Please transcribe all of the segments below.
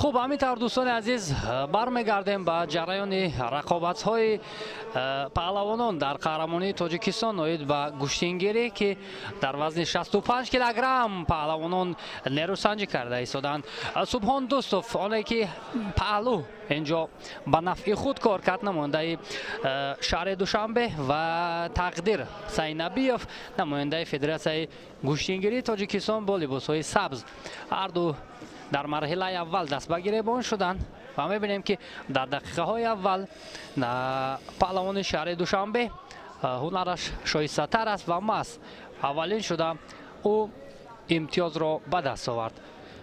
Хуб, ҳамин тавр, дӯстони азиз, бармегардем ба ҷараёни рақобатҳои паҳлавонон дар қаҳрамонии Тоҷикистон оид ба гӯштингирӣ, ки дар вазни 65 килограмм паҳлавонон нерӯсанҷӣ карда истоданд. Субҳон Дӯстов, оне ки паҳлӯ инҷо ба нафъи худ кор кард, намояндаи шаҳри Душанбе, ва Тақдир Сайнабиев, намояндаи Федератсияи гӯштингирии Тоҷикистон, бо либосҳои сабз, ҳарду дар марҳилаи аввал даст ба гиребон шуданд ва мебинем, ки дар дақиқаҳои аввал паҳлавони шаҳри Душанбе ҳунараш шоистатар аст ва маҳз аввалин шуда ӯ имтиёзро ба даст овард.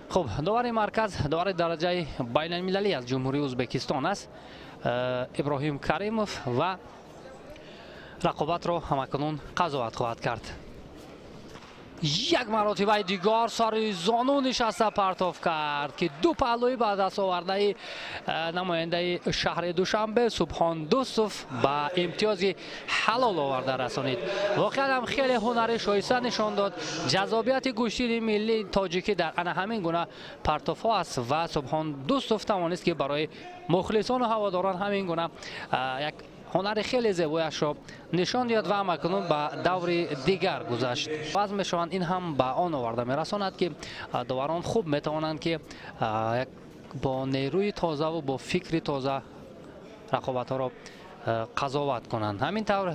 Хуб, довари марказ довари дараҷаи байналмилалӣ аз Ҷумҳурии Ӯзбекистон аст, Иброҳим Каримов, ва рақобатро ҳамакунун қазоват хоҳад кард. Як маротибаи дигар сари зону нишаста партоф кард, ки ду паҳлӯи ба даст овардаи намояндаи шаҳри Душанбе Субҳон Дӯстов ба имтиёзи ҳалол оварда расонид. Воқеан ҳам хеле ҳунари шоиста нишон дод. Ҷаззобияти гӯштини миллии тоҷикӣ дар ана ҳамин гуна партофҳо аст ва Субҳон Дӯстов тавонист, ки барои мухлисону ҳаводорон ҳамин гуна як ҳунари хеле зебояшро нишон диҳад ва ҳамакунун ба даври дигар гузашт. Баъз мешаванд, ин ҳам ба он оварда мерасонад, ки доварон хуб метавонанд, ки як бо нерӯи тозаву бо фикри тоза рақобатҳоро қазоват кунанд. Ҳамин тавр,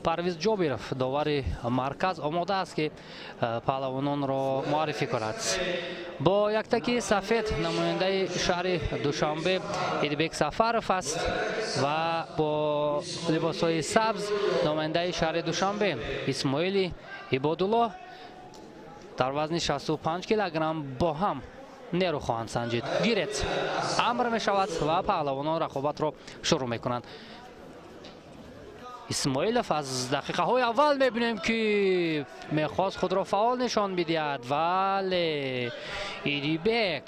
Парвиз Ҷобиров, довари марказ, омода аст, ки паҳлавононро муаррифӣ кунад. Бо яктаки сафед намояндаи шаҳри Душанбе Идибек Сафаров аст ва бо либосҳои сабз намояндаи шаҳри Душанбе Исмоили Ибодуллоҳ дар вазни 65 килограмм бо ҳам нерӯ хоҳанд санҷид. Гирет амр мешавад ва паҳлавонон рақобатро шурӯъ мекунанд. Исмоилов аз дақиқаҳои аввал мебинем, ки мехост худро фаъол нишон бидиҳад, вале Идибек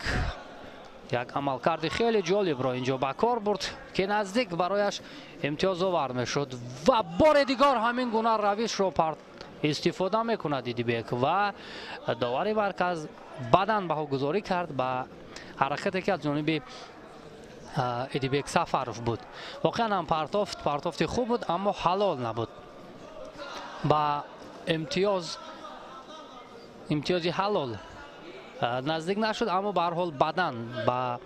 як амалкарди хеле ҷолибро инҷо ба кор бурд, ки наздик барояш имтиёзовар мешуд. Ва бори дигар ҳамин гуна равишро истифода мекунад Идибек ва довари марказ баъдан баҳогузорӣ кард ба ҳаракате, ки аз ҷониби Идибек Сафаров буд. Воқеан ҳам партофт партофти хуб буд, аммо ҳалол набуд, ба имтиёзи ҳалол наздик нашуд, аммо ба ҳар ҳол бадан ба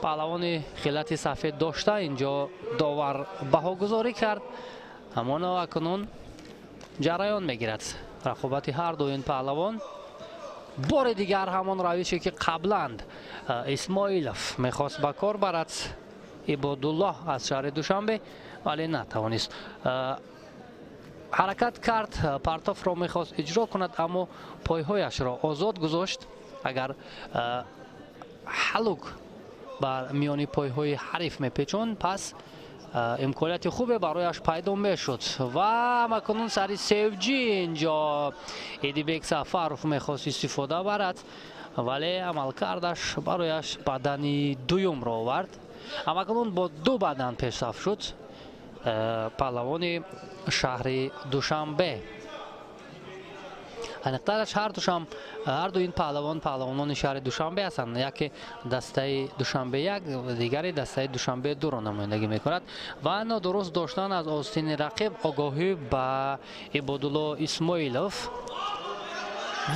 паҳлавони хилати сафед дошта инҷо довар баҳогузорӣ кард. Ҳамоно акнун ҷараён мегирад рақобати ҳар ду ин паҳлавон. Бори дигар ҳамон равише, ки қабланд Исмоилов мехост ба кор барад, Ибодуллоҳ аз шаҳри Душанбе, вале натавонист. Ҳаракат кард, партофро мехост иҷро кунад, аммо пойҳояшро озод гузошт. Агар ҳалук бар миёни пойҳои ҳариф мепечонд, пас имконияти хубе барояш пайдо мешуд. Ва ҳамакунун сари севҷӣ инҷо Идибек Сафаров мехост истифода барад, вале амалкардаш барояш бадани дуюмро овард. Ҳамакунун бо ду бадан пешсаф шуд паҳлавони шаҳри Душанбе. Аниқтараш, ҳардушам, ҳарду ин паҳлавон паҳлавонони шаҳри Душанбе ҳастанд. Яке дастаи Душанбе як, дигаре дастаи Душанбе дуро намояндагӣ мекунад. Ва нодуруст доштан аз остини рақиб огоҳӣ ба Ибодулло Исмоилов.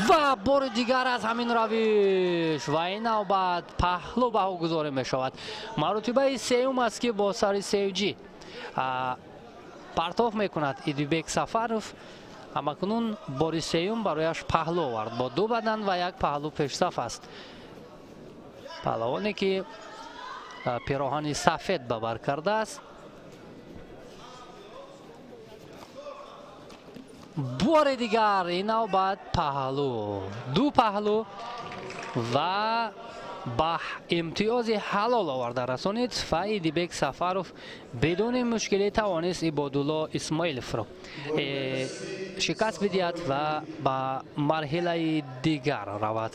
Ва бори дигар аз ҳамин равиш ва ин навбат паҳлӯ баҳогузорӣ мешавад. Маротибаи сеюм аст, ки бо сари севҷӣ партоф мекунад Идибек Сафаров. Ҳамакунун бори сеюм барояш паҳлӯ овард. Бо ду бадан ва як паҳлӯ пешсаф аст паҳлавоне, ки пироҳани сафед ба бар кардааст. Бори дигар ин навбат паҳлӯ, ду паҳлӯ ва ба имтиёзи ҳалол оварда расонид ва Идибек Сафаров бидуни мушкилӣ тавонист Ибодулло Исмоиловро шикаст бидиҳад ва ба марҳилаи дигар равад.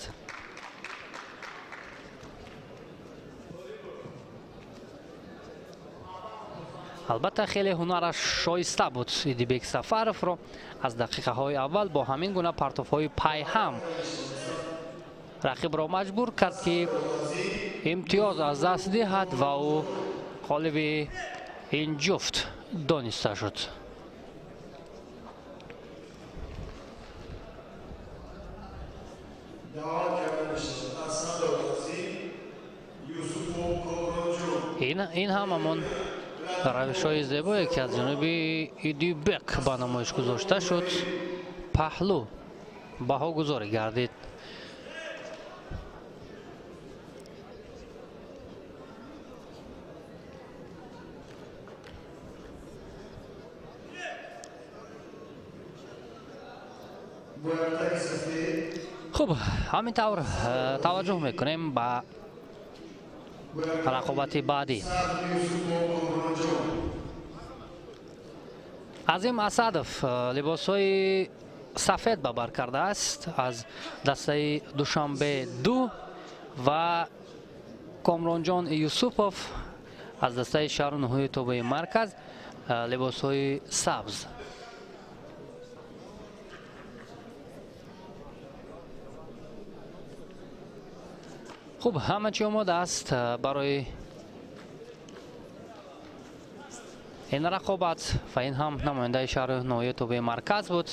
Албатта, хеле ҳунараш шоиста буд. Идибек Сафаровро аз дақиқаҳои аввал бо ҳамин гуна партофҳои пайҳам рақибро маҷбур кард, ки Имтиёз аз даст диҳад ва ӯ ғолиби ин ҷуфт дониста шуд. Ин ҳам ҳамон равишҳои зебое, ки аз ҷониби Идибек ба намоиш гузошта шуд, паҳлӯ баҳогузорӣ гардид. Хуб, ҳамин тавр таваҷҷӯҳ мекунем ба рақобати баъдӣ. Азим Асадов либосҳои сафед ба бар кардааст аз дастаи Душанбе 2 ва Комронҷон Юсупов аз дастаи шаҳру ноҳияи тобеи марказ либосҳои сабз. Хуб, ҳама чӣ омода аст барои ин рақобат ва ин ҳам намояндаи шаҳру ноҳияи тобеи марказ буд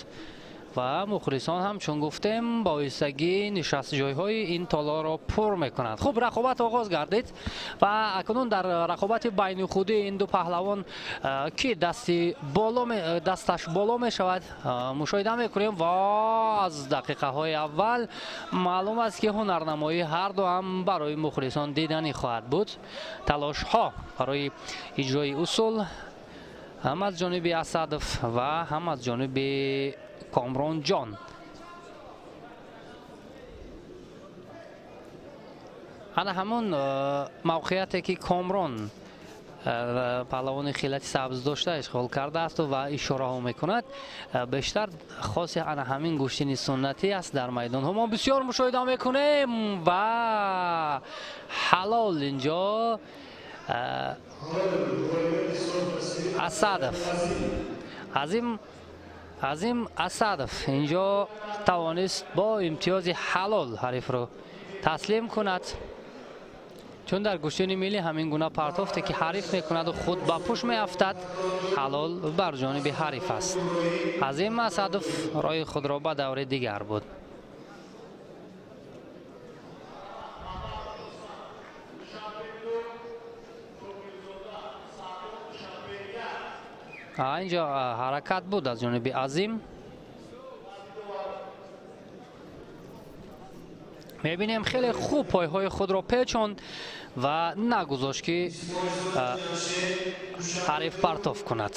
ва мухлисон ҳам, чун гуфтем, ба оҳистагӣ нишастҷойҳои ин толорро пур мекунанд. Хуб, рақобат оғоз гардид ва акнун дар рақобати байнихудии ин ду паҳлавон, ки дасташ боло мешавад, мушоҳида мекунем ва аз дақиқаҳои аввал маълум аст, ки ҳунарнамоии ҳар ду ҳам барои мухлисон диданӣ хоҳад буд. Талошҳо барои иҷрои усул ҳам аз ҷониби Асадов ва ҳам аз ҷониби Комронҷон. Ана ҳамон мавқеияте, ки Комрон, паҳлавони хилати сабз дошта, ишғол кардаасту ва ишораҳо мекунад, бештар хоси ана ҳамин гӯштини суннатӣ аст. Дар майдонҳо мо бисёр мушоҳида мекунем ва ҳалол инҷо Асадов, Азим Асадов инҷо тавонист бо имтиёзи ҳалол ҳарифро таслим кунад, чун дар гӯштини миллӣ ҳамин гуна партофте, ки ҳариф мекунаду худ ба пуш меафтад, ҳалол бар ҷониби ҳариф аст. Азим Асадов роҳи худро ба даври дигар буд. Инҷо ҳаракат буд аз ҷониби Азим. Мебинем, хеле хуб пойҳои худро печонд ва нагузошт, ки ҳариф партоф кунад.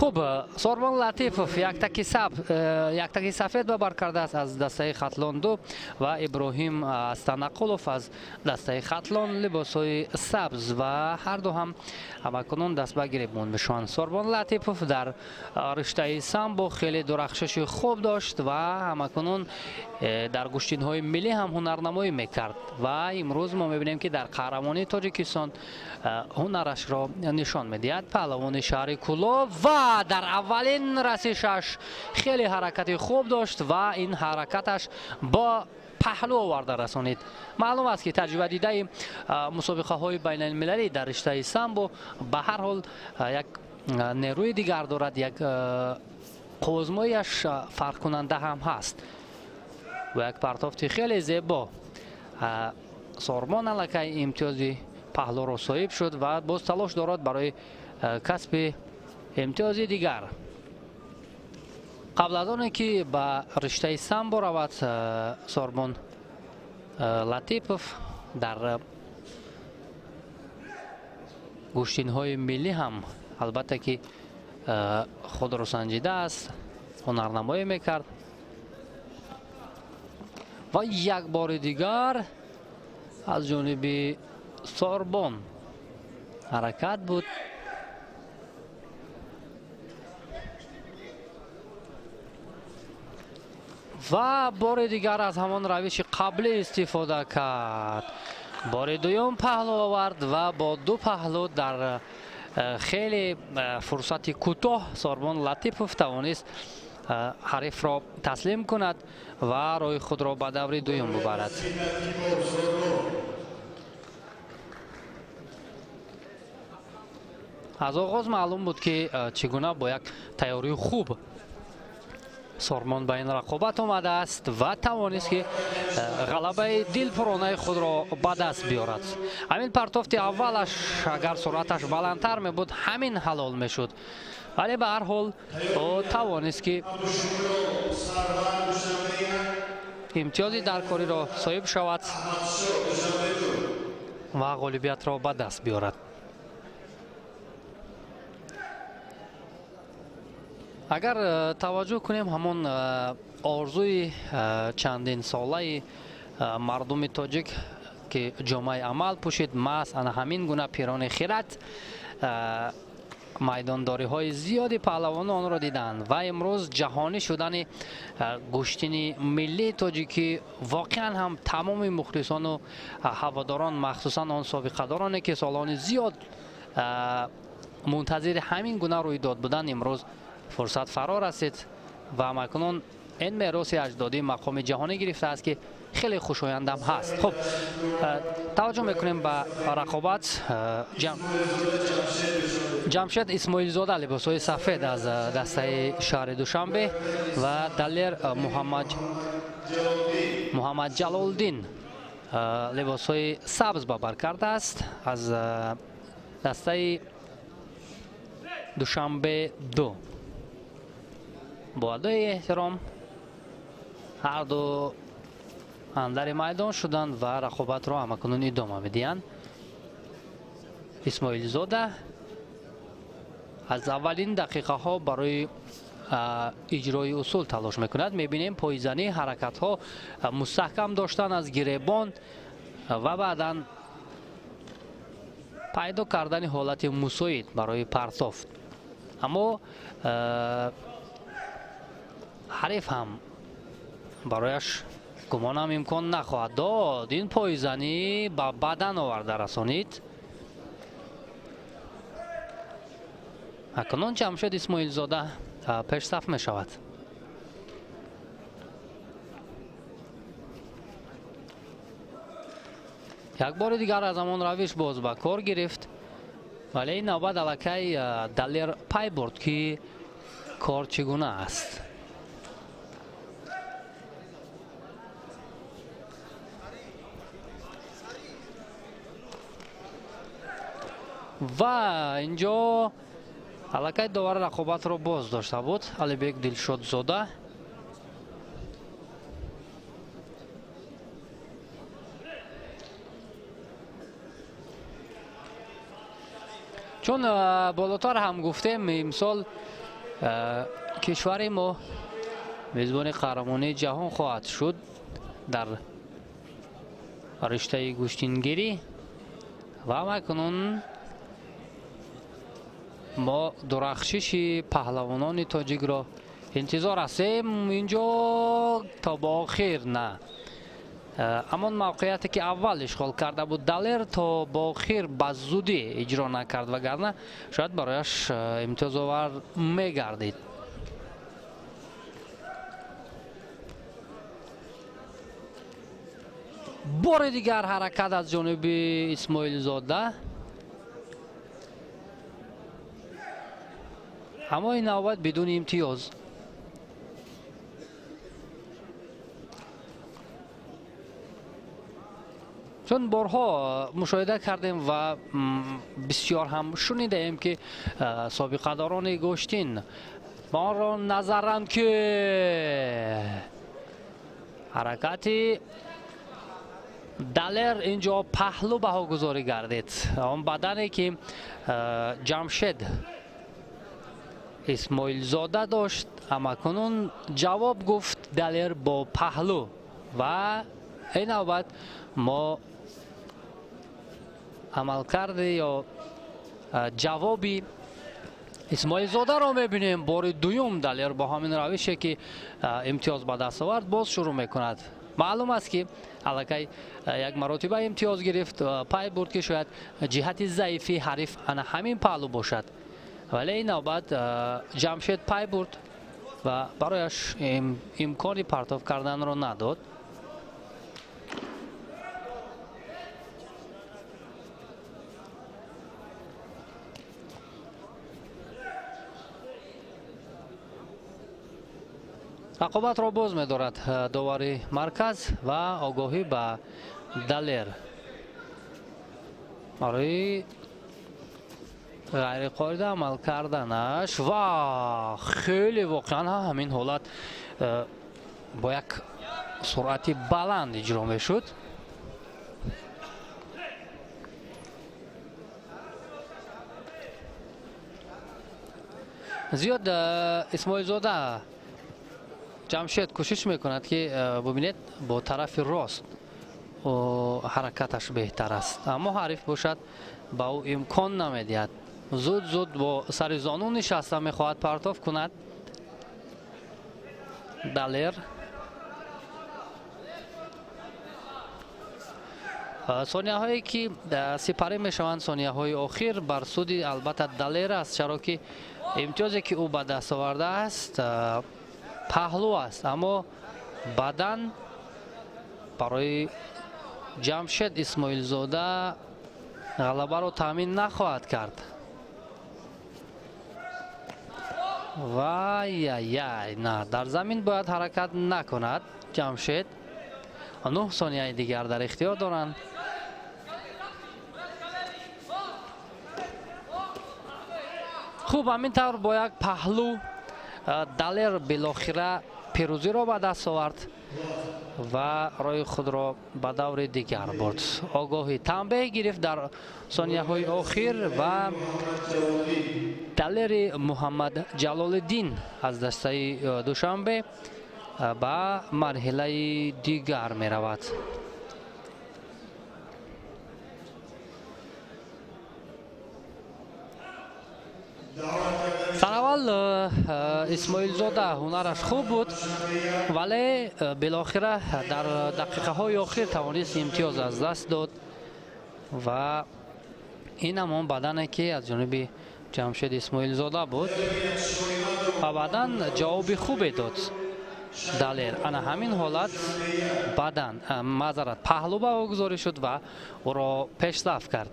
Хуб, Сорбон Латифов яктаки сафед ба бар кардааст аз дастаи Хатлон 2 ва Иброҳим Астанақулов аз дастаи Хатлон либосҳои сабз ва ҳар ду ҳам ҳамакунун даст ба гиребон мешаванд. Сорбон Латипов дар риштаи самбо хеле дурахшиши хуб дошт ва ҳамакунун дар гӯштинҳои миллӣ ҳам ҳунарнамоӣ мекард ва имрӯз мо мебинем, ки дар қаҳрамонии Тоҷикистон ҳунарашро нишон медиҳад. Паҳлавони шаҳри Кӯлоб ва дар аввалин расишаш хеле ҳаракати хуб дошт ва ин ҳаракаташ бо паҳлӯ оварда расонид. Маълум аст, ки таҷрибадидаи мусобиқаҳои байналмилалӣ дар риштаи самбо ба ҳар ҳол як нерӯи дигар дорад, як қуввозмояш фарқкунанда ҳам ҳаст ва як партофти хеле зебо Сормон аллакай имтиёзи паҳлӯро соҳиб шуд ва боз талош дорад барои касби имтиёзи дигар. Қабл аз оне ки ба риштаи самбо равад, Сорбон Латипов дар гӯштинҳои миллӣ ҳам албатта ки худро санҷидааст, ҳунарнамоӣ мекард ва як бори дигар аз ҷониби Сорбон ҳаракат буд. Ва бори дигар аз ҳамон равиши қаблӣ истифода кард. Бори дуюм паҳлӯ овард ва бо ду паҳлӯ дар хеле фурсати кӯтоҳ Сормон Латипов тавонист ҳарифро таслим кунад ва роҳи худро ба даври дуюм бубарад. Аз оғоз маълум буд, ки чӣ гуна бо як тайёрии хуб Сормон ба ин рақобат омадааст ва тавонист, ки ғалабаи дилпуронаи худро ба даст биёрад. Ҳамин партофти аввалаш, агар суръаташ баландтар мебуд, ҳамин ҳалол мешуд, вале ба ҳар ҳол ӯ тавонист, ки имтиёзи даркориро соҳиб шавад ва ғолибиятро ба даст биёрад. Агар таваҷҷӯҳ кунем, ҳамон орзуи чандинсолаи мардуми тоҷик, ки ҷомаи амал пӯшид, маҳз ана ҳамин гуна пирони хират майдондориҳои зиёди паҳлавонон онро диданд ва имрӯз ҷаҳонӣ шудани гӯштини миллии тоҷикӣ воқеан ҳам тамоми мухлисону ҳаводорон, махсусан он собиқадороне, ки солони зиёд мунтазири ҳамин гуна рӯйдод буданд, имрӯз фурсат фаро расид ва ҳамакнун ин мероси аҷдодӣ мақоми ҷаҳонӣ гирифтааст, ки хеле хушояндам ҳаст. Хуб, таваҷҷӯҳ мекунем ба рақобат. Ҷамшед Исмоилзода, либосҳои сафед, аз дастаи шаҳри Душанбе ва Далер Муҳаммад Ҷалолдин либосҳои сабз ба бар кардааст аз дастаи Душанбе 2. Бо адои эҳтиром ҳарду андари майдон шуданд ва рақобатро ҳамакунун идома медиҳанд. Исмоилзода аз аввалин дақиқаҳо барои иҷрои усул талош мекунад. Мебинем, пойзанӣ, ҳаракатҳо, мустаҳкам доштан аз гиребон ва баъдан пайдо кардани ҳолати мусоид барои партофт. Аммо ҳариф ҳам барояш, гумонам, имкон нахоҳад дод. Ин пойзанӣ ба бадан оварда расонид. Акнун Ҷамшед Исмоилзода пешсаф мешавад. Як бори дигар аз ҳамон равиш боз ба кор гирифт, вале ин навбат аллакай Далер пай бурд, ки кор чӣ гуна аст. Ва инҷо аллакай довар рақобатро боз дошта буд, Алибек Дилшодзода. Чун болотар ҳам гуфтем, имсол кишвари мо мезбони қаҳрамонии ҷаҳон хоҳад шуд дар риштаи гӯштингирӣ ва акнун мо дурахшиши паҳлавонони тоҷикро интизор ҳастем. Инҷо то ба охир на, ҳамон мавқеияте, ки аввал ишғол карда буд Далер, то ба охир ба зудӣ иҷро накард, вагарна шояд барояш имтиёзовар мегардид. Бори дигар ҳаракат аз ҷониби Исмоилзода, аммо ин навбат бидуни имтиёз. Чун борҳо мушоҳида кардем ва бисёр ҳам шунидаем, ки собиқадорони гӯштин ба онро назаранд, ки ҳаракати Далер инҷо паҳлӯ баҳогузорӣ гардид. Он бадане, ки Ҷамшед Исмоилзода дошт, ҳамакунун ҷавоб гуфт Далер бо паҳлӯ ва ин навбат мо амалкарди ё ҷавоби Исмоилзодаро мебинем, бори дуюм Далер бо ҳамин равише ки имтиёз ба даст овард, боз шурӯъ мекунад. Маълум аст ки аллакай як маротиба имтиёз гирифт, пай бурд ки шояд ҷиҳати заифи ҳариф ана ҳамин паҳлӯ бошад, вале ин навбат Ҷамшед пай бурд ва барояш имкони партоф карданро надод. Рақобатро боз медорад довари марказ ва огоҳӣ ба Далер барои ғайриқоида амал карданаш ва хеле воқеан ҳамин ҳолат бо як суръати баланд иҷро мешуд. Зиёд Исмоилзода Ҷамшед кӯшиш мекунад ки бубинед бо тарафи рост ҳаракаташ беҳтар аст, аммо ҳариф бошад ба ӯ имкон намедиҳад. Зуд зуд бо сари зону нишаста мехоҳад партоф кунад. Далер сонияҳое ки сипарӣ мешаванд, сонияҳои охир бар суди албатта Далер аст, чаро ки имтиёзе ки ӯ ба даст овардааст паҳлӯ аст, аммо бадан барои Ҷамшед Исмоилзода ғалабаро таъмин нахоҳад кард. Вай-яй, на, дар замин бояд ҳаракат накунад Ҷамшед. 9 сонияи дигар дар ихтиёр доранд. Хуб, ҳамин тавр бо як паҳлӯ Далер билохира пирӯзиро ба даст овард ва роҳи худро ба даври дигар бурд. Огоҳӣ танбеҳ гирифт дар сонияҳои охир ва Далери Муҳаммад Ҷалолиддин аз дастаи Душанбе ба марҳилаи дигар меравад. Сараввал Исмоилзода ҳунараш хуб буд, вале билохира дар дақиқаҳои охир тавонист имтиёз аз даст дод ва ин ҳамон бадане ки аз ҷониби Ҷамшед Исмоилзода буд ва баъдан ҷавоби хубе дод Далер. Ана ҳамин ҳолат бадан маъзарат паҳлӯ ба ӯ гузорӣ шуд ва ӯро пешсаф кард.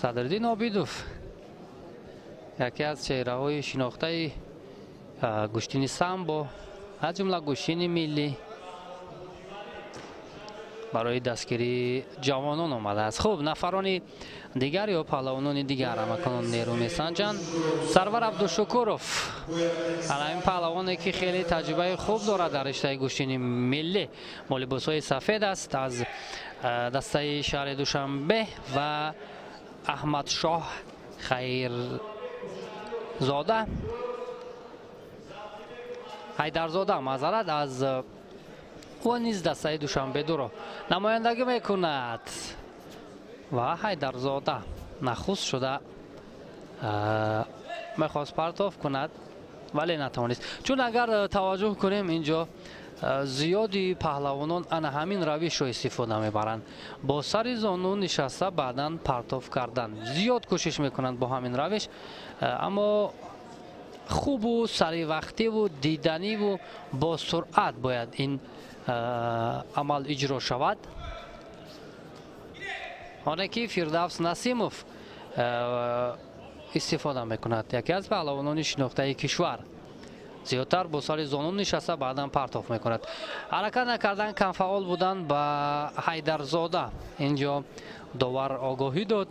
Садриддин Обидов яке аз чеҳраҳои шинохтаи гӯштини самбо, аз ҷумла гӯштини миллӣ, барои дастгирии ҷавонон омадааст. Хуб, нафарони дигар ё паҳлавонони дигар ҳамакунон нерӯ месанҷанд. Сарвар Абдушукуров, ана ин паҳлавоне ки хеле таҷрибаи хуб дорад дар риштаи гӯштини миллӣ, бо либосҳои сафед аст аз дастаи шаҳри Душанбе ва Аҳмадшоҳ Хайрзода, Ҳайдарзода, маъзарат, аз ӯ низ дастаи Душанбе дуро намояндагӣ мекунад ва Ҳайдарзода нахуст шуда мехост партоф кунад, вале натавонист. Чун агар таваҷҷӯҳ кунем, инҷо зиёди паҳлавонон ана ҳамин равишро истифода мебаранд, бо сари зону нишаста баъдан партоф кардан. Зиёд кӯшиш мекунанд бо ҳамин равиш, аммо хубу саривақтиву диданиву бо суръат бояд ин амал иҷро шавад. Оне ки Фирдавс Насимов истифода мекунад, яке аз паҳлавонони шинохтаи кишвар, зиёдтар бо сари зону нишаста баъдан партоф мекунад. Ҳаракат накардан, камфаъол будан ба Ҳайдарзода инҷо довар огоҳӣ дод.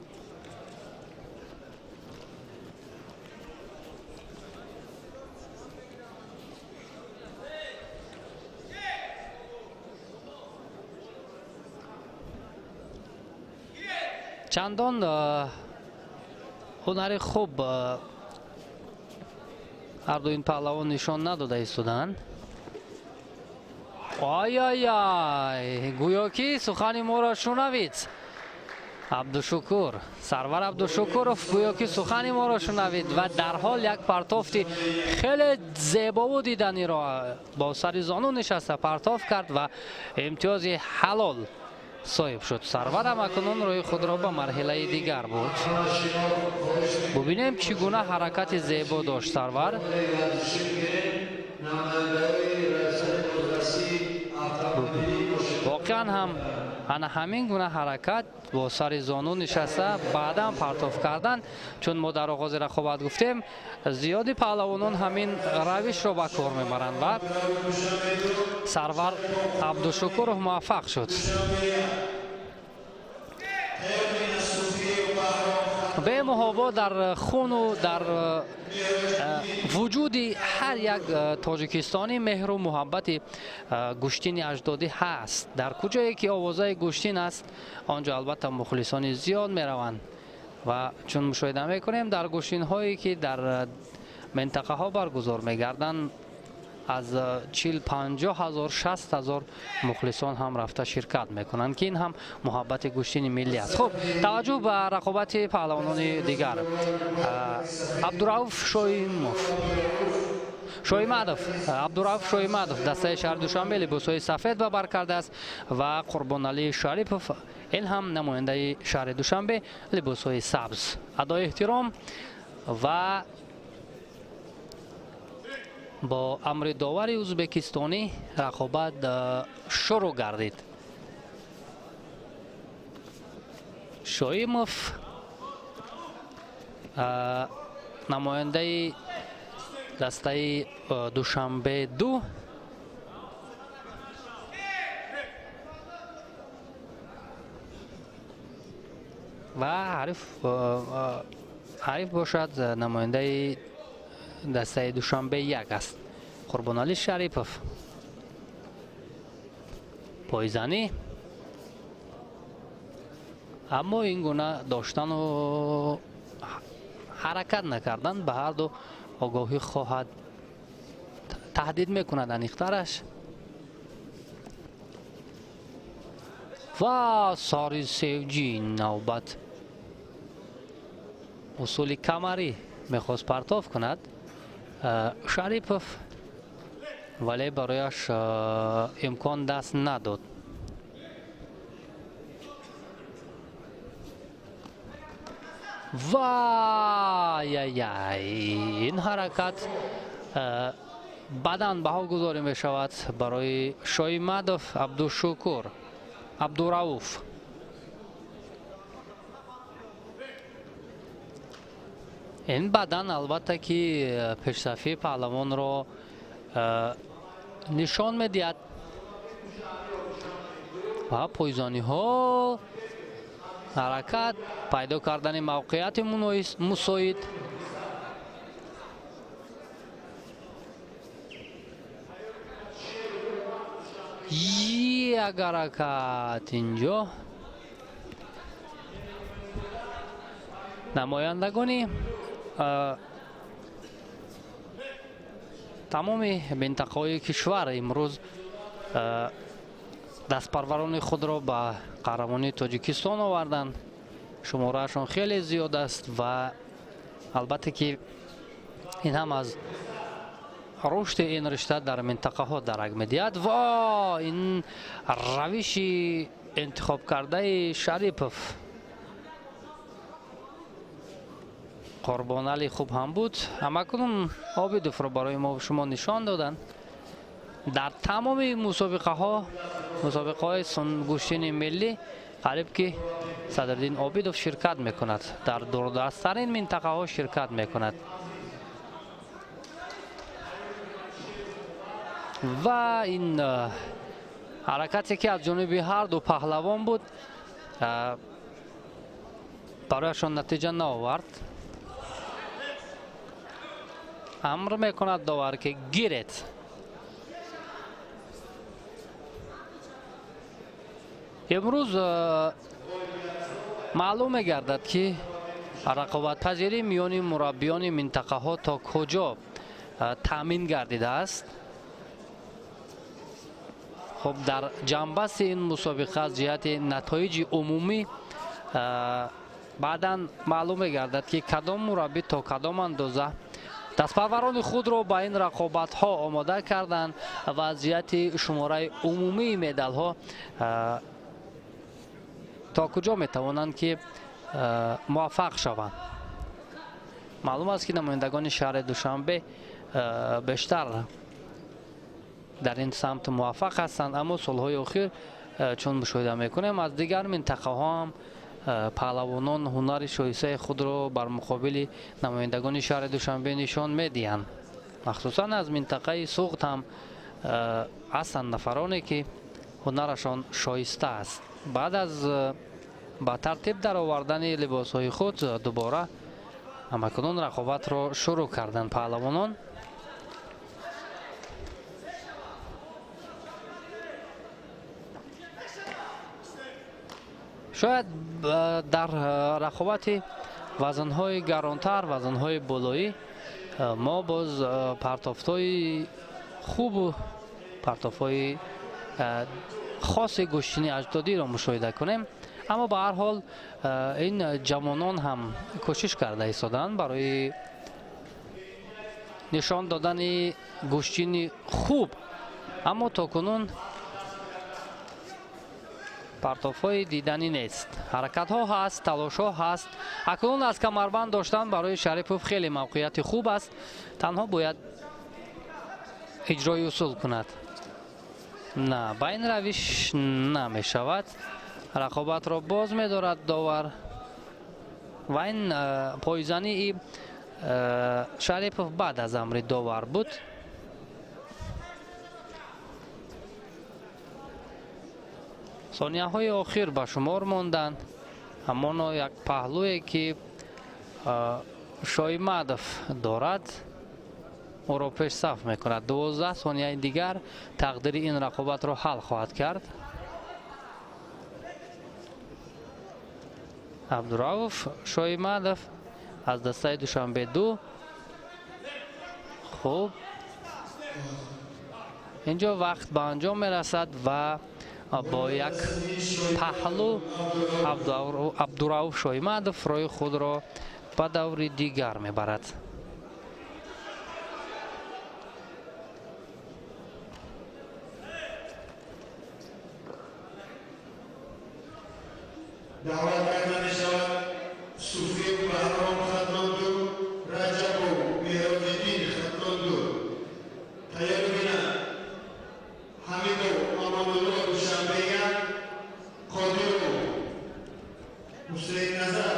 Чандон ҳунари хуб ҳарду ин паҳлавон нишон надода истоданд. Ай-ай-ай, гӯё ки сухани моро шунавид. Абдушукур, Сарвар Абдушукуров гӯё ки сухани моро шунавид ва дарҳол як партофти хеле зебову диданиро бо сари зону нишаста партоф кард ва имтиёзи ҳалол соҳиб шуд. Сарварам акнун рӯи худро ба марҳилаи дигар бурд. Бубинем, чӣ гуна ҳаракати зебо дошт Сарвар. Воқеан ҳам ана ҳамин гуна ҳаракат бо сари зону нишаста баъдан партоф кардан, чун мо дар оғози рақобат гуфтем, зиёди паҳлавонон ҳамин равишро ба кор мебаранд ва Сарвар Абдушукуров муваффақ шуд. Бемуҳобо дар хуну дар вуҷуди ҳар як тоҷикистонӣ меҳру муҳаббати гӯштини аҷдодӣ ҳаст. Дар куҷое ки овозаи гӯштин аст, он ҷо албатта мухлисони зиёд мераванд ва чун мушоҳида мекунем, дар гӯштинҳое ки дар минтақаҳо баргузор мегарданд, аз 40-50 ҳазор, 60 ҳазор мухлисон ҳам рафта ширкат мекунанд, ки ин ҳам муҳаббати гӯштини миллӣ аст. Хуб, таваҷҷӯҳ ба рақобати паҳлавонони дигар. Абдурауф Шоимов, Шоимадов, Абдурауф Шоимадов, дастаи шаҳри Душанбе, либосҳои сафед ба бар кардааст ва Қурбоналӣ Шарипов, ин ҳам намояндаи шаҳри Душанбе, либосҳои сабз. Адои эҳтиром ва бо амри довари ӯзбекистонӣ рақобат шурӯъ гардид. Шоимов, намояндаи дастаи Душанбе 2, ва ҳариф бошад намояндаи дастаи Душанбе 1 аст, Қурбоналӣ Шарипов. Пойзанӣ, аммо ин гуна доштану ҳаракат накардан ба ҳарду огоҳӣ хоҳад, таҳдид мекунад аниқтараш. Ва сари севҷи навбат усули камарӣ мехост партоф кунад Шарипов, вале барояш имкон даст надод. Вай-яй, ин ҳаракат баъдан баҳогузорӣ мешавад барои Шоимадов Абдушукур Абдурауф. Ин баъдан албатта ки пешсафии паҳлавонро нишон медиҳад ва пойзониҳо, ҳаракат, пайдо кардани мавқеияти мусоид. Як ҳаракат инҷо намояндагони тамоми минтақаҳои кишвар имрӯз дастпарварони худро ба қаҳрамонии Тоҷикистон оварданд. Шумораашон хеле зиёд аст ва албатта ки ин ҳам аз рушди ин ришта дар минтақаҳо дарак медиҳад. Ва ин равиши интихобкардаи Шарипов, Қурбоналӣ хуб ҳам буд. Ҳамакунун Обидовро барои мо шумо нишон доданд. Дар тамоми мусобиқаҳо, мусобиқаҳои гӯштини миллӣ, қариб ки Садриддин Обидов ширкат мекунад, дар дурдасттарин минтақаҳо ширкат мекунад. Ва ин ҳаракате ки аз ҷониби ҳар ду паҳлавон буд, барояшон натиҷа наовард. Амр мекунад довар, ки гиред. Имрӯз маълум мегардад, ки рақобатпазирӣ миёни мураббиёни минтақаҳо то куҷо таъмин гардидааст. Хуб, дар ҷанбасти ин мусобиқа аз ҷиҳати натоиҷи умумӣ баъдан маълум мегардад, ки кадом мураббӣ то кадом андоза дастпарварони худро ба ин рақобатҳо омода карданд ва аз ҷиҳати шумораи умумии медалҳо то куҷо метавонанд, ки муваффақ шаванд. Маълум аст, ки намояндагони шаҳри Душанбе бештар дар ин самт муваффақ ҳастанд, аммо солҳои охир, чун мушоҳида мекунем, аз дигар минтақаҳо ҳам паҳлавонон ҳунари шоистаи худро бар муқобили намояндагони шаҳри Душанбе нишон медиҳанд. Махсусан аз минтақаи Суғд ҳам ҳастанд нафароне, ки ҳунарашон шоиста аст. Баъд аз ба тартиб даровардани либосҳои худ дубора ҳамакунун рақобатро шурӯъ карданд паҳлавонон. Шояд дар рақобати вазнҳои гаронтар, вазнҳои болоӣ мо боз партофтҳои хубу партофҳои хоси гӯштини аҷдодиро мушоҳида кунем, аммо ба ҳар ҳол ин ҷавонон ҳам кӯшиш карда истоданд барои нишон додани гӯштини хуб, аммо то кунун партофҳои диданӣ нест. Ҳаракатҳо ҳаст, талошҳо ҳаст. Акнун аз камарбанд доштан барои Шарипов хеле мавқеияти хуб аст, танҳо бояд иҷрои усул кунад. На, ба ин равиш намешавад. Рақобатро боз медорад довар ва ин пойзании Шарипов баъд аз амри довар буд. Сонияҳои охир ба шумор монданд. Ҳамоно як паҳлӯе, ки Шоимадов дорад, ӯро пешсаф мекунад. 12 сонияи дигар тақдири ин рақобатро ҳал хоҳад кард. Абдурауф Шоимадов аз дастаи Душанбе 2. Хуб, инҷо вақт ба анҷом мерасад ва бо як паҳлӯ Абдурауф Шоимадов роҳи худро ба даври дигар мебарад. Даъват карда мешавад Суфиев Баҳром, Хатлон 2, Раҷабов Меҳроҷиддин, Хатлон 2. Тайёр бинад Ҳамидов Амонулло, Душанбе 1, Қодиров Ҳусейнназар,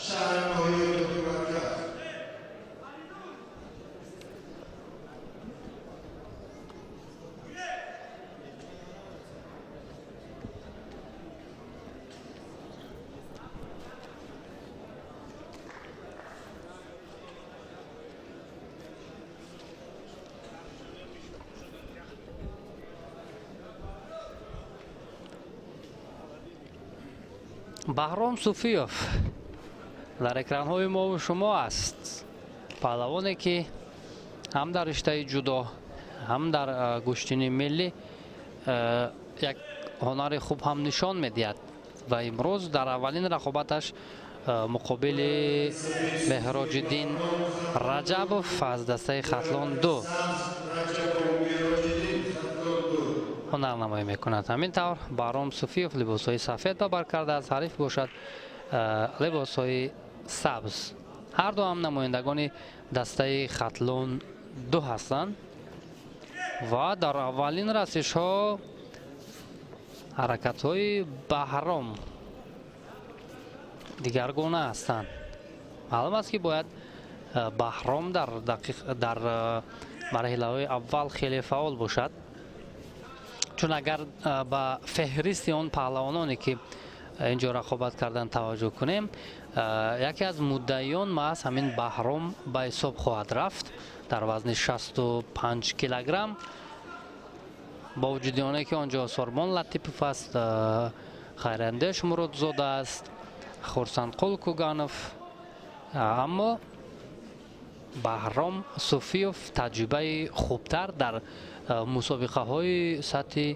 шаҳри ноҳияи Тотураркас. Баҳром Суфиёв дар экранҳои мову шумо аст, паҳлавоне, ки ҳам дар риштаи ҷудо, ҳам дар гӯштини миллӣ як ҳунари хуб ҳам нишон медиҳад ва имрӯз дар аввалин рақобаташ муқобили Меҳроҷиддин Раҷабов аз дастаи Хатлон 2 ҳунарнамоӣ мекунад. Ҳамин тавр Баҳром Суфиёв либосҳои сафед ба бар кардааст, ҳариф бошад либосҳои сабз. Ҳар ду ҳам намояндагони дастаи Хатлон 2 ҳастанд ва дар аввалин расишҳо ҳаракатҳои Баҳром дигаргуна ҳастанд. Маълум аст, ки бояд Баҳром дар марҳилаҳои аввал хеле фаъол бошад, чун агар ба феҳристи он паҳлавононе, ки инҷо рақобат кардан, таваҷҷӯҳ кунем, яке аз муддаиён маҳз ҳамин Баҳром ба ҳисоб хоҳад рафт дар вазни 65 килограмм, бо вуҷуди оне ки он ҷо Сорбон Латипов аст, Хайрандеш Муродзода аст, Хурсандқул Куганов, аммо Баҳром Суфиёв таҷрибаи хубтар дар мусобиқаҳои сатҳи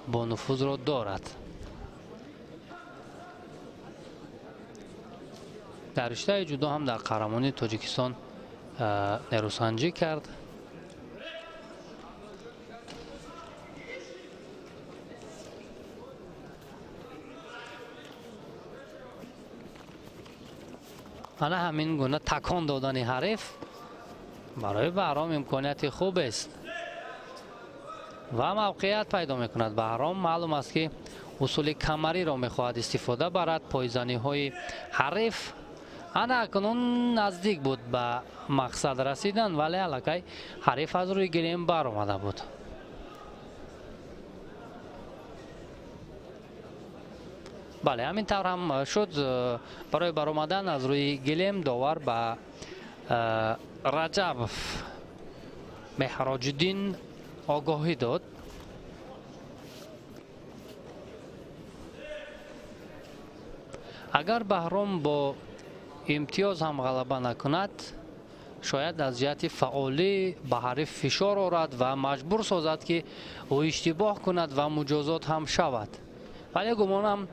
бонуфузро дорад. Дар риштаи ҷудо ҳам дар қаҳрамонии Тоҷикистон нерӯсанҷӣ кард. Ана ҳамин гуна такон додани ҳариф барои Баҳром имконияти хубест ва мавқеият пайдо мекунад. Баҳром маълум аст, ки усули камариро мехоҳад истифода барад. Пойзаниҳои ҳариф ана акнун наздик буд ба мақсад расидан, вале аллакай ҳариф аз рӯи гилем баромада буд. Бале, ҳамин тавр ҳам шуд. Барои баромадан аз рӯи гилем довар ба Раҷабов Меҳроҷиддин огоҳӣ дод. Агар Баҳром бо имтиёз ҳам ғалаба накунад, шояд аз ҷиҳати фаъолӣ ба ҳариф фишор орад ва маҷбур созад, ки ӯ иштибоҳ кунад ва муҷозот ҳам шавад. Вале гумонам,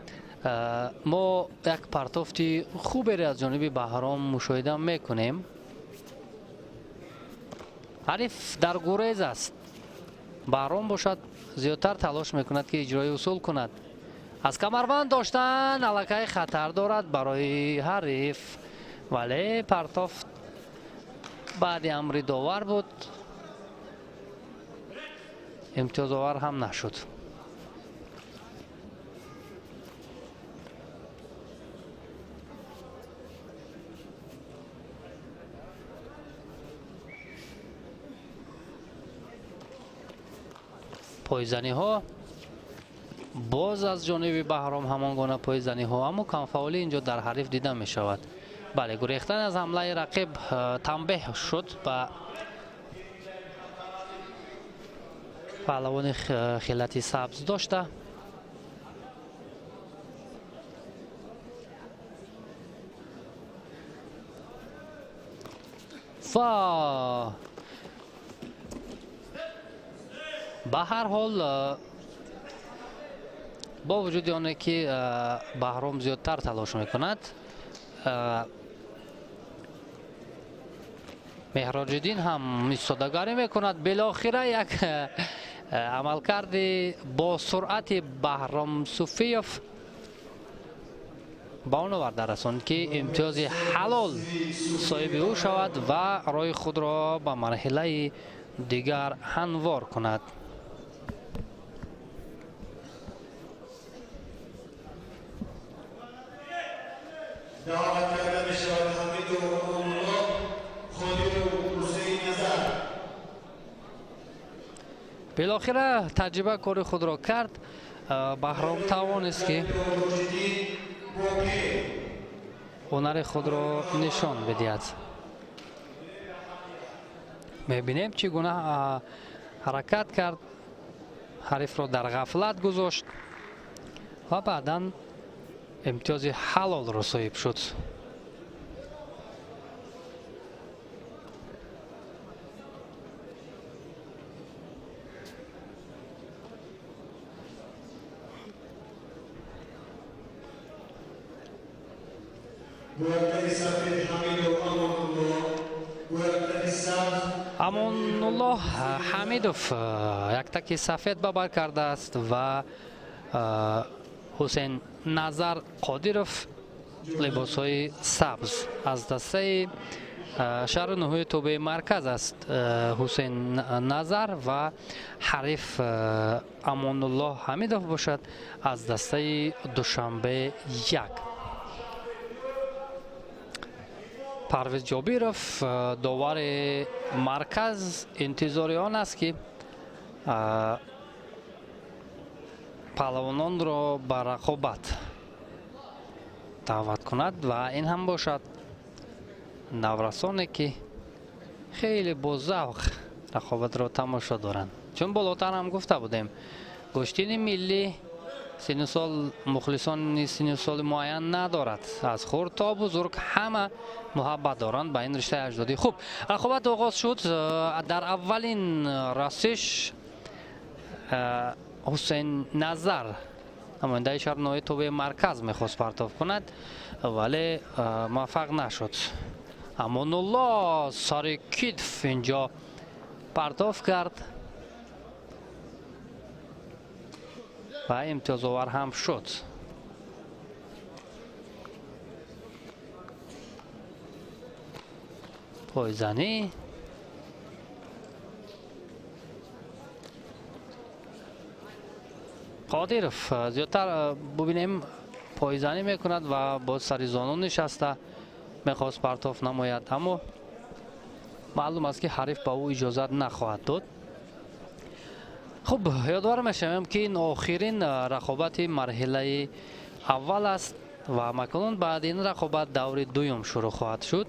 мо як партофти хубере аз ҷониби Баҳром мушоҳида мекунем. Ҳариф дар гурез аст. Баҳром бошад, зиёдтар талош мекунад, ки иҷрои усул кунад. Аз камарбанд доштан аллакай хатар дорад барои ҳариф, вале партофт баъди амри довар буд, имтиёзовар ҳам нашуд. Пойзаниҳо боз аз ҷониби Баҳром, ҳамон гуна пойзаниҳо, аммо камфаъолӣ инҷо дар ҳариф дида мешавад. Бале, гурехтан аз ҳамлаи рақиб танбеҳ шуд ба паҳлавони хилати сабз дошта. Ва ба ҳар ҳол, бо вуҷуди оне ки Баҳром зиёдтар талош мекунад, Меҳроҷиддин ҳам истодагарӣ мекунад. Билохира як амалкарди бо суръати Баҳром Суфиев ба он оварда расонд, ки имтиёзи ҳалол соҳиби ӯ шавад ва роҳи худро ба марҳилаи дигар ҳамвор кунад. Даъват карда мешавад Ҳамиду Амонуллоҳ Қодиров Ҳусейн Назар. Билохира таҷриба кори худро кард. Баҳром тавонист, ки ҳунари худро нишон бидиҳад. Мебинем, чӣ гуна ҳаракат кард, ҳарифро дар ғафлат гузошт ва баъдан имтиёзи ҳалолро соҳиб шуд. Гӯяктари сафед Ҳамидов Амонуллоҳ, гӯяктари сабз Амонуллоҳ Ҳамидов яктаки сафед ба бар кардааст ва Ҳусейн Назар Қодиров либосҳои сабз. Аз дастаи шаҳру ноҳияи тобеи марказ аст Ҳусейн Назар ва ҳариф Амонуллоҳ Ҳамидов бошад, аз дастаи Душанбе 1. Парвиз Ҷобиров, довари марказ, интизори он аст, ки паҳлавононро ба рақобат даъват кунад ва ин ҳам бошад наврасоне, ки хеле бо завқ рақобатро тамошо доранд, чун болотар ҳам гуфта будем, гӯштини миллӣ синну сол, мухлисони синну соли муайян надорад. Аз хурд то бузург ҳама муҳаббат доранд ба ин риштаи аҷдодӣ. Хуб, рақобат оғоз шуд. Дар аввалин расиш Ҳусейн Назар, намояндаи шаҳр ноҳияи тобеи марказ, мехост партоф кунад, вале муваффақ нашуд. Амонулло сари китф инҷо партоф кард ва имтиёзовар ҳам шуд. Пойзанӣ Қодиров зиёдтар бубинем пойзанӣ мекунад ва бо сари зону нишаста мехост партоф намояд, аммо маълум аст, ки ҳариф ба ӯ иҷозат нахоҳад дод. Хуб, ёдовар мешавем, ки ин охирин рақобати марҳилаи аввал аст ва макунун баъди ин рақобат даври дуюм шурӯъ хоҳад шуд.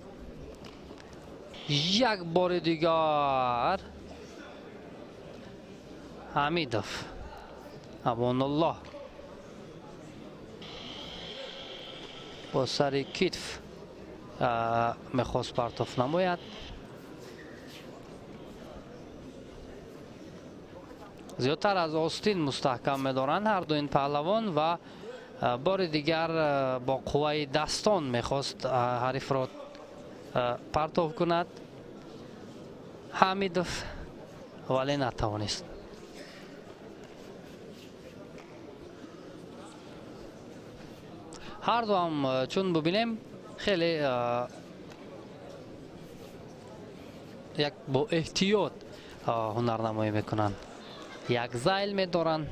Як бори дигар Ҳамидов Амонуллоҳ бо сари китф мехост партоф намояд. Зиёдтар аз остин мустаҳкам медоранд ҳарду ин паҳлавон ва бори дигар бо қувваи дастон мехост ҳарифро партоф кунад Ҳамидов, вале натавонист. Ҳарду ҳам чун бубинем, хеле як бо эҳтиёт ҳунарнамоӣ мекунанд, як зайл медоранд.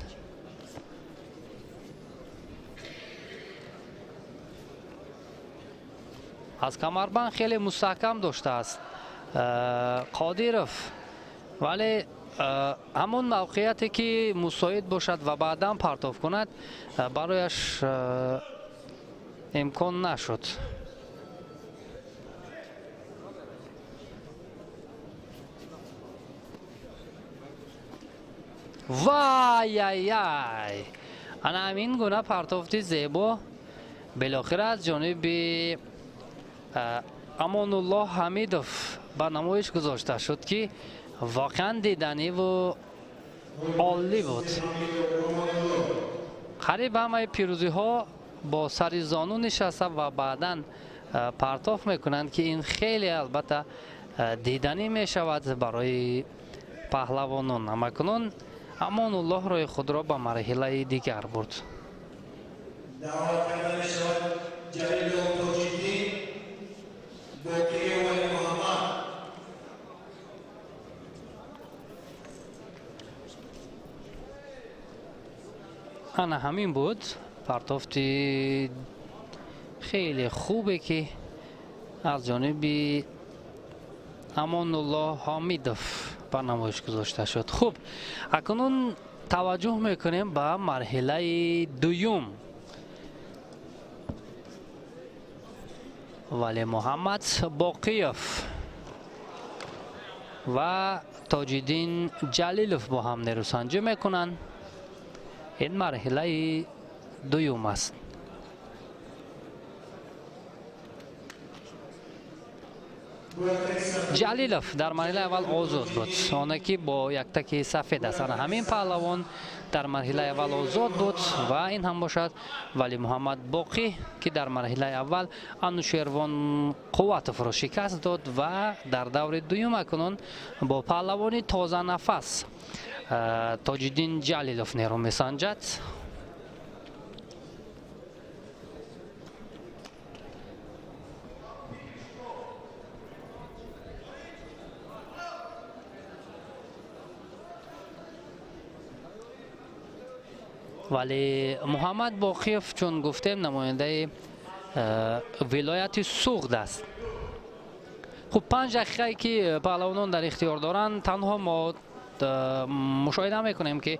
Аз камарбанд хеле мустаҳкам доштааст Қодиров, вале ҳамон мавқеияте, ки мусоид бошад ва баъдан партоф кунад, барояш имкон нашуд. Вай-яй-яй! Ана ҳамин гуна партофти зебо билохира аз ҷониби Амонуллоҳ Ҳамидов ба намоиш гузошта шуд, ки воқеан диданиву олӣ буд. Қариб ҳамаи пирӯзиҳо бо сари зону нишаста ва баъдан партоф мекунанд, ки ин хеле албатта диданӣ мешавад барои паҳлавонон. Амакунун Амонуллоҳ роҳи худро ба марҳилаи дигар бурд. Даъват карда мешавад Ҷалилов Тоҷиддин, Боқиев Валимуҳаммад. Ана ҳамин буд партофти хеле хубе, ки аз ҷониби Амонуллоҳ Ҳомидов ба намоиш гузошта шуд. Хуб, акнун таваҷҷӯҳ мекунем ба марҳилаи дуюм. Вале Муҳаммад Боқиев ва Тоҷиддин Ҷалилов бо ҳам нерӯсанҷӣ мекунанд. Ин марҳилаи дуюм аст. Ҷалилов дар марҳилаи аввал озод буд, оне ки бо яктаки сафед аст. Ана ҳамин паҳлавон дар марҳилаи аввал озод буд ва ин ҳам бошад Вали Муҳаммад Боқӣ, ки дар марҳилаи аввал Анушервон Қувватовро шикаст дод ва дар даври дуюм акнун бо паҳлавони тозанафас Тоҷиддин Ҷалилов нерӯ месанҷад. Вале Муҳаммад Боқиев, чун гуфтем, намояндаи вилояти Суғд аст. Хуб, 5 дақиқае ки паҳлавонон дар ихтиёр доранд, танҳо мо мушоҳида мекунем, ки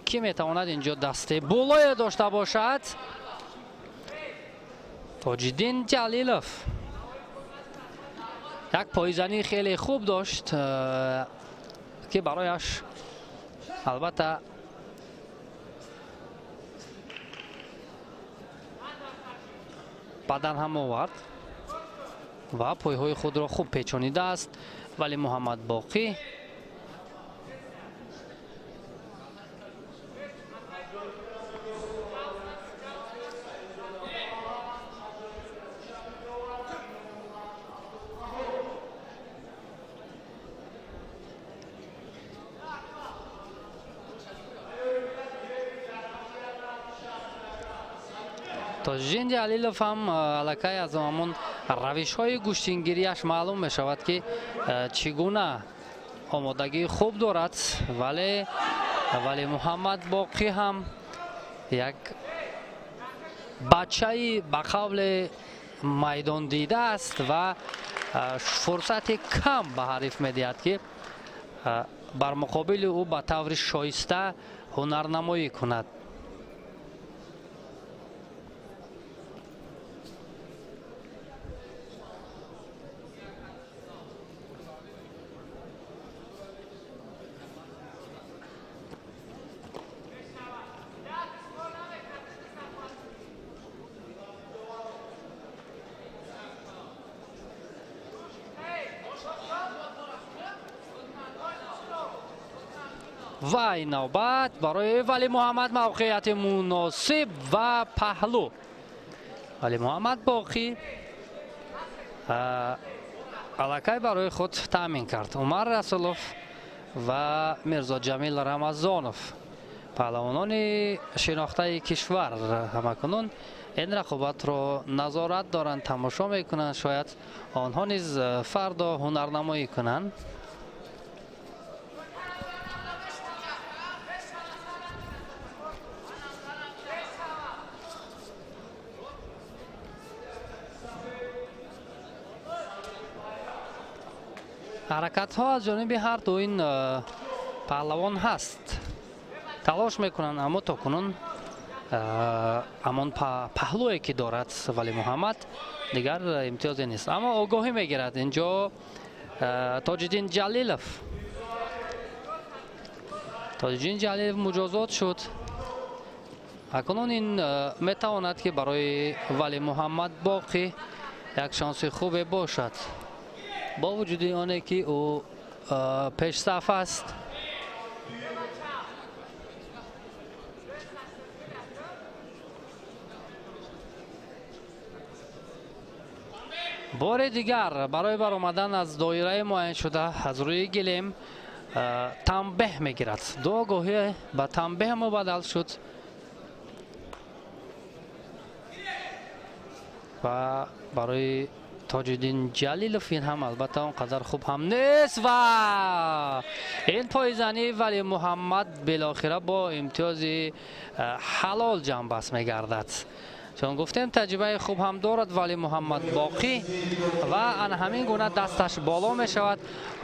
кӣ метавонад инҷо дасти болое дошта бошад. Тоҷиддин Ҷалилов як пойзанӣ хеле хуб дошт, ки барояш албатта бадан ҳам овард ва пойҳои худро хуб печонидааст. Вале Муҳаммад Боқӣ Тоҷиддин Ҷалилов ҳам аллакай аз ҳамон равишҳои гӯштингириаш маълум мешавад, ки чӣ гуна омодагии хуб дорад, вале Вале Муҳаммад Боқӣ ҳам як бачаи ба қавле майдон дида аст ва фурсати кам ба ҳариф медиҳад, ки бар муқобили ӯ ба таври шоиста ҳунарнамоӣ кунад. Ва ин навбат барои Вале Муҳаммад мавқеияти муносиб ва паҳлӯ. Вале Муҳаммад Боқӣ аллакай барои худ таъмин кард. Умар Расулов ва Мирзо Ҷамил Рамазонов, паҳлавонони шинохтаи кишвар, ҳамакунун ин рақобатро назорат доранд, тамошо мекунанд. Шояд онҳо низ фардо ҳунарнамоӣ кунанд. Ҳаракатҳо аз ҷониби ҳар ду ин паҳлавон ҳаст, талош мекунанд, аммо то кунун ҳамон паҳлӯе ки дорад Вале Муҳаммад дигар имтиёзе нест. Аммо огоҳӣ мегирад инҷо Тоҷиддин Ҷалилов. Тоҷиддин Ҷалилов муҷозот шуд. Акнун ин метавонад, ки барои Вале Муҳаммад Боқӣ як шанси хубе бошад, бо вуҷуди оне ки ӯ пешсаф аст. Бори дигар барои баромадан аз доираи муайяншуда аз рӯи гилем танбеҳ мегирад. Ду огоҳӣ ба танбеҳ мубаддал шуд ва барои Тоҷиддин Ҷалилов ин ҳам албатта он қадар хуб ҳам нест ва ин пойзанӣ Вале Муҳаммад билохира бо имтиёзи ҳалол ҷамъбаст мегардад. Чун гуфтем, таҷрибаи хуб ҳам дорад Вале Муҳаммад Боқӣ ва ана ҳамин гуна дасташ боло мешавад,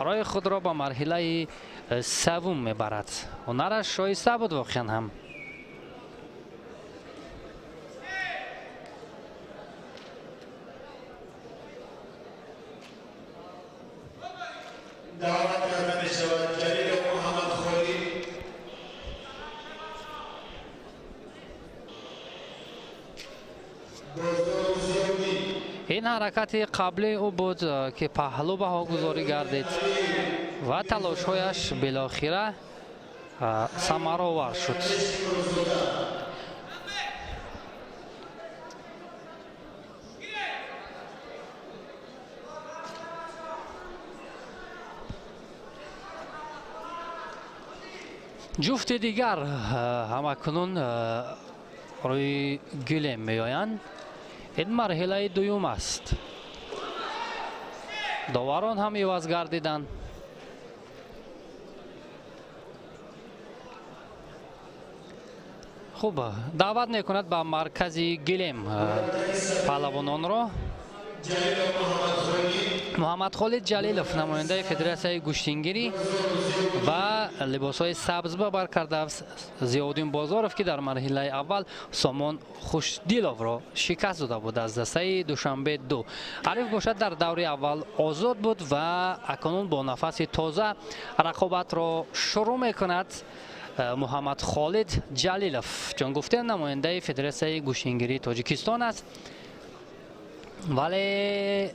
роҳи худро ба марҳилаи севум мебарад. Ҳунараш шоиста буд воқеан ҳам. Даъват карда мешавад Ҷалилов Муҳаммад Холид, Бозоров Зиёддин. Ин ҳаракати қаблии ӯ буд, ки паҳлӯ баҳогузорӣ гардид ва талошҳояш билохира самаровар шуд. Ҷуфти дигар ҳамакунун рӯи гилем меоянд. Ин марҳилаи дуюм аст. Доварон ҳам иваз гардиданд. Хуб, даъват мекунад ба маркази гилем паҳлавононро Муҳаммадхолид Ҷалилов, намояндаи федератсияи гӯштингирӣ ва либосҳои сабз ба бар карда, Зиёвуддин Бозоров, ки дар марҳилаи аввал Сомон Хушдиловро шикаст дода буд аз дастаи Душанбе 2. Ҳариф бошад дар даври аввал озод буд ва акнун бо нафаси тоза рақобатро шурӯъ мекунад Муҳаммадхолид Ҷалилов. Чун гуфтем, намояндаи федератсияи гӯштингирии Тоҷикистон аст, вале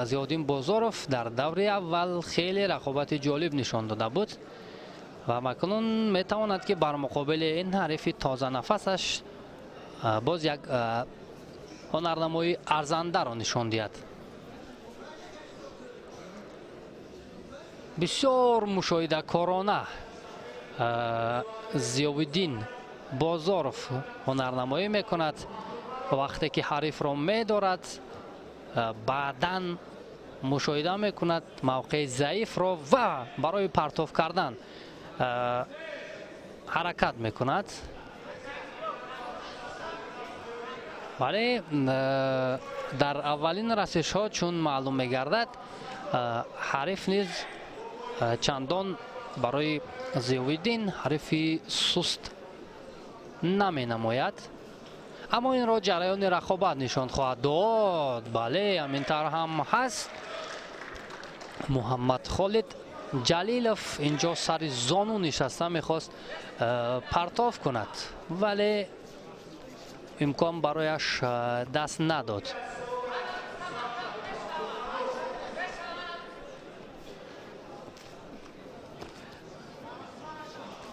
Зиёвуддин Бозоров дар даври аввал хеле рақобати ҷолиб нишон дода буд ва макнун метавонад, ки бар муқобили ин ҳарифи тозанафасаш боз як ҳунарнамоии арзандаро нишон диҳад. Бисёр мушоҳидакорона Зиёвуддин Бозоров ҳунарнамоӣ мекунад. Вақте ки ҳарифро медорад, баъдан мушоҳида мекунад мавқеи заифро ва барои партоф кардан ҳаракат мекунад. Вале дар аввалин расишҳо чун маълум мегардад, ҳариф низ чандон барои Зиёвиддин ҳарифи суст наменамояд. Аммо инро ҷараёни рақобат нишон хоҳад дод. Бале, ҳамин тавр ҳам ҳаст. Муҳаммад Холид Ҷалилов инҷо сари зону нишаста мехост партоф кунад, вале имкон барояш даст надод.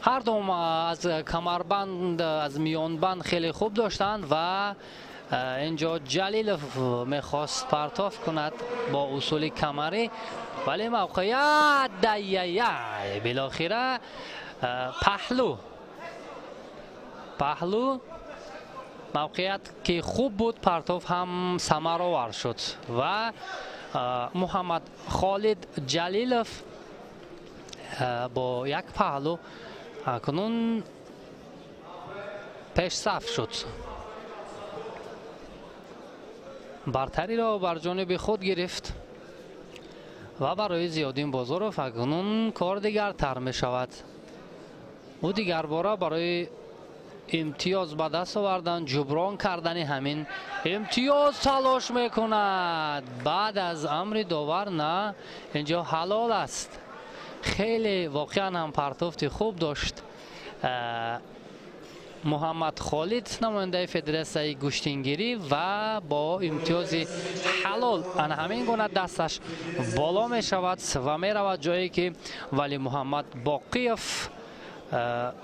Ҳар дум аз камарбанд, аз миёнбанд хеле хуб доштанд ва инҷо Ҷалилов мехост партоф кунад бо усули камарӣ, вале мавқеият даяяй билохира паҳлу мавқеият ки хуб буд, партоф ҳам самаровар шуд ва Муҳаммад Холид Ҷалилов бо як паҳлу акнун пешсаф шуд. Бартариро бар ҷониби худ гирифт ва барои Зиёддин Бозоров акнун кор дигартар мешавад. Ӯ дигарбора барои имтиёз ба даст овардан, ҷуброн кардани ҳамин имтиёз талош мекунад. Баъд аз амри довар на, инҷо ҳалол аст. Хеле воқеан ҳам партофти хуб дошт Муҳаммад Холид, намояндаи федератсияи гӯштингирӣ, ва бо имтиёзи ҳалол ана ҳамин гуна дасташ боло мешавад ва меравад ҷое ки Вали Муҳаммад Боқиев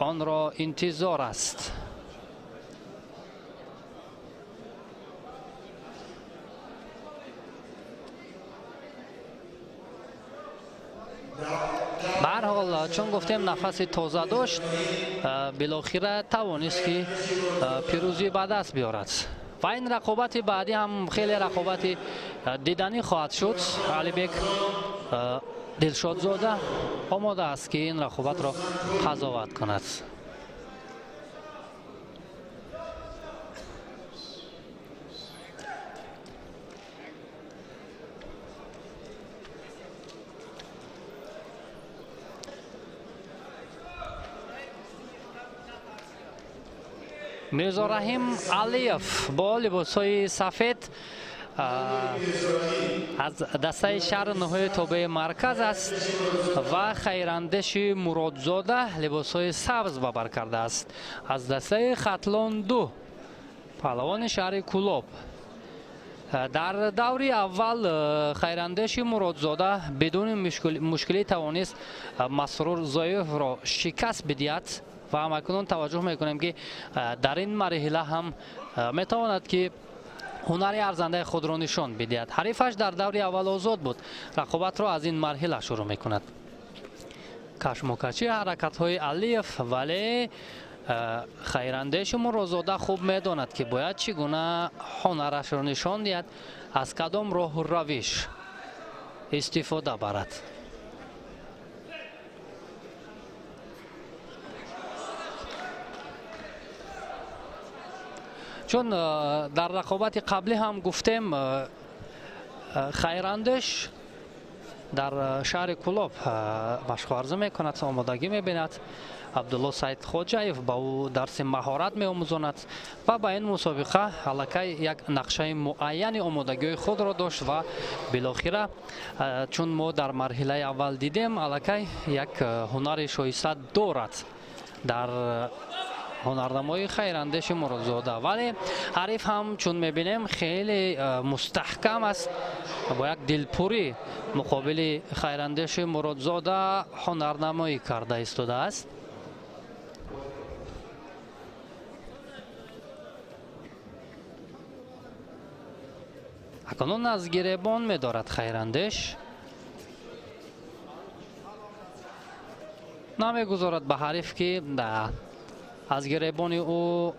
онро интизор аст. Ба ҳар ҳол, чун гуфтем, нафаси тоза дошт, билохира тавонист ки пирӯзӣ ба даст биёрад. Ва ин рақобати баъдӣ ҳам хеле рақобати диданӣ хоҳад шуд. Алибек Дилшодзода омода аст ки ин рақобатро қазоват кунад. Мирзораҳим Алиев бо либосҳои сафед аз дастаи шаҳри ноҳияи тобеи марказ аст ва Хайрандеши Муродзода либосҳои сабз ба бар кардааст аз дастаи Хатлон 2, паҳлавони шаҳри Кӯлоб. Дар даври аввал Хайрандеши Муродзода бидуни мушкилӣ тавонист Масрур Зоевро шикаст бидиҳад ва ҳамакнун таваҷҷӯҳ мекунем ки дар ин марҳила ҳам метавонад ки ҳунари арзандаи худро нишон бидиҳад. Ҳарифаш дар даври аввал озод буд, рақобатро аз ин марҳила шурӯъ мекунад. Кашмокаши ҳаракатҳои Алиев, вале Хайрандеши Муродзода хуб медонад ки бояд чӣ гуна ҳунарашро нишон диҳад, аз кадом роҳу равиш истифода барад. Чун дар рақобати қаблӣ ҳам гуфтем, Хайрандеш дар шаҳри Кӯлоб машқварзӣ мекунад, омодагӣ мебинад. Абдулло Саидхоҷаев ба ӯ дарси маҳорат меомӯзонад ва ба ин мусобиқа аллакай як нақшаи муайяни омодагиҳои худро дошт ва билохира, чун мо дар марҳилаи аввал дидем, аллакай як ҳунари шоиста дорад дар ҳунарнамои Хайрандеши Муродзода. Вале ҳариф ҳам чун мебинем хеле мустаҳкам аст, бо як дилпурӣ муқобили Хайрандеши Муродзода ҳунарнамоӣ карда истодааст. Акнун аз гиребон медорад Хайрандеш, намегузорад ба ҳариф ки аз гиребони ӯ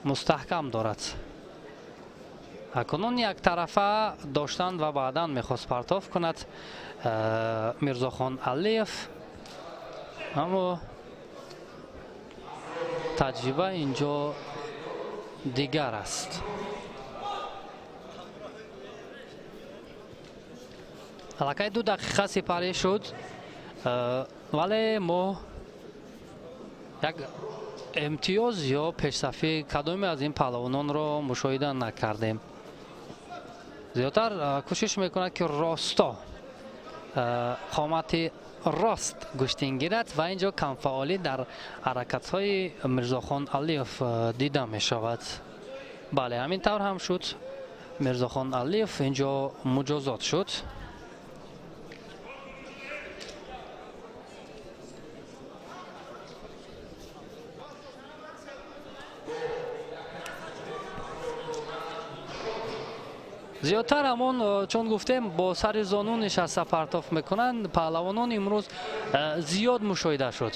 Мустаҳкам дорад. Акнун яктарафа доштан ва баъдан мехост партоф кунад Мирзохон Алиев, аммо таҷриба инҷо дигар аст. Аллакай 2 дақиқа сипарӣ шуд, вале мо як имтиёз ё пешсафии кадоме аз ин паҳлавононро мушоҳида накардем. Зиёдтар кӯшиш мекунад, ки росто қомати рост гӯштин гирад ва ин ҷо камфаъолӣ дар ҳаракатҳои Мирзохон Алиев дида мешавад. Бале, ҳамин тавр ҳам шуд. Мирзохон Алиев ин ҷо муҷозот шуд. Зиёдтар ҳамон, чун гуфтем, бо сари зону нишаста партоф мекунанд паҳлавонон, имрӯз зиёд мушоҳида шуд.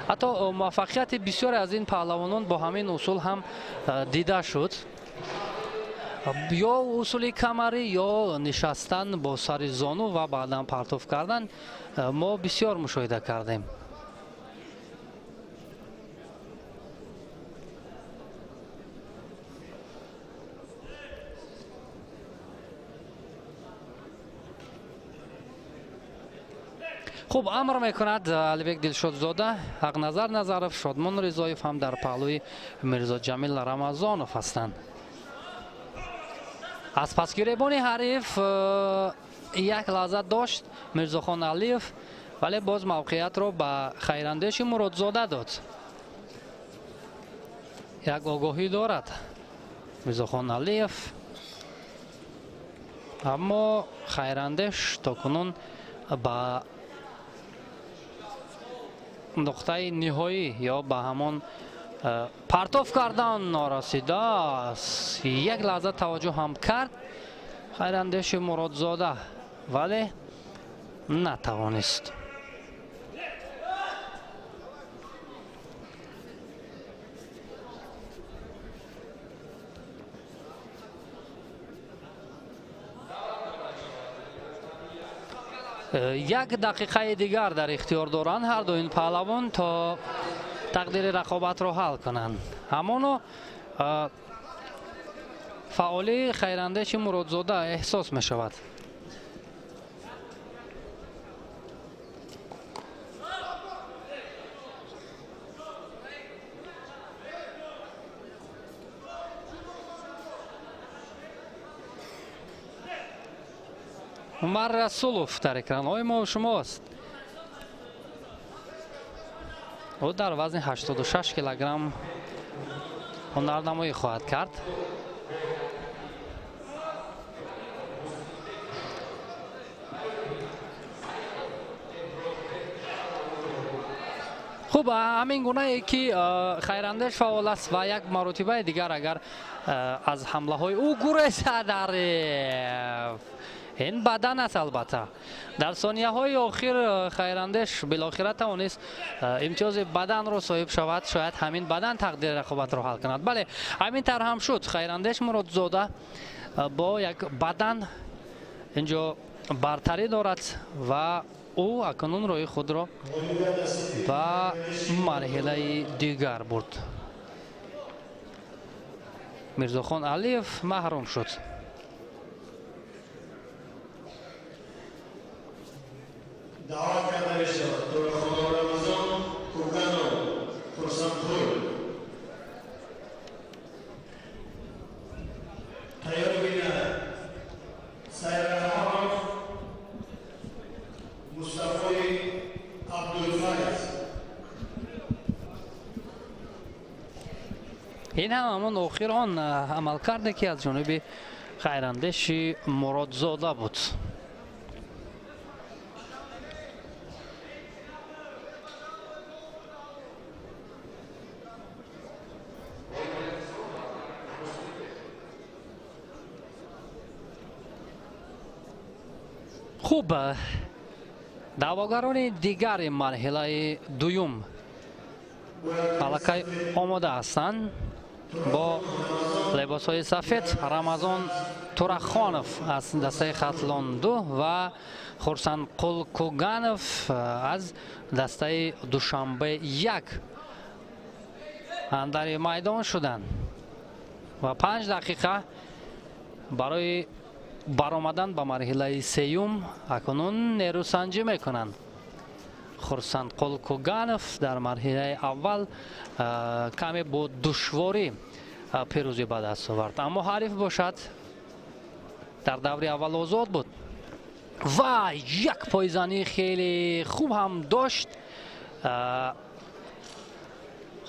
Ҳатто муваффақияти бисёре аз ин паҳлавонон бо ҳамин усул ҳам дида шуд: ё усули камарӣ, ё нишастан бо сари зону ва баъдан партоф кардан мо бисёр мушоҳида кардем. Хуб, амр мекунад Алибек Дилшодзода. Ҳақназар Назаров, Шодмон Ризоев ҳам дар паҳлӯи Мирзоҷамил Рамазонов ҳастанд. Аз пасгиребони ҳариф як лаҳза дошт Мирзохон Алиев, вале боз мавқеиятро ба Хайрандеши Муродзода дод. Як огоҳӣ дорад Мирзохон Алиев, аммо Хайрандеш то кунун ба нуқтаи ниҳоӣ ё ба ҳамон партоф кардан норасидааст. Як лаҳза таваҷҷӯҳ ҳам кард Хайрандеши Муродзода, вале натавонист. Як дақиқаи дигар дар ихтиёр доранд ҳарду ин паҳлавон, то тақдири рақобатро ҳал кунанд. Ҳамоно фаъолии Хайрандеши Муродзода эҳсос мешавад. Умар Расулов дар экранҳои мо шумост. Ӯ дар вазни 86 килограмм ҳунарнамоӣ хоҳад кард. Хуб, ҳамин гунае ки Хайрандеш фаъол аст ва як маротибаи дигар агар аз ҳамлаҳои ӯ гурезад ҳариф, ин бадан аст. Албатта, дар сонияҳои охир Хайрандеш билохира тавонист имтиёзи баданро соҳиб шавад. Шояд ҳамин бадан тақдири рақобатро ҳал кунад. Бале, ҳамин тавр ҳам шуд. Хайрандеш Муродзода бо як бадан инҷо бартарӣ дорад ва ӯ акнун роҳи худро ба марҳилаи дигар бурд. Мирзохон Алиев маҳрум шуд. Даъват карда мешавад Дорахона Рамазон Кӯканов, Хурсандпур. Тайёр бинад Сайрахмонов Мустафои Абдулфайз. Ин ҳам ҳамон охир он амалкарде, ки аз ҷониби Хайрандеши Муродзода буд. Хуб, даъвогарони дигари марҳилаи дуюм аллакай омода ҳастанд. Бо либосҳои сафед Рамазон Турахонов аз дастаи Хатлон 2 ва Хурсандқул Куганов аз дастаи Душанбе 1 андари майдон шуданд ва 5 дақиқа барои баромадан ба марҳилаи сеюм акнун нерӯсанҷӣ мекунанд. Хурсандқул Куганов дар марҳилаи аввал каме бо душворӣ пирӯзӣ ба даст овард, аммо ҳариф бошад дар даври аввал озод буд ва як пойзанӣ хеле хуб ҳам дошт.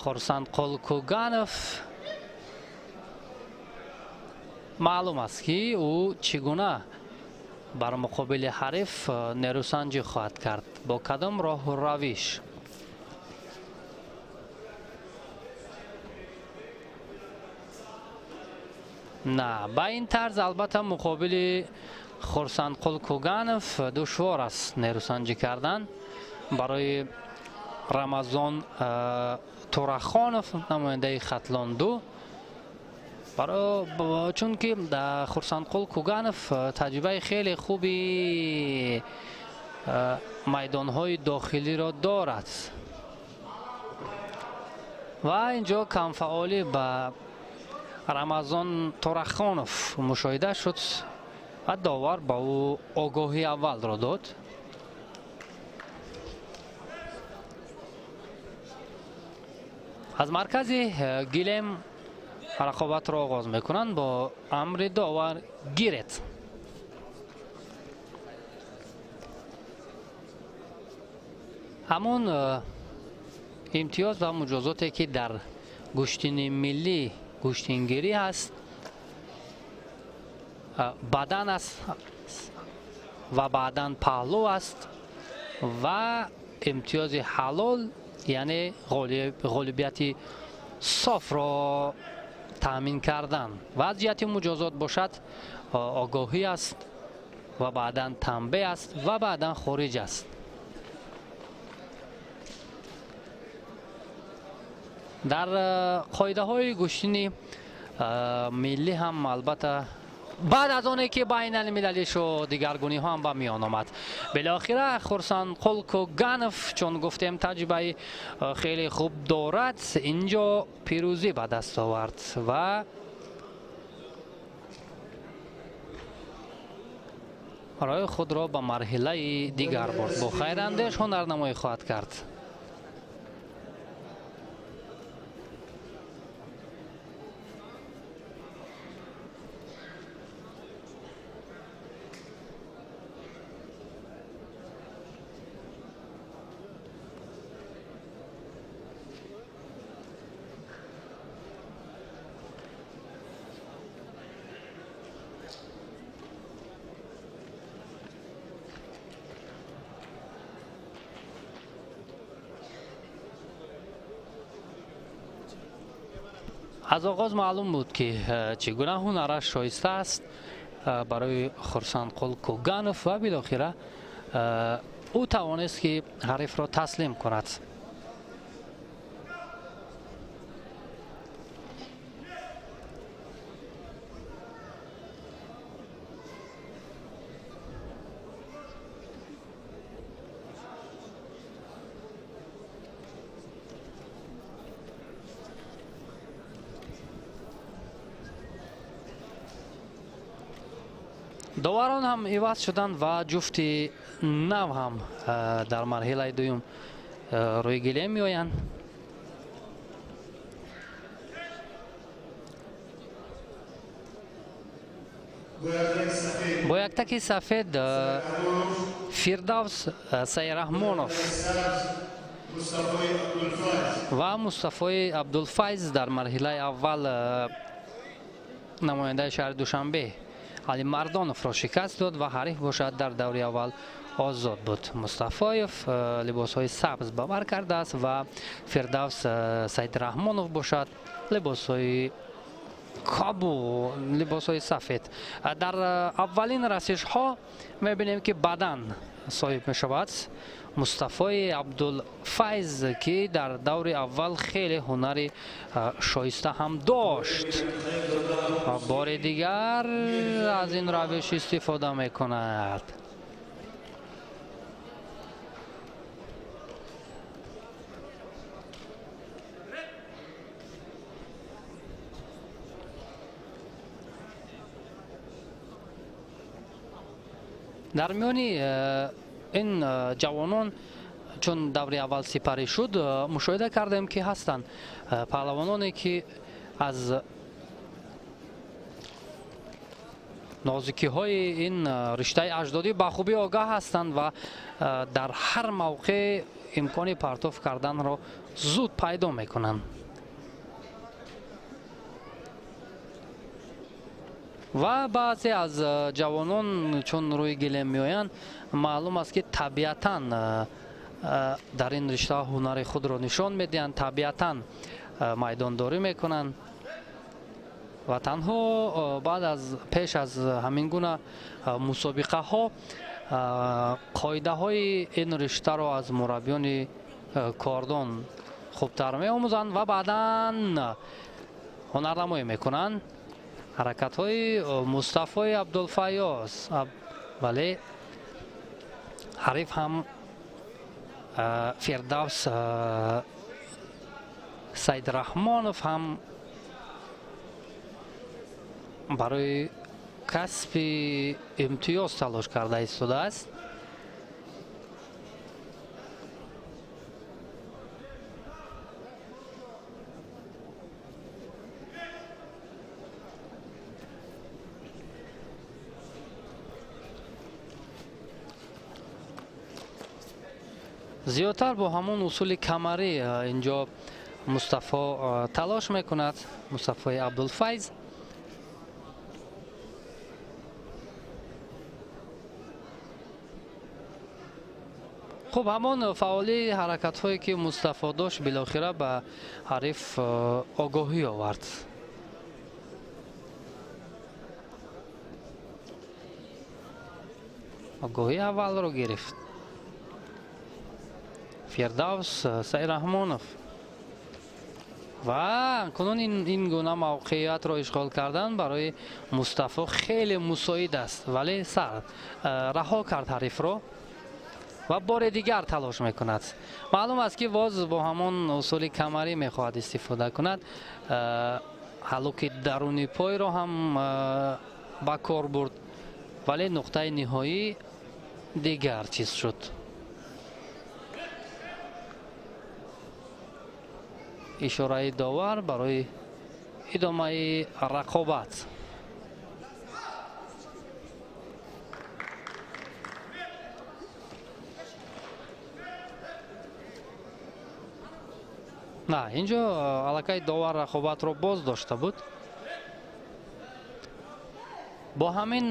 Хурсандқул Куганов маълум аст, ки ӯ чӣ гуна бар муқобили ҳариф нерӯсанҷӣ хоҳад кард, бо кадом роҳу равиш. На, ба ин тарз албатта муқобили Хурсандқул Куганов душвор аст нерӯсанҷӣ кардан барои Рамазон Турахонов, намояндаи Хатлон 2, чунки Хурсандқул Куганов таҷрибаи хеле хуби майдонҳои дохилиро дорад ва инҷо камфаъолӣ ба Рамазон Турахонов мушоҳида шуд ва довар ба ӯ огоҳии аввалро дод. Аз маркази гилем рақобатро оғоз мекунанд бо амри довар гиред. Ҳамон имтиёз ва муҷозоте, ки дар гӯштини миллӣ гӯштингирӣ ҳаст, бадан аст ва баъдан паҳлӯ аст ва имтиёзи ҳалол, яъне ғолибияти софро таъмин кардан, ва аз ҷиҳати муҷозот бошад огоҳӣ аст ва баъдан танбеҳ аст ва баъдан хориҷ аст. Дар қоидаҳои гӯштини миллӣ ҳам албатта баъд аз оне ки байналмилалӣ шуд, дигаргуниҳо ҳам ба миён омад. Билохира Хурсандқул Куганов, чун гуфтем, таҷрибаи хеле хуб дорад, инҷо пирӯзӣ ба даст овард ва роҳи худро ба марҳилаи дигар бурд. Бо хайрандеш ҳунарнамоӣ хоҳад кард. Аз оғоз маълум буд, ки чӣ гуна ҳунараш шоиста аст барои Хурсандқул Куганов ва билохира ӯ тавонист, ки ҳарифро таслим кунад. Доварон ҳам иваз шуданд ва ҷуфти нав ҳам дар марҳилаи дуюм рӯи гилем меоянд. Бо яктаки сафед Фирдавс Сайраҳмонов ва Мустафои Абдулфайз дар марҳилаи аввал намояндаи шаҳри Душанбе Али Мардоновро шикаст дод ва ҳариф бошад дар даври аввал озод буд. Мустафоев либосҳои сабз ба бар кардааст ва Фирдавс Саидрахмонов бошад либосҳои кабу, либосҳои сафед. Дар аввалин расишҳо мебинем, ки бадан соҳиб мешавад. Мустафои Абдулфайз, ки дар даври аввал хеле ҳунари шоиста ҳам дошт ва бори дигар аз ин равиш истифода мекунад. Дар миёни ин ҷавонон, чун даври аввал сипарӣ шуд, мушоҳида кардем, ки ҳастанд паҳлавононе, ки аз нозукиҳои ин риштаи аҷдодӣ ба хубӣ огаҳ ҳастанд ва дар ҳар мавқеъ имкони партоф карданро зуд пайдо мекунанд. Ва баъзе аз ҷавонон, чун рӯи гилем меоянд, маълум аст, ки табиатан дар ин ришта ҳунари худро нишон медиҳанд, табиатан майдондорӣ мекунанд ва танҳо баъд аз пеш аз ҳамин гуна мусобиқаҳо қоидаҳои ин риштаро аз мураббиёни кордон хубтар меомӯзанд ва баъдан ҳунарнамоӣ мекунанд. Ҳаракатҳои Мустафои Абдулфаёз, вале ҳариф ҳам Фирдавс Саидрахмонов ҳам барои касби имтиёз талош карда истодааст. Зиёдтар бо ҳамон усули камарӣ инҷо Мустафо талош мекунад, Мустафои Абдулфайз. Хуб, ҳамон фаъолии ҳаракатҳое, ки Мустафо дошт, билохира ба ҳариф огоҳӣ овард. Огоҳии аввалро гирифт Фирдавс Саираҳмонов ва кунун ин гуна мавқеиятро ишғол кардан барои Мустафо хеле мусоид аст, вале сар раҳо кард ҳарифро ва бори дигар талош мекунад. Маълум аст, ки боз бо ҳамон усули камарӣ мехоҳад истифода кунад. Ҳалуки даруни пойро ҳам ба кор бурд, вале нуқтаи ниҳоӣ дигар чиз шуд. Ишораи довар барои идомаи рақобат. На, инҷо аллакай довар рақобатро боз дошта буд. Бо ҳамин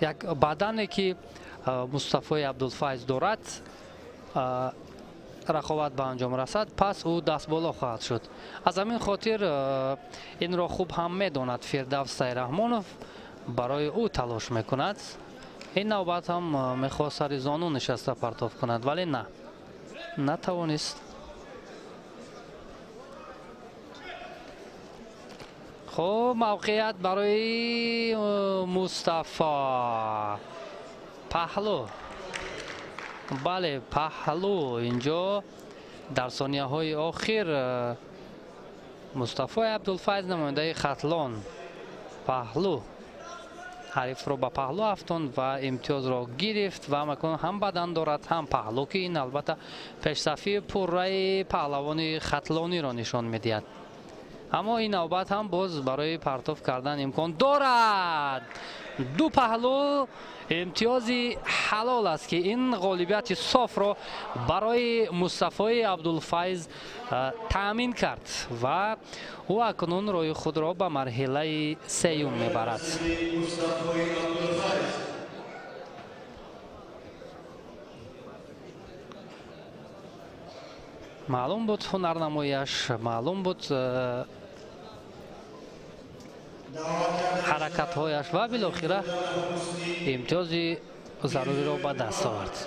як бадане, ки Мустафои Абдулфайз дорад, рақобат ба анҷом расад, пас ӯ дастболо хоҳад шуд. Аз ҳамин хотир инро хуб ҳам медонад Фирдавс Сайраҳмонов, барои ӯ талош мекунад. Ин навбат ҳам мехост сари зону нишаста партоф кунад, вале на, натавонист. Хуб, мавқеият барои Мустафо. Паҳлӯ, бале, паҳлӯ. Инҷо дар сонияҳои охир Мустафои Абдулфайз, намояндаи Хатлон, паҳлӯ ҳарифро ба паҳлӯ афтонд ва имтиёзро гирифт ва макун ҳам бадан дорад, ҳам паҳлӯ, ки ин албатта пешсафии пурраи паҳлавони хатлониро нишон медиҳад. Аммо ин навбат ҳам боз барои партоф кардан имкон дорад. Ду паҳлӯ, имтиёзи ҳалол аст, ки ин ғолибияти софро барои Мустафои Абдулфайз таъмин кард ва ӯ акнун роҳи худро ба марҳилаи сеюм мебарад. Маълум буд ҳунарнамояш, маълум буд ҳаракатҳояш ва билохира имтиёзи заруриро ба даст овард.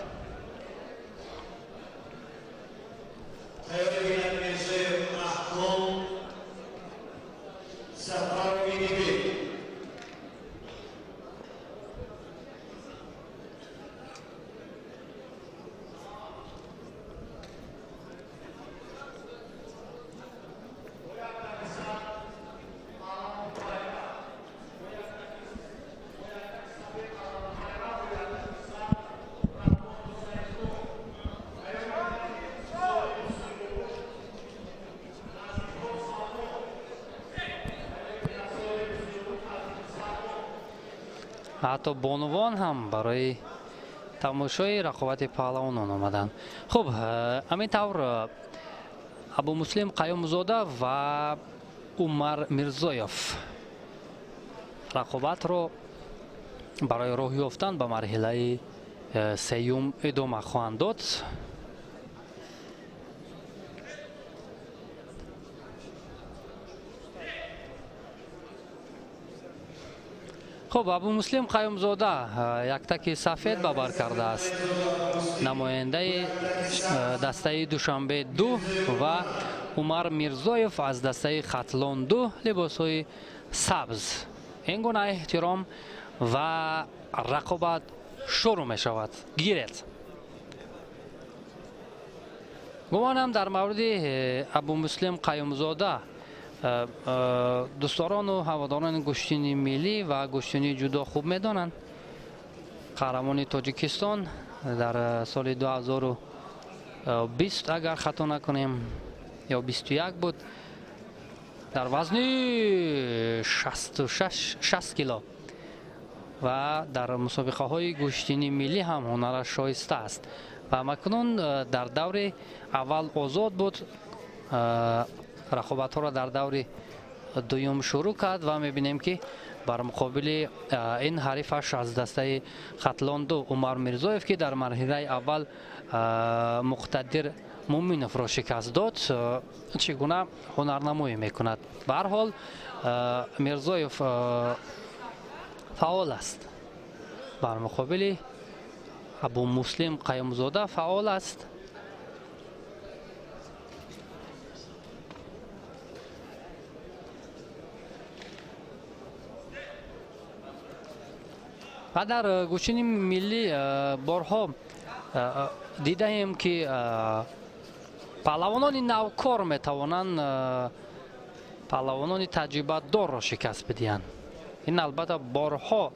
Ҳатто бонувон ҳам барои тамошои рақобати паҳлавонон омаданд. Хуб, ҳамин тавр Абумуслим Қаюмзода ва Умар Мирзоев рақобатро барои роҳ ёфтан ба марҳилаи сеюм идома хоҳанд дод. Хуб, Абумуслим Қаюмзода яктаки сафед ба бар кардааст, намояндаи дастаи Душанбе 2, ва Умар Мирзоев аз дастаи Хатлон 2 либосҳои сабз. Ин гуна эҳтиром ва рақобат шурӯъ мешавад. Гиред. Гумонам дар мавриди Абумуслим Қаюмзода дӯстдорону ҳаводорони гӯштини миллӣ ва гӯштини ҷудо хуб медонанд. Қаҳрамони Тоҷикистон дар соли 2020, агар хато накунем, ё 21 буд, дар вазни 66 кило ва дар мусобиқаҳои гӯштини миллӣ ҳам ҳунараш шоиста аст ва макнун дар даври аввал озод буд, рақобатҳоро дар даври дуюм шурӯъ кард ва мебинем, ки бар муқобили ин ҳарифаш аз дастаи Хатлон 2 Умар Мирзоев, ки дар марҳилаи аввал Муқтадир Муминовро шикаст дод, чӣ гуна ҳунарнамоӣ мекунад. Ба ҳар ҳол, Мирзоев фаъол аст, бар муқобили Абумуслим Қаюмзода фаъол аст. Ва дар гӯштини миллӣ борҳо дидаем, ки паҳлавонони навкор метавонанд паҳлавонони таҷрибадорро шикаст бидиҳанд. Ин албатта борҳо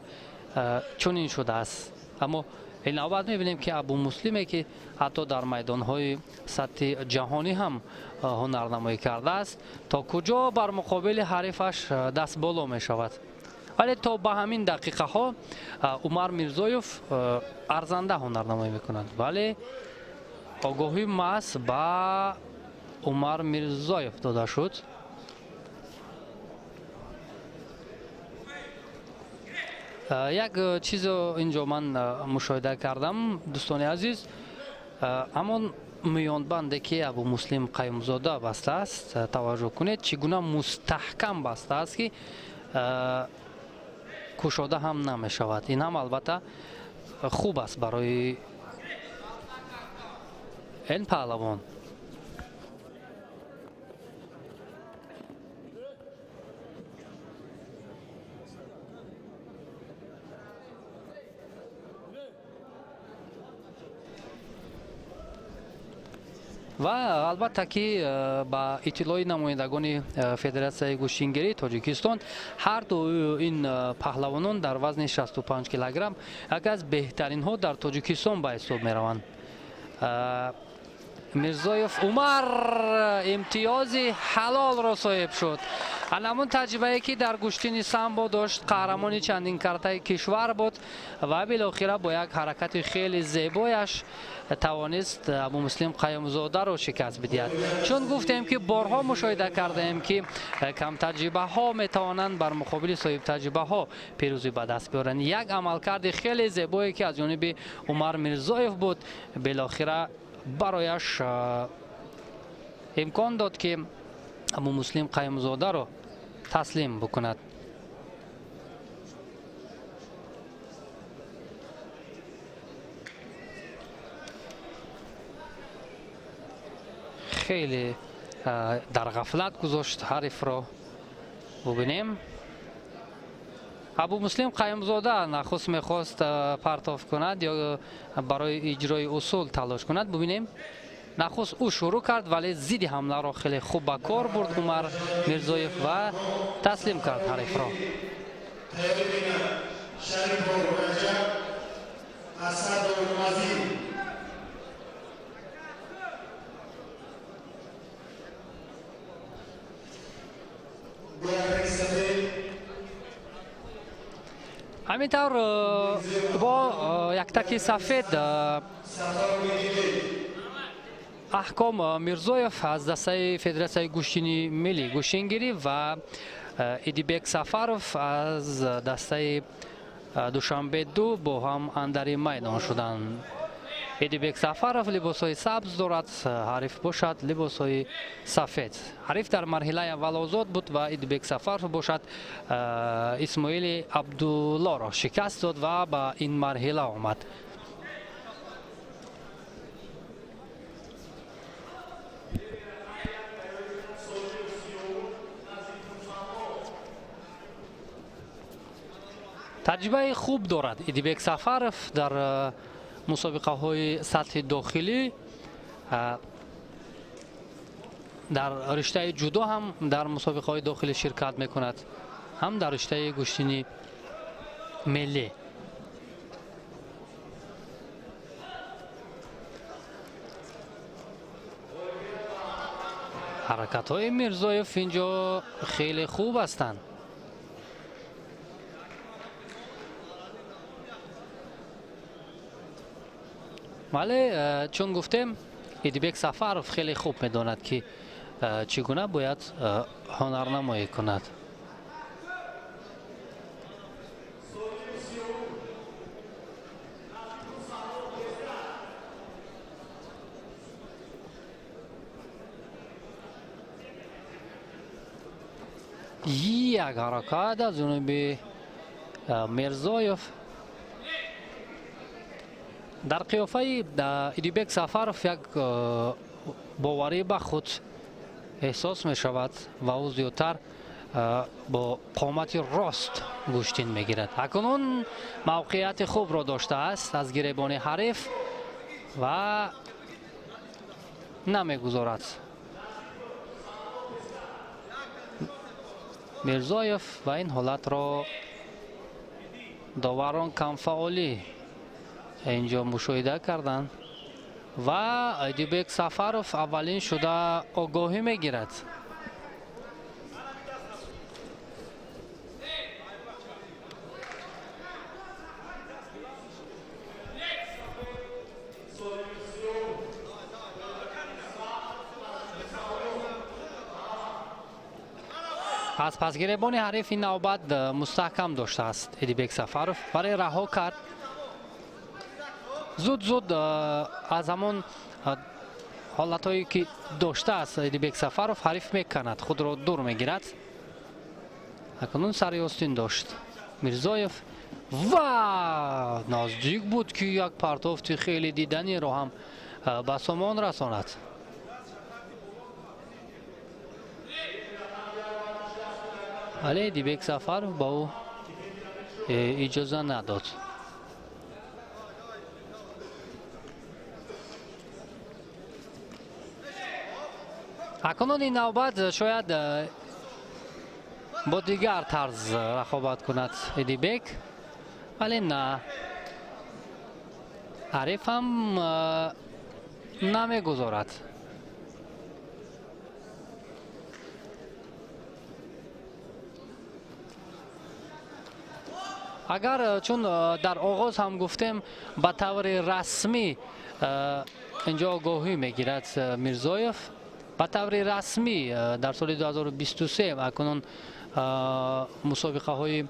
чунин шудааст, аммо ин навбат мебинем, ки Абумуслиме, ки ҳатто дар майдонҳои сатҳи ҷаҳонӣ ҳам ҳунарнамоӣ кардааст, то куҷо бар муқобили ҳарифаш даст боло мешавад. Вале то ба ҳамин дақиқаҳо Умар Мирзоев арзанда ҳунарнамоӣ мекунад, вале огоҳии маҳз ба Умар Мирзоев дода шуд. Як чизо инҷо ман мушоҳида кардам, дӯстони азиз, ҳамон миёнбанде, ки Абумуслим Қаюмзода бастааст, таваҷҷӯҳ кунед, чӣ гуна мустаҳкам бастааст, ки кушода ҳам намешавад. Ин ҳам албатта хуб аст барои ин паҳлавон. Ва албатта, ки ба иттилои намояндагони Федератсияи гӯштингирии Тоҷикистон, ҳар ду ин паҳлавонон дар вазни 65 килограмм яке аз беҳтаринҳо дар Тоҷикистон ба ҳисоб мераванд. Мирзоев Умар имтиёзи ҳалолро соҳиб шуд. Ҳамон таҷрибае, ки дар гӯштини самбо дошт, қаҳрамони чандин картаи кишвар буд ва билохира бо як ҳаракати хеле зебояш тавонист Абумуслим Қаюмзодаро шикаст бидиҳад. Чун гуфтем, ки борҳо мушоҳида кардаем, ки камтаҷрибаҳо метавонанд бар муқобили соҳибтаҷрибаҳо пирӯзӣ ба даст биёранд. Як амалкарди хеле зебое, ки аз ҷониби Умар Мирзоев буд, билохира барояш имкон дод, ки Абумуслим Қаюмзодаро таслим бикунад. Хеле дар ғафлат гузошт ҳарифро. Бубинем, Абумуслим Қаюмзода нахуст мехост партоф кунад ё барои иҷрои усул талош кунад. Бубинем, нахуст ӯ шурӯъ кард, вале зидди ҳамларо хеле хуб ба кор бурд Умар Мирзоев ва таслим кард ҳарифро. Ҳамин тавр, бо яктаки сафед Аҳком Мирзоев аз дастаи Федератсияи гӯштини миллӣ гӯштингирӣ ва Идибек Сафаров аз дастаи Душанбе ду бо ҳам андари майдон шуданд. Идибек Сафаров либосҳои сабз дорад, ҳариф бошад либосҳои сафед. Ҳариф дар марҳилаи аввал озод буд ва Идибек Сафаров бошад Исмоили Абдуллоро шикаст дод ва ба ин марҳила омад. Таҷрибаи хуб дорад Идибек Сафаров дар мусобиқаҳои сатҳи дохилӣ, дар риштаи ҷудо ҳам дар мусобиқаҳои дохилӣ ширкат мекунад, ҳам дар риштаи гӯштини миллӣ. Ҳаракатҳои Мирзоев инҷо хеле хуб ҳастанд. Вале, чун гуфтем, Идибек Сафаров хеле хуб медонад, ки чӣ гуна бояд ҳунарнамоӣ кунад. Як ҳаракат аз ҷониби Мирзоев. Дар қиёфаи Идибек Сафаров як боварӣ ба худ эҳсос мешавад ва ӯ зиёдтар бо қомати рост гӯштин мегирад. Акнун мавқеияти хубро доштааст аз гиребони ҳариф ва намегузорад Мирзоев ва ин ҳолатро доварон камфаъолӣ инҷо мушоҳида карданд ва Айдибек Сафаров аввалин шуда огоҳӣ мегирад. Аз пасгиребони ҳариф ин навбат мустаҳкам доштааст Эдибек Сафаров, вале раҳо кард. Зуд зуд аз ҳамон ҳолатҳое ки доштааст Эдибек Сафаров, ҳариф меканад, худро дур мегирад. Акнун сари остин дошт Мирзоев ва наздик буд, ки як партофти хеле диданиро ҳам ба сомон расонад. Вале Эдибек Сафаров ба ӯ иҷоза надод. Акнун ин навбат шояд бо дигар тарз рақобат кунад Эдибек, вале на, ҳариф ҳам намегузорад. Агар чун дар оғоз ҳам гуфтем, ба таври расмӣ инҷо огоҳӣ мегирад Мирзоев. Ба таври расмӣ дар соли 2023 акнун мусобиқаҳои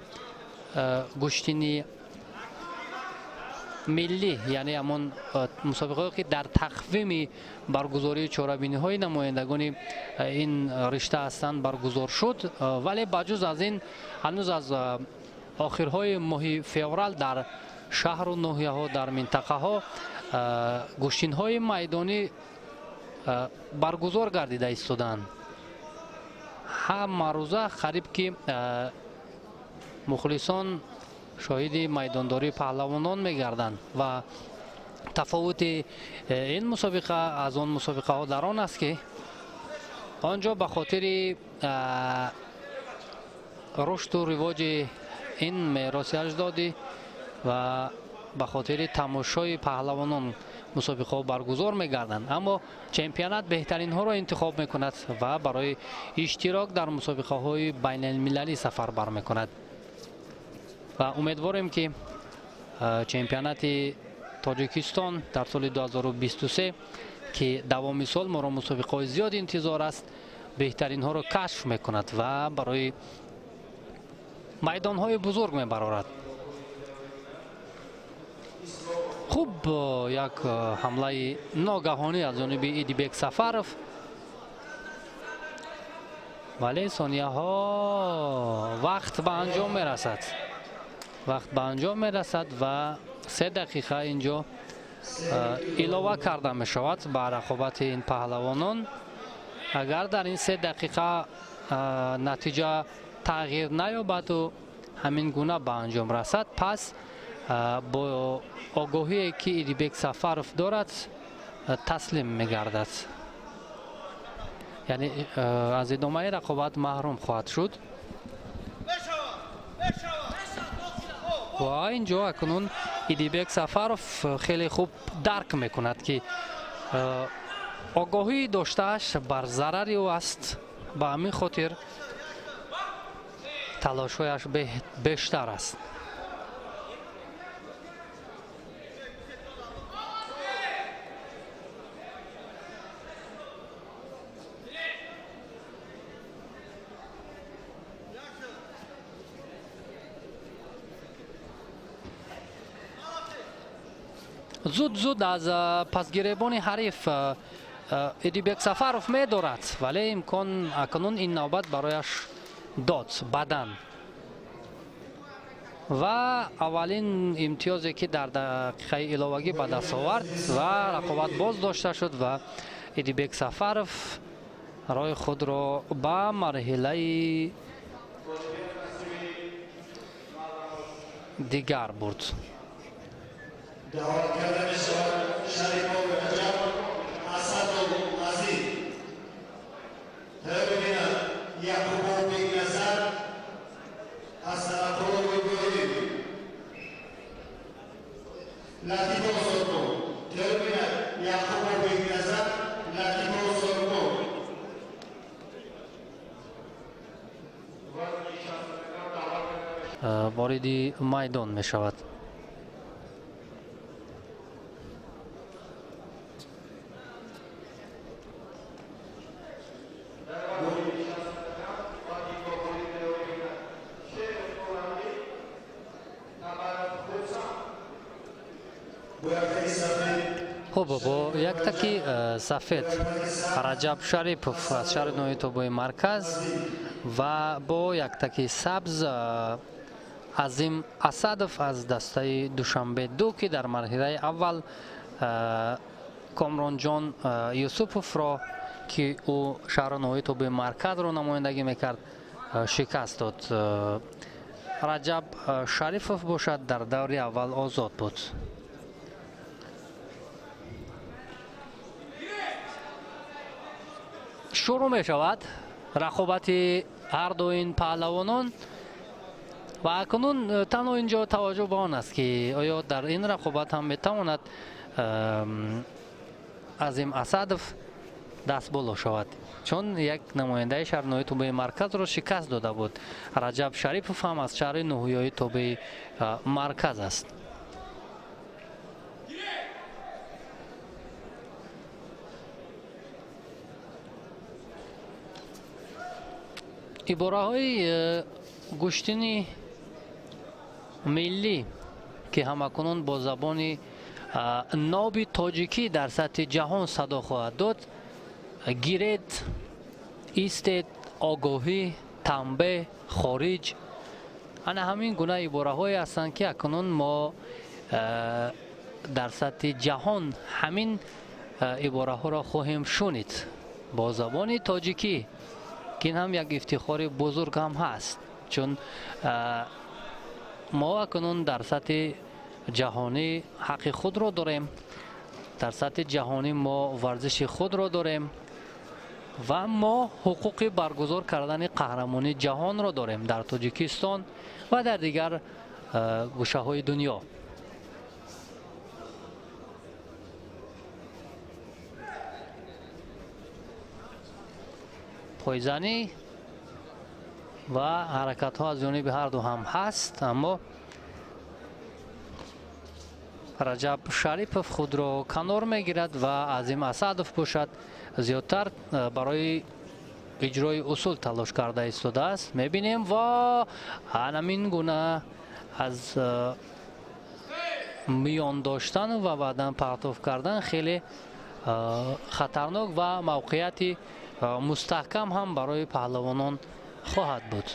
гӯштини миллӣ, яъне ҳамон мусобиқаҳое ки дар тақвими баргузории чорабиниҳои намояндагони ин ришта ҳастанд, баргузор шуд. Вале ба ҷуз аз ин, ҳанӯз аз охирҳои моҳи феврал дар шаҳру ноҳияҳо, дар минтақаҳо гӯштинҳои майдонӣ Баргузор гардида истодаанд. Ҳамарӯза қариб ки мухлисон шоҳиди майдондории паҳлавонон мегарданд ва тафовути ин мусобиқа аз он мусобиқаҳо дар он аст, ки он ҷо ба хотири рушду ривоҷи ин мероси аҷдодӣ ва ба хотири тамошои паҳлавонон мусобиқаҳо баргузор мегарданд, аммо чемпионат беҳтаринҳоро интихоб мекунад ва барои иштирок дар мусобиқаҳои байналмилалӣ сафарбар мекунад. Ва умедворем, ки чемпионати Тоҷикистон дар соли 2023, ки давоми сол моро мусобиқаҳои зиёд интизор аст, беҳтаринҳоро кашф мекунад ва барои майдонҳои бузург мебарорад. Хуб, як ҳамлаи ногаҳонӣ аз ҷониби Идибек Сафаров, вале сонияҳо, вақт ба анҷом мерасад, вақт ба анҷом мерасад ва 3 дақиқа инҷо илова карда мешавад ба рақобати ин паҳлавонон. Агар дар ин 3 дақиқа натиҷа тағйир наёбаду ҳамин гуна ба анҷом расад, пас бо огоҳие, ки Идибек Сафаров дорад, таслим мегардад, яъне аз идомаи рақобат маҳрум хоҳад шуд. Ва ин ҷо акнун Идибек Сафаров хеле хуб дарк мекунад, ки огоҳии доштааш бар зарари ӯ аст, ба ҳамин хотир талошҳояш бештар аст. Зуд зуд аз пасгиребони ҳариф Идибек Сафаров медорад, вале имкон акнун ин навбат барояш дод бадан ва аввалин имтиёзе, ки дар дақиқаи иловагӣ ба даст овард, ва рақобат боз дошта шуд ва Идибек Сафаров роҳи худро ба марҳилаи дигар бурд. Даъват карда мешавад Шарипов Раҷаб, Асадов Азиз. Тайёр бинад Яқубов Бекназар аз Сарақулов Иброҳим. Латифов Сорбон. Тайёр бинад Яқубов Бекназар, Латифов Сорбон. Вориди майдон мешавад. Хуб, бо як таки сафед Раҷаб Шарипов аз шаҳри ноҳияи тобои марказ ва бо як таки сабз Азим Асадов аз дастаи Душанбе ду, ки дар марҳилаи аввал Комронҷон Юсуповро, ки ӯ шаҳру ноҳияи тобои марказро намояндагӣ мекард, шикаст дод. Раҷаб Шарифов бошад, дар даври аввал озод буд. Шурӯъ мешавад рақобати ҳарду ин паҳлавонон ва акнун танҳо ин ҷо таваҷҷӯҳ ба он аст, ки оё дар ин рақобат ҳам метавонад Азим Асадов даст боло шавад, чун як намояндаи шаҳри ноҳияи тобеи марказро шикаст дода буд. Раҷаб Шарипов ҳам аз шаҳри ноҳияи тобеи марказ аст. Ибораҳои гӯштини миллӣ, ки ҳамакунун бо забони ноби тоҷикӣ дар сатҳи ҷаҳон садо хоҳад дод: гиред, истед, огоҳӣ, танбеҳ, хориҷ, ана ҳамин гуна ибораҳое ҳастанд, ки акнун мо дар сатҳи ҷаҳон ҳамин Ибораҳоро хоҳем шунид бо забони тоҷикӣ, ки ин ҳам як ифтихори бузург ҳам ҳаст, чун мо акнун дар сатҳи ҷаҳонӣ ҳаққи худро дорем, дар сатҳи ҷаҳонӣ мо варзиши худро дорем ва мо ҳуқуқи баргузор кардани қаҳрамонии ҷаҳонро дорем дар Тоҷикистон ва дар дигар гӯшаҳои дунё. Пойзанӣ ва ҳаракатҳо аз ҷониби ҳарду ҳам ҳаст, аммо Раҷаб Шарипов худро канор мегирад ва Азим Асадов бошад зиёдтар барои иҷрои усул талош карда истодааст. Мебинем ва ҳамин гуна аз миён доштан ва баъдан партоф кардан хеле хатарнок ва мавқеияти мустаҳкам ҳам барои паҳлавонон хоҳад буд.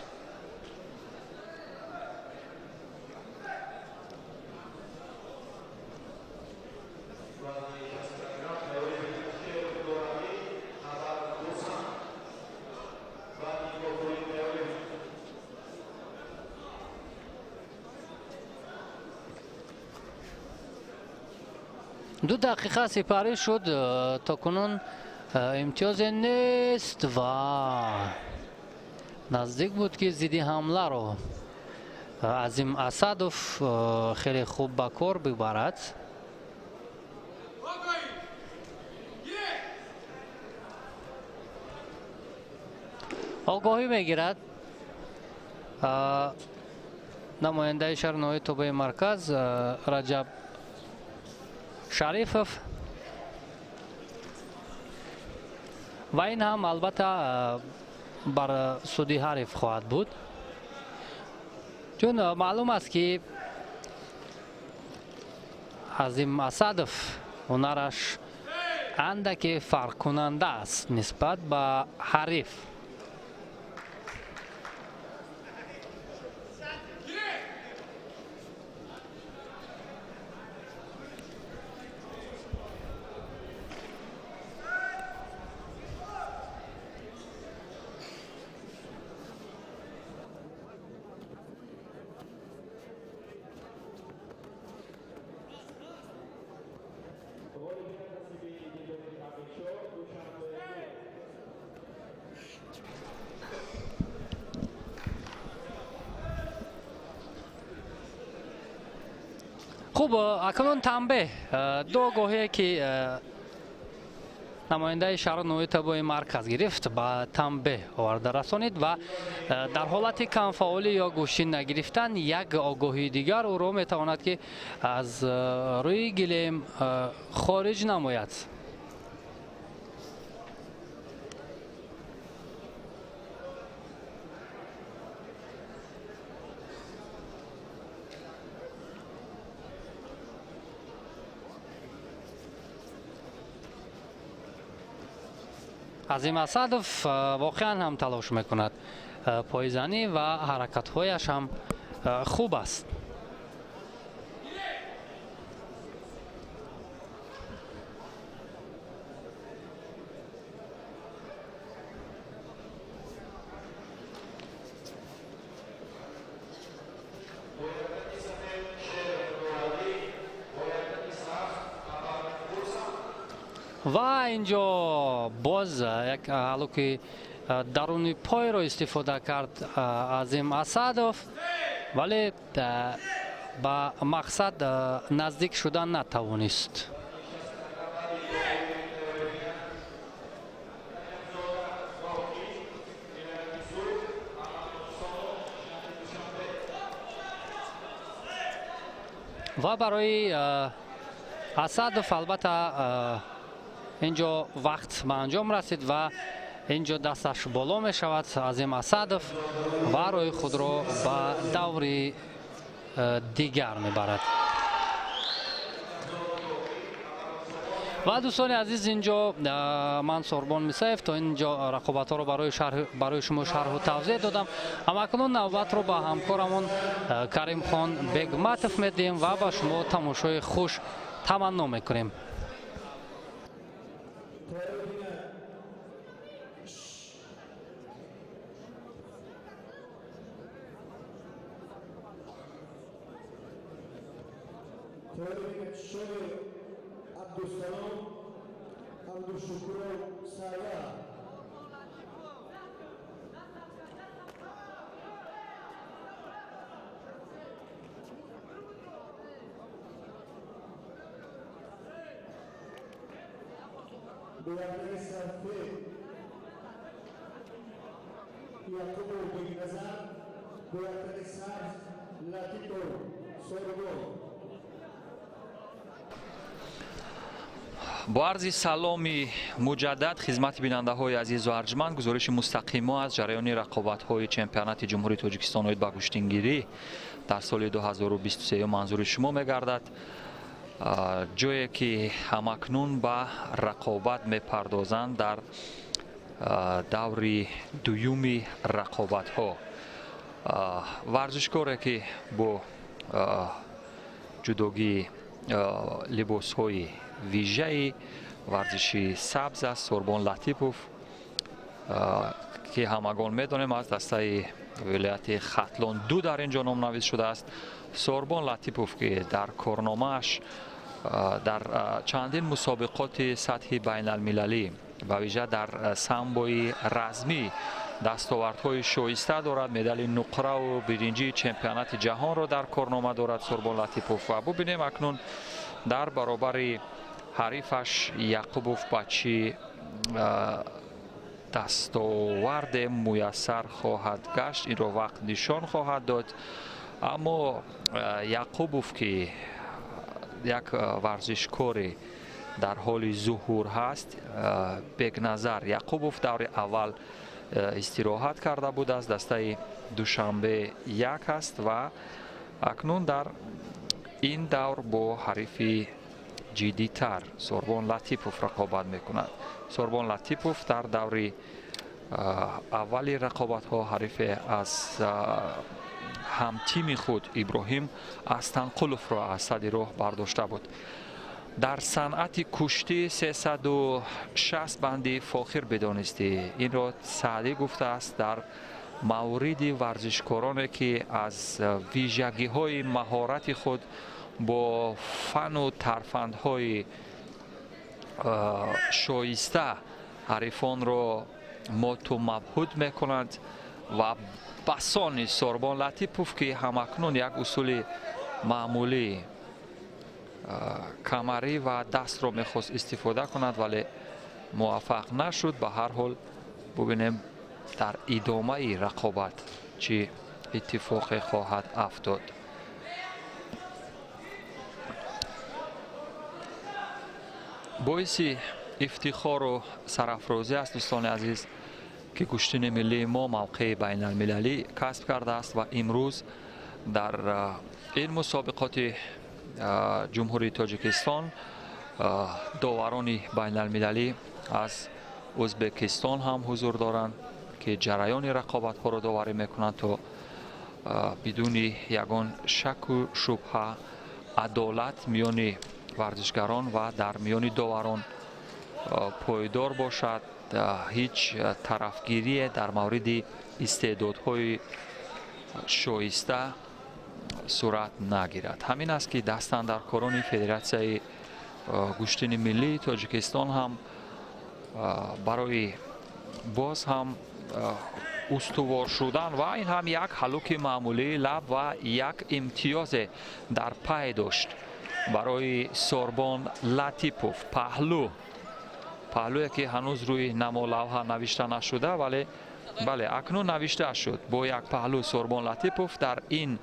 Ду дақиқа сипарӣ шуд, то кунун имтиёзе нест ва наздик буд, ки зидди ҳамларо Азим Асадов хеле хуб ба кор бибарад. Огоҳӣ мегирад намояндаи шаҳри ноҳияи тобеи марказ Раҷаб Шарифов ва ин ҳам албатта бар суди ҳариф хоҳад буд, чун маълум аст, ки Азим Асадов ҳунараш андаке фарқкунанда аст нисбат ба ҳариф. Хуб, акнун танбеҳ, ду огоҳие, ки намояндаи шаҳри ноҳияи тобеи марказ гирифт, ба танбеҳ оварда расонид ва дар ҳолати камфаъолӣ ё гӯштӣ нагирифтан як огоҳии дигар ӯро метавонад, ки аз рӯи гилем хориҷ намояд. Азим Асадов воқеан ҳам талош мекунад, пойзанӣ ва ҳаракатҳояш ҳам хуб аст. Ва инҷо боз як ҳалуки даруни пойро истифода кард Азим Асадов, вале ба мақсад наздик шудан натавонист. Ва барои Асадов албатта инҷо вақт ба анҷом расид ва инҷо дасташ боло мешавад Азим Асадов ва роҳи худро ба даври дигар мебарад. Ва дӯстони азиз, инҷо ман Сорбон Мисаев то инҷо рақобатҳоро барои шумо шарҳу тавзеҳ додам. Ҳамакнун навбатро ба ҳамкорамон Каримхон Бегматов медиҳем ва ба шумо тамошои хуш таманно мекунем. Абдушукуров Сарвар. Гӯяндаи сафед Яқубов Бекназар, гӯяндаи сабз Латипов Сорбон. Бо арзи саломи муҷаддад хизмати бинандаҳои азизу арҷманд, гузориши мустақим мо аз ҷараёни рақобатҳои чемпионати Ҷумҳурии Тоҷикистон оид ба гӯштингирӣ дар соли 2023 манзури шумо мегардад, ҷое ки ҳамакнун ба рақобат мепардозанд дар даври дуюми рақобатҳо. Варзишкоре, ки бо ҷудогии либосҳои вижаи варзиши сабз аст, Сорбон Латипов, ки ҳамагон медонем, аз дастаи вилояти Хатлон ду дар ин ҷо номнавис шудааст. Сорбон Латипов, ки дар корномааш дар чандин мусобиқоти сатҳи байналмилалӣ, ба вижа дар самбои размӣ, дастовардҳои шоиста дорад, медали нуқраву биринҷии чемпионати ҷаҳонро дар корнома дорад Сорбон Латипов. Ва бубинем, акнун дар баробари ҳарифаш Яқубов ба чӣ дастоварде муяссар хоҳад гашт, инро вақт нишон хоҳад дод. Аммо Яқубов, ки як варзишкоре дар ҳоли зуҳур ҳаст, Бекназар Яқубов даври аввал истироҳат карда буд, аз дастаи Душанбе як аст ва акнун дар ин давр бо ҳарифи ҷиддитар Сорбон Латипов рақобат мекунад. Сорбон Латипов дар даври аввали рақобатҳо ҳарифе аз ҳамтими худ Иброҳим Астанқуловро аз сади роҳ бардошта буд. Дар санъати куштӣ 360 банди фохир бидонистӣ, инро Саъдӣ гуфтааст дар мавриди варзишкороне, ки аз вижагиҳои маҳорати худ бо фану тарфандҳои шоиста ҳарифонро моту мабҳуд мекунанд. Ва басони Сорбон Латипов, ки ҳамакнун як усули маъмулӣ, камарӣ ва дастро мехост истифода кунад, вале муваффақ нашуд. Ба ҳар ҳол, бубинем, дар идомаи рақобат чӣ иттифоқе хоҳад афтод. Боиси ифтихору сарафрозӣ аст, дӯстони азиз, ки гӯштини миллии мо мавқеи байналмилалӣ касб кардааст ва имрӯз дар ин мусобиқоти Ҷумҳурии Тоҷикистон доварони байналмилалӣ аз Ӯзбекистон ҳам ҳузур доранд, ки ҷараёни рақобатҳоро доварӣ мекунанд, то бидуни ягон шаку шубҳа адолат миёни варзишгарон ва дар миёни доварон пойдор бошад, ҳеҷ тарафгирие дар мавриди истеъдодҳои шоиста сурат нагирад. Ҳамин аст, ки дастандаркорони Федератсияи гӯштини миллии Тоҷикистон ҳам барои боз ҳам устувор шудан ва ин ҳам як ҳалуки маъмулии лаб ва як имтиёзе дар пай дошт барои Сорбон Латипов. Паҳлӯ, паҳлӯе, ки ҳанӯз рӯи намолавҳа навишта нашуда, вале бале, акнун навишта шуд. Бо як паҳлӯ Сорбон Латипов дар ин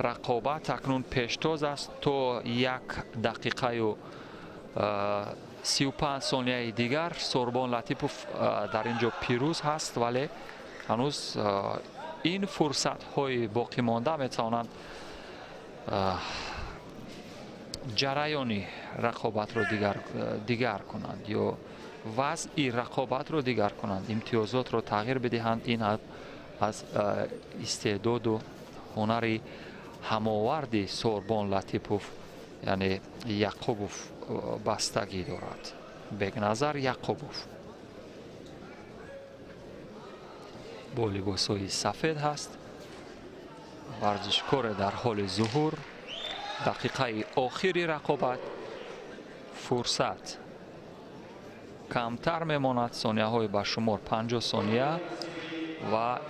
рақобат акнун пештоз аст. То 1 дақиқаю 35 сонияи дигар Сорбон Латипов дар ин ҷо пирӯз ҳаст, вале ҳанӯз ин фурсатҳои боқимонда метавонанд ҷараёни рақобатро дигар кунанд ё вазъи рақобатро дигар кунанд, имтиёзотро тағйир бидиҳанд. Ин аз истеъдоду ҳунари ҳамоварди Сорбон Латипов, яъне Яқубов, бастагӣ дорад. Бекназар Яқубов бо либосҳои сафед ҳаст, варзишкоре дар ҳоли зуҳур. Дақиқаи охири рақобат, фурсат. Камтар мемонад, сонияҳои ба шумор 50 сония ва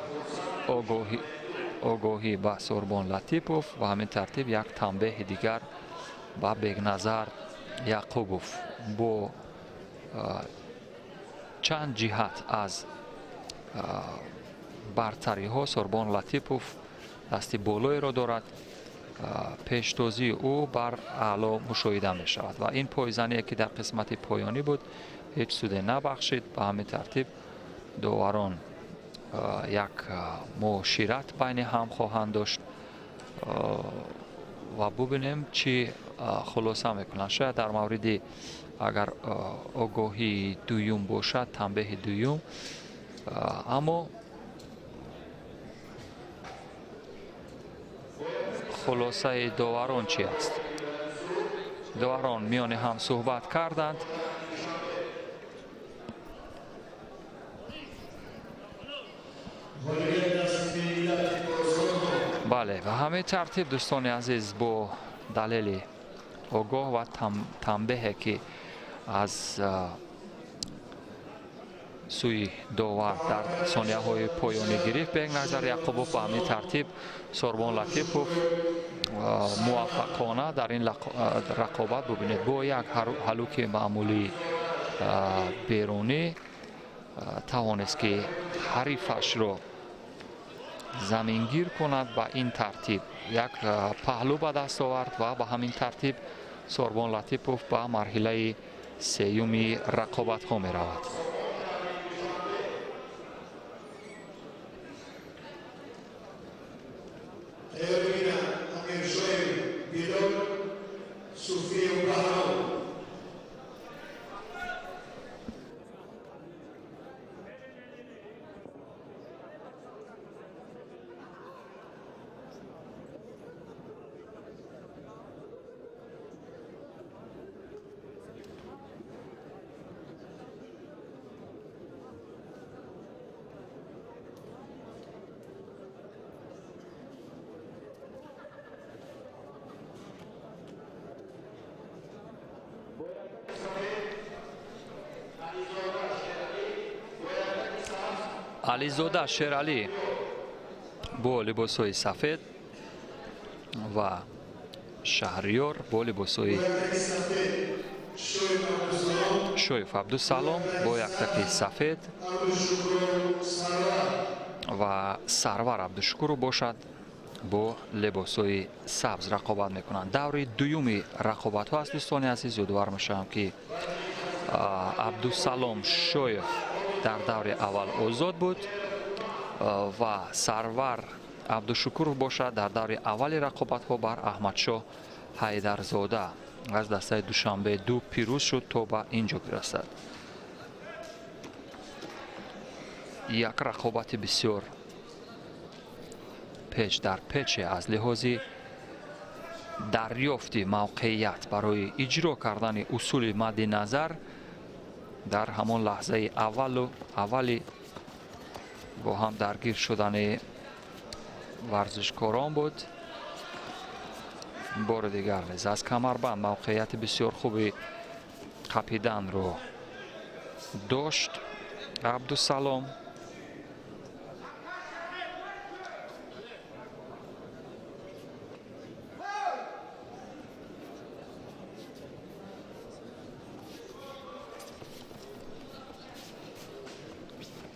огоҳӣ ба Сурбон Латипов ва ҳамин тартиб як танбеҳи дигар ба Бегназар Яқубов бо чанд ҷиҳат аз бартариҳо Сурбон Латипов дасти болоеро дорад. Пештозии ӯ бар аъло мушоҳида мешавад ва ин пойзание ки дар қисмати поёнӣ буд ҳеҷ суде набахшид. Ба ҳамин тартиб доварон як муошират байни ҳам хоҳанд дошт ва бубинем чӣ хулоса мекунанд. Шояд дар мавриди агар огоҳии дуюм бошад, танбеҳи дуюм, аммо хулосаи доварон чӣ аст? Доварон миёни ҳам суҳбат карданд. Бале, ва ҳамин тартиб дӯстони азиз бо далели огоҳ ва танбеҳе ки аз сӯи довар дар сонияҳои поёнӣ гирифт Бегназар Яқубов, ба ҳамин тартиб Сурбон Латипов муваффақона дар ин рақобат бубинед бо як ҳалуки маъмулии берунӣ тавонист ки ҳарифашро замингир кунад. Ба ин тартиб як паҳлӯ ба даст овард ва ба ҳамин тартиб Сурбон Латипов ба марҳилаи сеюми рақобатҳо меравад. Ализода Шералӣ бо либосҳои сафед ва Шаҳриёр бо либосҳои Шоев Абдусалом бо яктаки сафед ва Сарвар Абдушукуров бошад бо либосҳои сабз рақобат мекунанд. Даври дуюми рақобатҳо аст дӯстони азиз. Ёдовар мешавам ки Абдусалом Шоев дар даври аввал озод буд ва Сарвар Абдушукуров бошад дар даври аввали рақобатҳо бар Аҳмадшоҳ Ҳайдарзода аз дастаи Душанбе 2 пирӯз шуд то ба ин ҷо бирасад. Як рақобати бисёр печ дар пече аз лиҳози дарёфти мавқеият барои иҷро кардани усули мадди назар дар ҳамон лаҳзаи аввали бо ҳам даргир шудани варзишкорон буд. Бори дигар низ аз камарбанд мавқеияти бисёр хуби қапиданро дошт Абдусалом.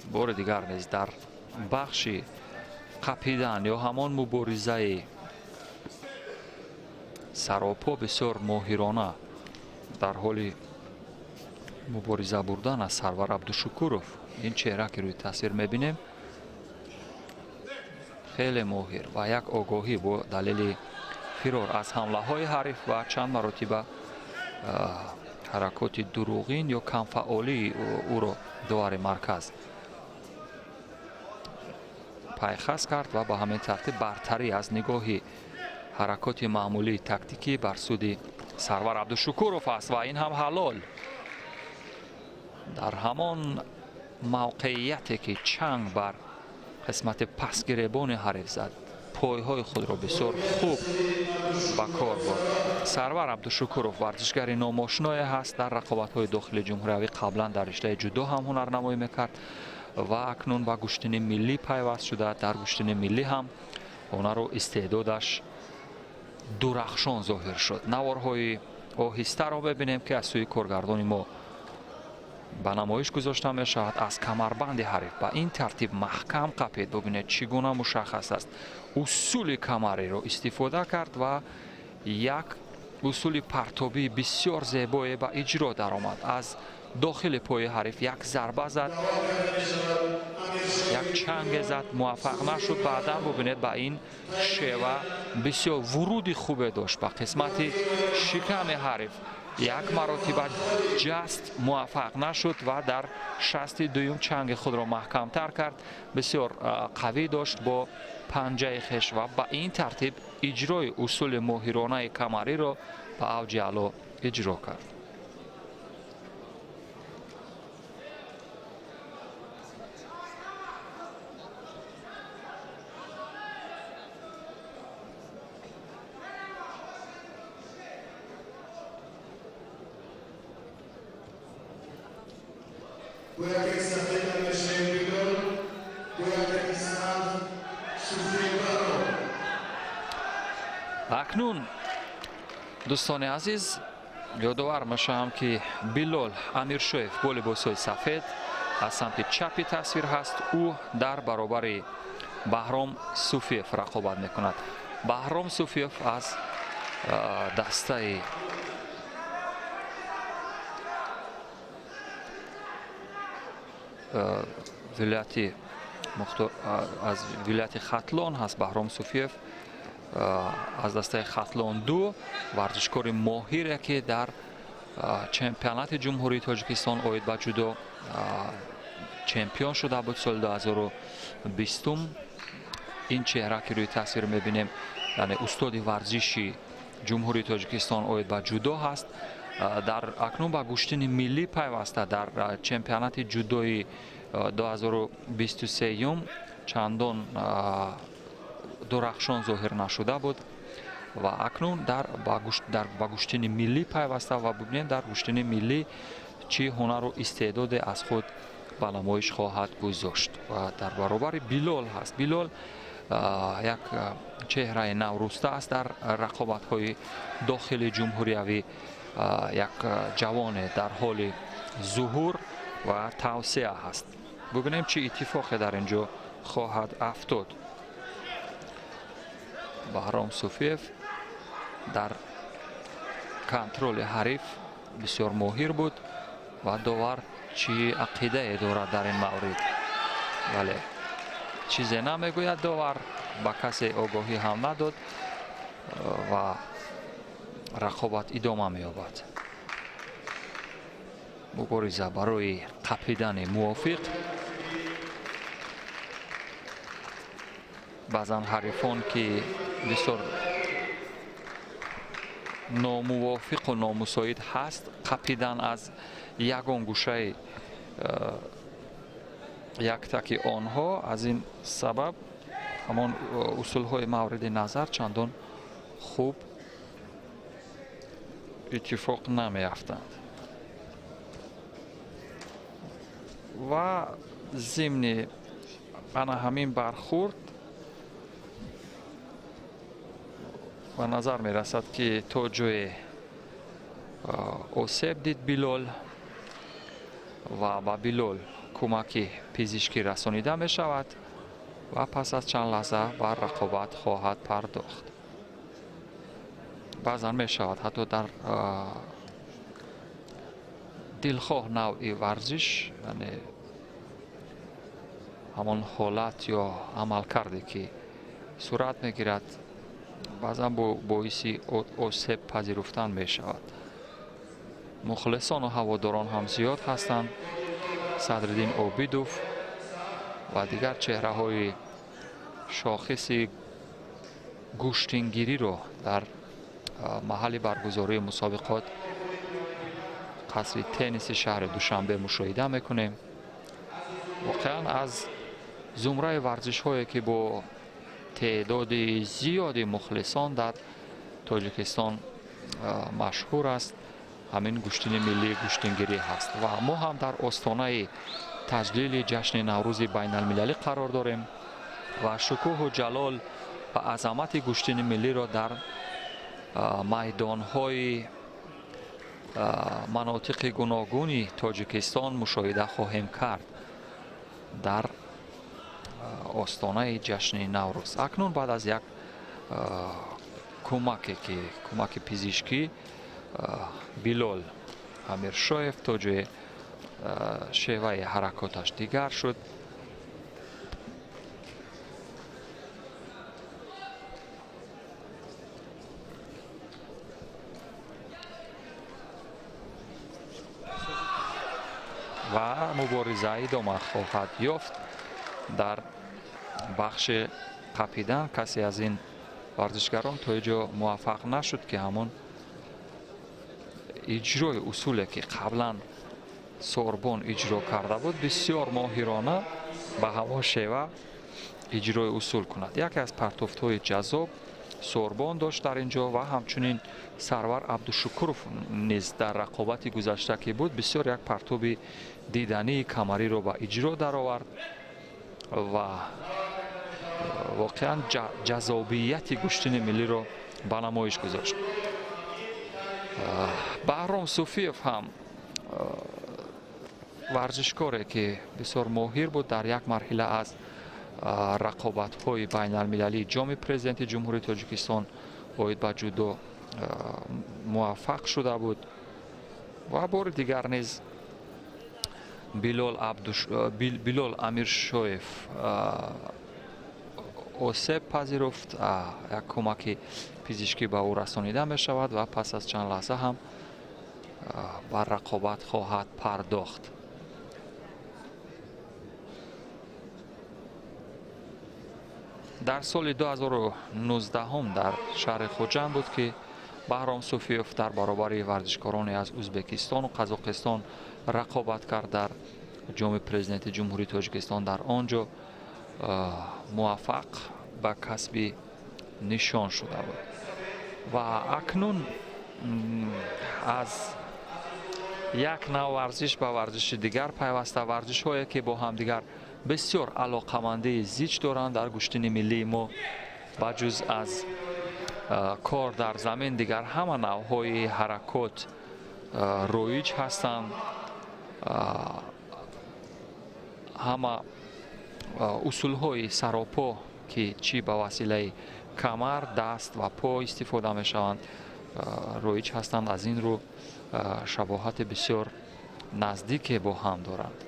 Бори дигар низ дар бахши қапидан ё ҳамон муборизаи саропо бисёр моҳирона дар ҳоли мубориза бурдан аз Сарвар Абдушукуров. Ин чеҳра ки рӯи тасвир мебинем хеле моҳир ва як огоҳӣ бо далели фирор аз ҳамлаҳои ҳариф ва чанд маротиба ҳаракоти дурӯғин ё камфаъолии ӯро довари марказ пайхас кард ва ба ҳамин тартиб бартарӣ аз нигоҳи ҳаракоти маъмулии тактикӣ бар суди Сарвар Абдушукуров аст ва ин ҳам ҳалол дар ҳамон мавқеияте ки чанг бар қисмати пасгиребони ҳариф зад, Пойҳои худро бисёр хуб ба кор бурд. Сарвар Абдушукуров варзишгари номошиное ҳаст. Дар рақобатҳои дохили ҷумҳуриявӣ қаблан дар риштаи ҷудо ҳам ҳунарнамоӣ мекард ва акнун ба гӯштини миллӣ пайваст шуда. Дар гӯштини миллӣ ҳам ҳунару истеъдодаш дурахшон зоҳир шуд. Наворҳои оҳистаро бибинем, ки аз сӯи коргардони мо ба намоиш гузошта мешавад. Аз камарбанди ҳариф ба ин тартиб маҳкам қапид. Бубинед, чӣ гуна мушаххас аст. Усули камариро истифода кард ва як усули партобии бисёр зебое ба иҷро даромад. Аз дохили пои ҳариф як зарба зад, як чанге зад, муваффақ нашуд. Баъдан бубинед, ба ин шева бисёр вуруди хубе дошт ба қисмати шиками ҳариф. Як маротиба ҷаст, муваффақ нашуд ва дар шасти дуюм чанги худро маҳкамтар кард. Бисёр қавӣ дошт бо панҷаи хеш ва ба ин тартиб иҷрои усули моҳиронаи камариро ба авҷи аъло иҷро кард. Акнун, дӯстони азиз, ёдовар мешавам, ки Билол Амиршоев бо либосҳои сафед аз самти чапи тасвир ҳаст. Ӯ дар баробари Баҳром Суфиев рақобат мекунад. Баҳром Суфиев аз дастаи вилояти аз вилояти Хатлон ҳаст. Баҳром Суфиев аз дастаи Хатлон 2, варзишкори моҳире, ки дар чемпионати Ҷумҳурии Тоҷикистон оид ба ҷудо чемпион шуда буд соли 2020. Ин чеҳра, ки рӯи тасвир мебинем, яъне устоди варзиши Ҷумҳурии Тоҷикистон оид ба ҷудо ҳаст. Дар акнун ба гӯштини миллӣ пайваста. Дар чемпионати ҷудои 2023 чандон дурахшон зоҳир нашуда буд ва акнун ба гӯштини миллӣ пайваста ва бибинем, дар гӯштини миллӣ чӣ ҳунару истеъдоде аз худ ба намоиш хоҳад гузошт. Ва дар баробари Билол ҳаст. Билол як чеҳраи навруста аст дар рақобатҳои дохили ҷумҳуриявӣ, як ҷавоне дар ҳоли зуҳур ва тавсеа ҳаст. Бубинем, чӣ иттифоқе дар ин ҷо хоҳад афтод. Баҳром Суфиев дар контроли ҳариф бисёр моҳир буд ва довар чӣ ақидае дорад дар ин маврид? Вале чизе намегӯяд довар, ба касе огоҳӣ ҳам надод ва рақобат идома меёбад. Мубориза барои қапидани мувофиқ. Баъзан ҳарифон, ки бисёр номувофиқу номусоид ҳаст, қапидан аз ягон гӯшаи яктаки онҳо, аз ин сабаб ҳамон усулҳои мавриди назар чандон хуб иттифоқ намеафтанд. Ва зимни ана ҳамин бархурд ба назар мерасад, ки то ҷое осеб дид Билол ва ба Билол кӯмаки пизишкӣ расонида мешавад ва пас аз чанд лаҳза бар рақобат хоҳад пардохт. Баъзан мешавад, ҳатто дар дилхоҳ навъи варзиш, яъне ҳамон ҳолат ё амалкарде, ки сурат мегирад, баъзан боиси осеб пазируфтан мешавад. Мухлисону ҳаводорон ҳам зиёд ҳастанд. Садриддин Обидов ва дигар чеҳраҳои шохиси гӯштингириро дар маҳалли баргузории мусобиқот, қасри тенниси шаҳри Душанбе, мушоҳида мекунем. Воқеан, аз зумраи варзишҳое, ки бо Теъдоди зиёди мухлисон дар Тоҷикистон машҳур аст, ҳамин гӯштини миллии гӯштингирӣ ҳаст. Ва мо ҳам дар остонаи таҷлили ҷашни Наврӯзи байналмилалӣ қарор дорем ва шукӯҳу ҷалол ва азамати гӯштини миллиро дар майдонҳои манотиқи гуногуни Тоҷикистон мушоҳида хоҳем кард дар остонаи ҷашни Наврӯз. Акнун баъд аз як кӯмаке, ки кӯмаки пизишкӣ, Билол Амиршоев то ҷое шеваи ҳаракоташ дигар шуд. Ва мубориза идома хоҳад ёфт. Дар бахши қапидан касе аз ин варзишгарон то ин ҷо муваффақ нашуд, ки ҳамон иҷрои усуле, ки қаблан Сорбон иҷро карда буд, бисёр моҳирона ба ҳамон шева иҷрои усул кунад. Яке аз партофтҳои ҷаззоб Сорбон дошт дар ин ҷо ва ҳамчунин Сарвар Абдушукуров низ дар рақобати гузашта, ки буд, бисёр як партоби дидании камариро ба иҷро даровард ва воқеан ҷаззобияти гӯштини миллиро ба намоиш гузошт. Баҳром Суфиев ҳам варзишкоре, ки бисёр моҳир буд, дар як марҳила аз рақобатҳои байналмилалии Ҷоми Президенти Ҷумҳурии Тоҷикистон оид ба ҷудо муваффақ шуда буд ва бори дигар низ Билол Амиршоев осеб пазируфт. Як кӯмаки пизишкӣ ба ӯ расонида мешавад ва пас аз чанд лаҳза ҳам бар рақобат хоҳад пардохт. Дар соли 2019 дар шаҳри Хуҷанд буд, ки Баҳром Суфиев дар баробари варзишкороне аз Ӯзбекистону Қазоқистон рақобат кард дар Ҷоми Президенти Ҷумҳурии Тоҷикистон. Дар он ҷо муваффақ ба касби нишон шуда буд. Ва акнун аз як нав варзиш ба варзиши дигар пайваста, варзишҳое, ки бо ҳамдигар бисёр алоқамандии зич доранд, дар гӯштини миллии мо ба ҷуз аз кор дар замин дигар ҳама навъҳои ҳаракот роиҷ ҳастанд, ҳама усулҳои саропо, ки чӣ ба василаи камар, даст ва по истифода мешаванд, роиҷ ҳастанд. Аз ин рӯ шабоҳати бисёр наздике бо ҳам доранд.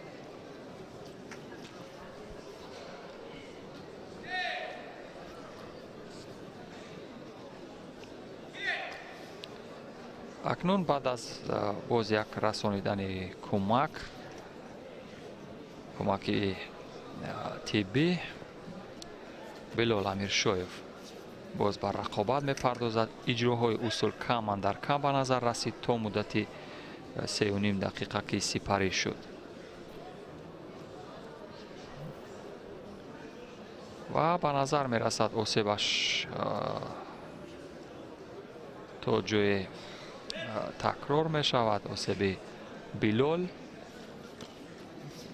Акнун баъд аз боз як расонидани кӯмаки тиббӣ, Билол Амиршоев боз бар рақобат мепардозад. Иҷроҳои усул кам андар кам ба назар расид то муддати 3,5 дақиқа, ки сипарӣ шуд. Ва ба назар мерасад, осебаш то ҷое такрор мешавад, осеби Билол,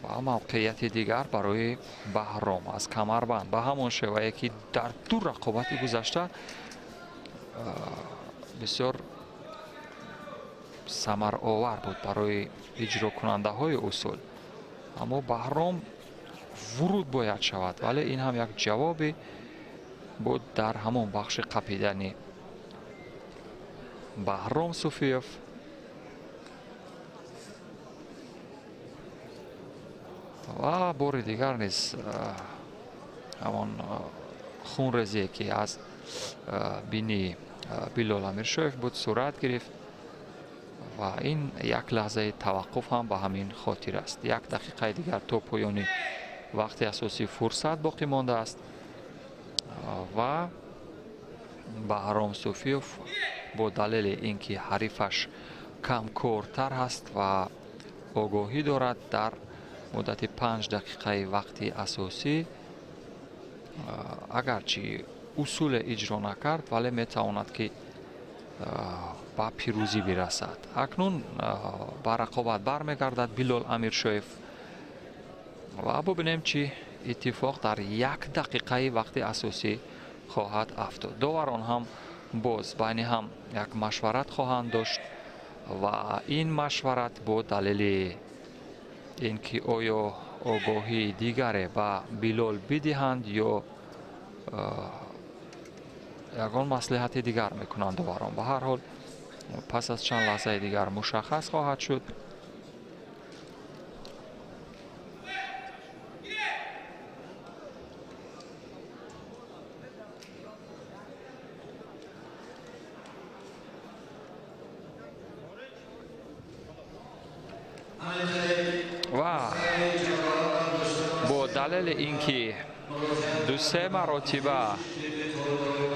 ва мавқеияти дигар барои Баҳром аз камарбанд ба ҳамон шевае, ки дар ду рақобати гузашта бисёр самаровар буд барои иҷрокунандаҳои усул. Аммо Баҳром вуруд бояд шавад, вале ин ҳам як ҷавобе буд дар ҳамон бахши қапидани Баҳром Суфиев. Ва бори дигар низ ҳамон хунрезие, ки аз бинии Билол Амиршоев буд, сурат гирифт ва ин як лаҳзаи таваққуф ҳам ба ҳамин хотир аст. Як дақиқаи дигар то поёни вақти асосӣ фурсат боқӣ мондааст ва Баҳром Суфиев бо далели ин ки ҳарифаш камкортар ҳаст ва огоҳӣ дорад, дар муддати 5 дақиқаи вақти асосӣ Агарчи усуле иҷро накард, вале метавонад, ки ба пирӯзӣ бирасад. Акнун ба рақобат бармегардад Билол Амиршоев ва бубинем, чӣ иттифоқ дар як дақиқаи вақти асосӣ хоҳад афтод. Доварон ҳам боз байни ҳам як машварат хоҳанд дошт ва ин машварат бо далели ин ки оё огоҳии дигаре ба Билол бидиҳанд ё ягон маслиҳати дигар мекунанд доварон. Ба ҳар ҳол, пас аз чанд лаҳзаи дигар мушаххас хоҳад шуд. Ва бо далели ин ки дусе маротиба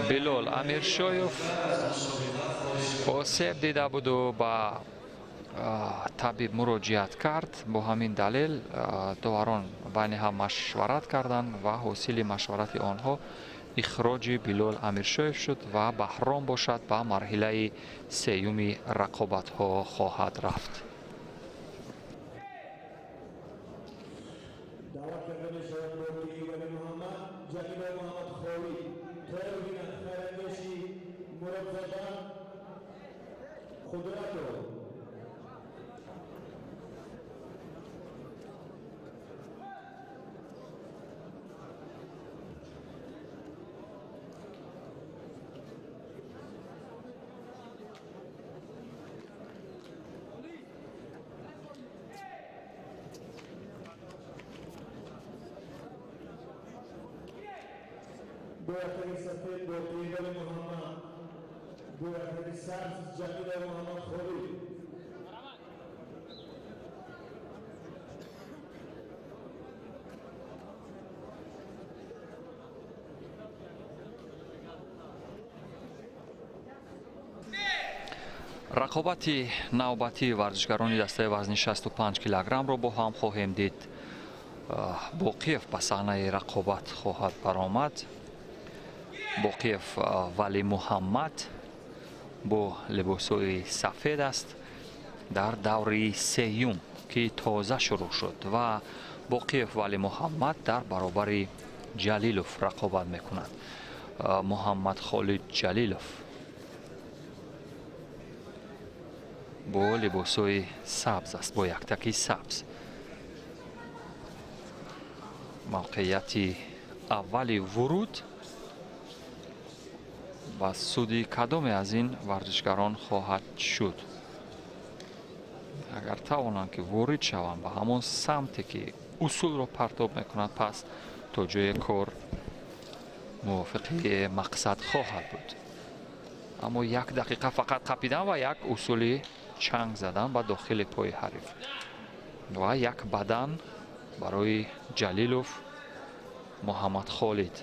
Билол Амиршоев осеб дида буду ба табиб муроҷиат кард, бо ҳамин далел доварон байни ҳам машварат карданд ва ҳосили машварати онҳо ихроҷи Билол Амиршоев шуд ва Баҳром бошад, ба марҳилаи сеюми рақобатҳо хоҳад рафт. Даъват карда мешавад Боқиев Вали Муҳаммад, Ҷалилов Муҳаммад Холид. Тайёр бинад Хайрандеши Муродзода Қудратов. Бо яктаги сафед Боқиев Вали Муҳаммад, бо яктаги сабз Ҷалилов Муҳаммад Холид. Рақобати навбатии варзишгарони дастаи вазни 65 килограммро бо ҳам хоҳем дид. Боқиев ба саҳнаи рақобат хоҳад баромад. Боқиев Вали Муҳаммад бо либосҳои сафед аст дар даври сеюм, ки тоза шурӯъ шуд, ва Боқиев Вали Муҳаммад дар баробари Ҷалилов рақобат мекунад. Муҳаммад Холид Ҷалилов бо либосҳои сабз аст, бо яктаки сабз. Мавқеияти аввали вуруд ба суди кадоме аз ин варзишгарон хоҳад шуд? Агар тавонанд, ки ворид шаванд ба ҳамон самте, ки усулро партоб мекунад, пас то ҷои кор мувофиқи мақсад хоҳад буд. Аммо як дақиқа фақат қапидан ва як усули чанг задан ба дохили пои ҳариф ва як бадан барои Ҷалилов Муҳаммад Холид.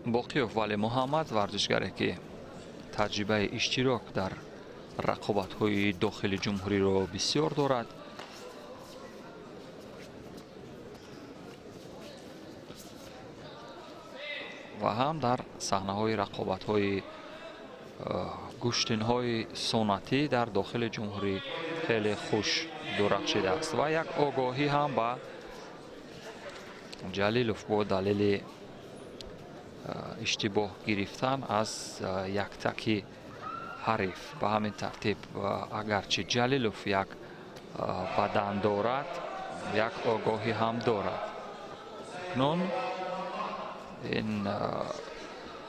Боқиёв Вале Муҳаммад, варзишгаре, ки таҷрибаи иштирок дар рақобатҳои дохили ҷумҳуриро бисёр дорад, ва ҳам дар саҳнаҳои рақобатҳои гӯштинҳои сонатӣ дар дохили ҷумҳурӣ хеле хуш дурахшидааст. Ва як огоҳӣ ҳам ба Ҷалилов бо далели иштибоҳ гирифтан аз яктаки ҳариф. Ба ҳамин тартиб, агарчи Ҷалилов як бадан дорад, як огоҳӣ ҳам дорад. Акнун ин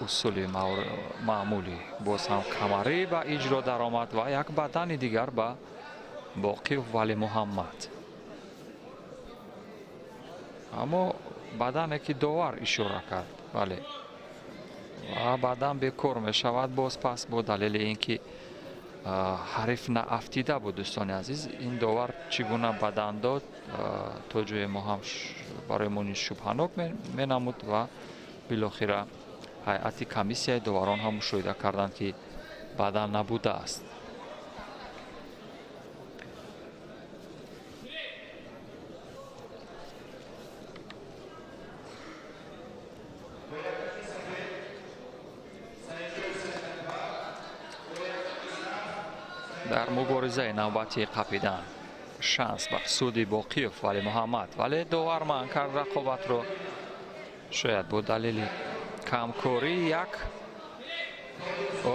усули маъмулӣ боз ҳам камарӣ ба иҷро даромад ва як бадани дигар ба Боқиев Вали Муҳаммад, аммо бадане, ки довар ишора кард, бале, ва баъдан бекор мешавад боз пас бо далели ин ки Ҳариф наафтида буд, дӯстони азиз. Ин довар чӣ гуна бадан дод, то ҷое мо ҳам барои мо низ шубҳанок менамуд ва билохира ҳайати комиссияи доварон ҳам мушоҳида карданд, ки бадан набудааст. Дар муборизаи навбати қапидан шанс бар суди Боқиев Вале Муҳаммад, вале довар манъ кард рақобатро, шояд бо далели камкорӣ. Як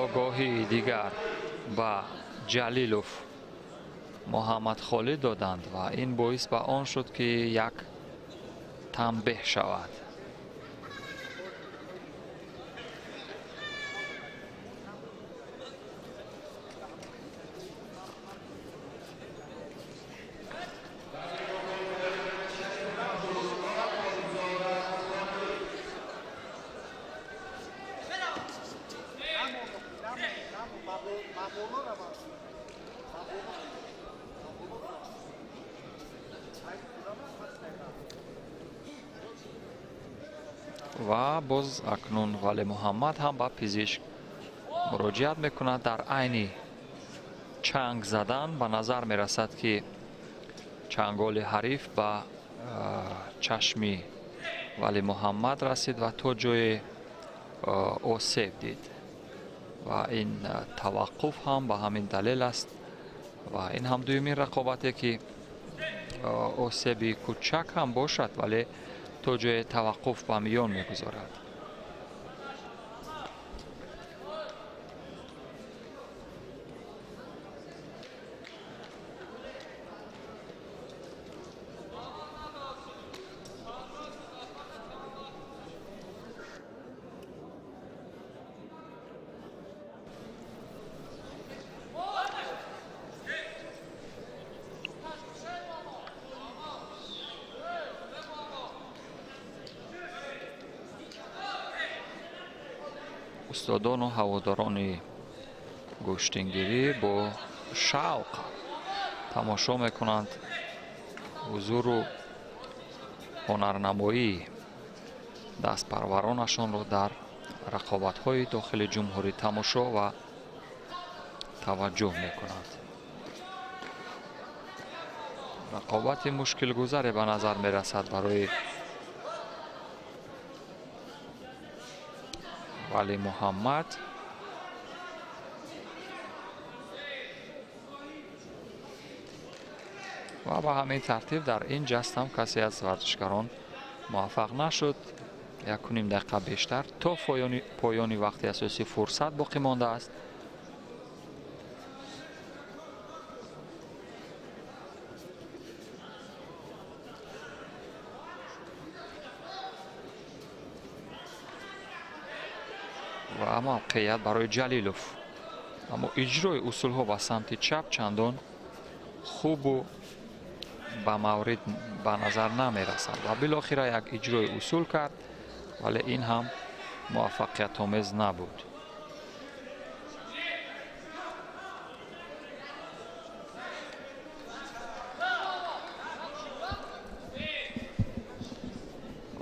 огоҳии дигар ба Ҷалилов Муҳаммад Холид доданд ва ин боис ба он шуд, ки як танбеҳ шавад. Ва боз акнун Вале Муҳаммад ҳам ба пизишк муроҷиат мекунад. Дар айни чанг задан ба назар мерасад, ки чанголи ҳариф ба чашми Вале Муҳаммад расид ва то ҷое осеб дид ва ин таваққуф ҳам ба ҳамин далел аст. Ва ин ҳам дуюмин рақобате, ки осеби кӯчак ҳам бошад, вале то ҷое таваққуф ба миён мегузорад. Устодону ҳаводорони гӯштингирӣ бо шавқ тамошо мекунанд ҳузуру ҳунарнамоии дастпарваронашонро дар рақобатҳои дохили ҷумҳурӣ тамошо ва таваҷҷӯҳ мекунанд. Рақобати мушкилгузаре ба назар мерасад барои Вале Муҳаммад. Ва ба ҳамин тартиб дар ин ҷаст ҳам касе аз варзишгарон муваффақ нашуд. 1,5 дақиқа бештар то поёни вақти асосӣ фурсат боқӣ мондааст. Ва мавқеият барои Ҷалилов, аммо иҷрои усулҳо ба самти чап чандон хубу ба маврид ба назар намерасад ва билохира як иҷрои усул кард, вале ин ҳам муваффақиятомез набуд.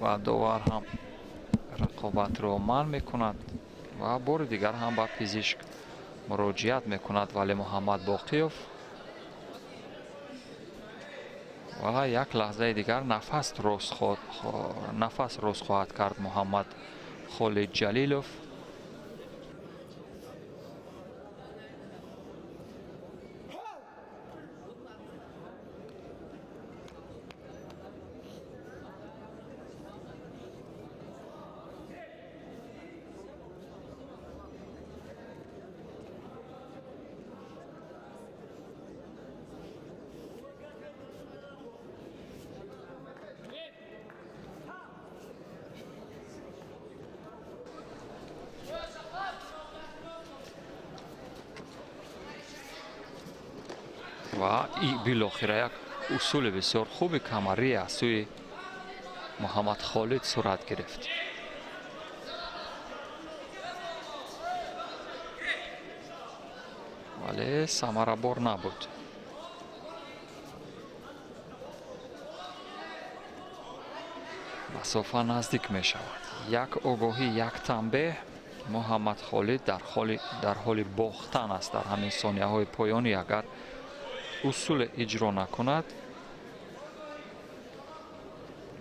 Ва довар ҳам рақобатро манъ мекунад ва бори дигар ҳам ба пизишк муроҷиат мекунад Вале Муҳаммад Боқиев. Ва як лаҳзаи дигар нафас рост хоҳад кард Муҳаммад Холид Ҷалилов. Ва билохира як усули бисёр хуби камарӣ аз сӯи Муҳаммад Холид сурат гирифт. Вале самарабор набуд. Масофа наздик мешавад. Як огоҳӣ, як танбеҳ. Муҳаммад Холид дар ҳоли бохтан аст дар ҳамин сонияҳои поёнӣ. Агар усуле иҷро накунад,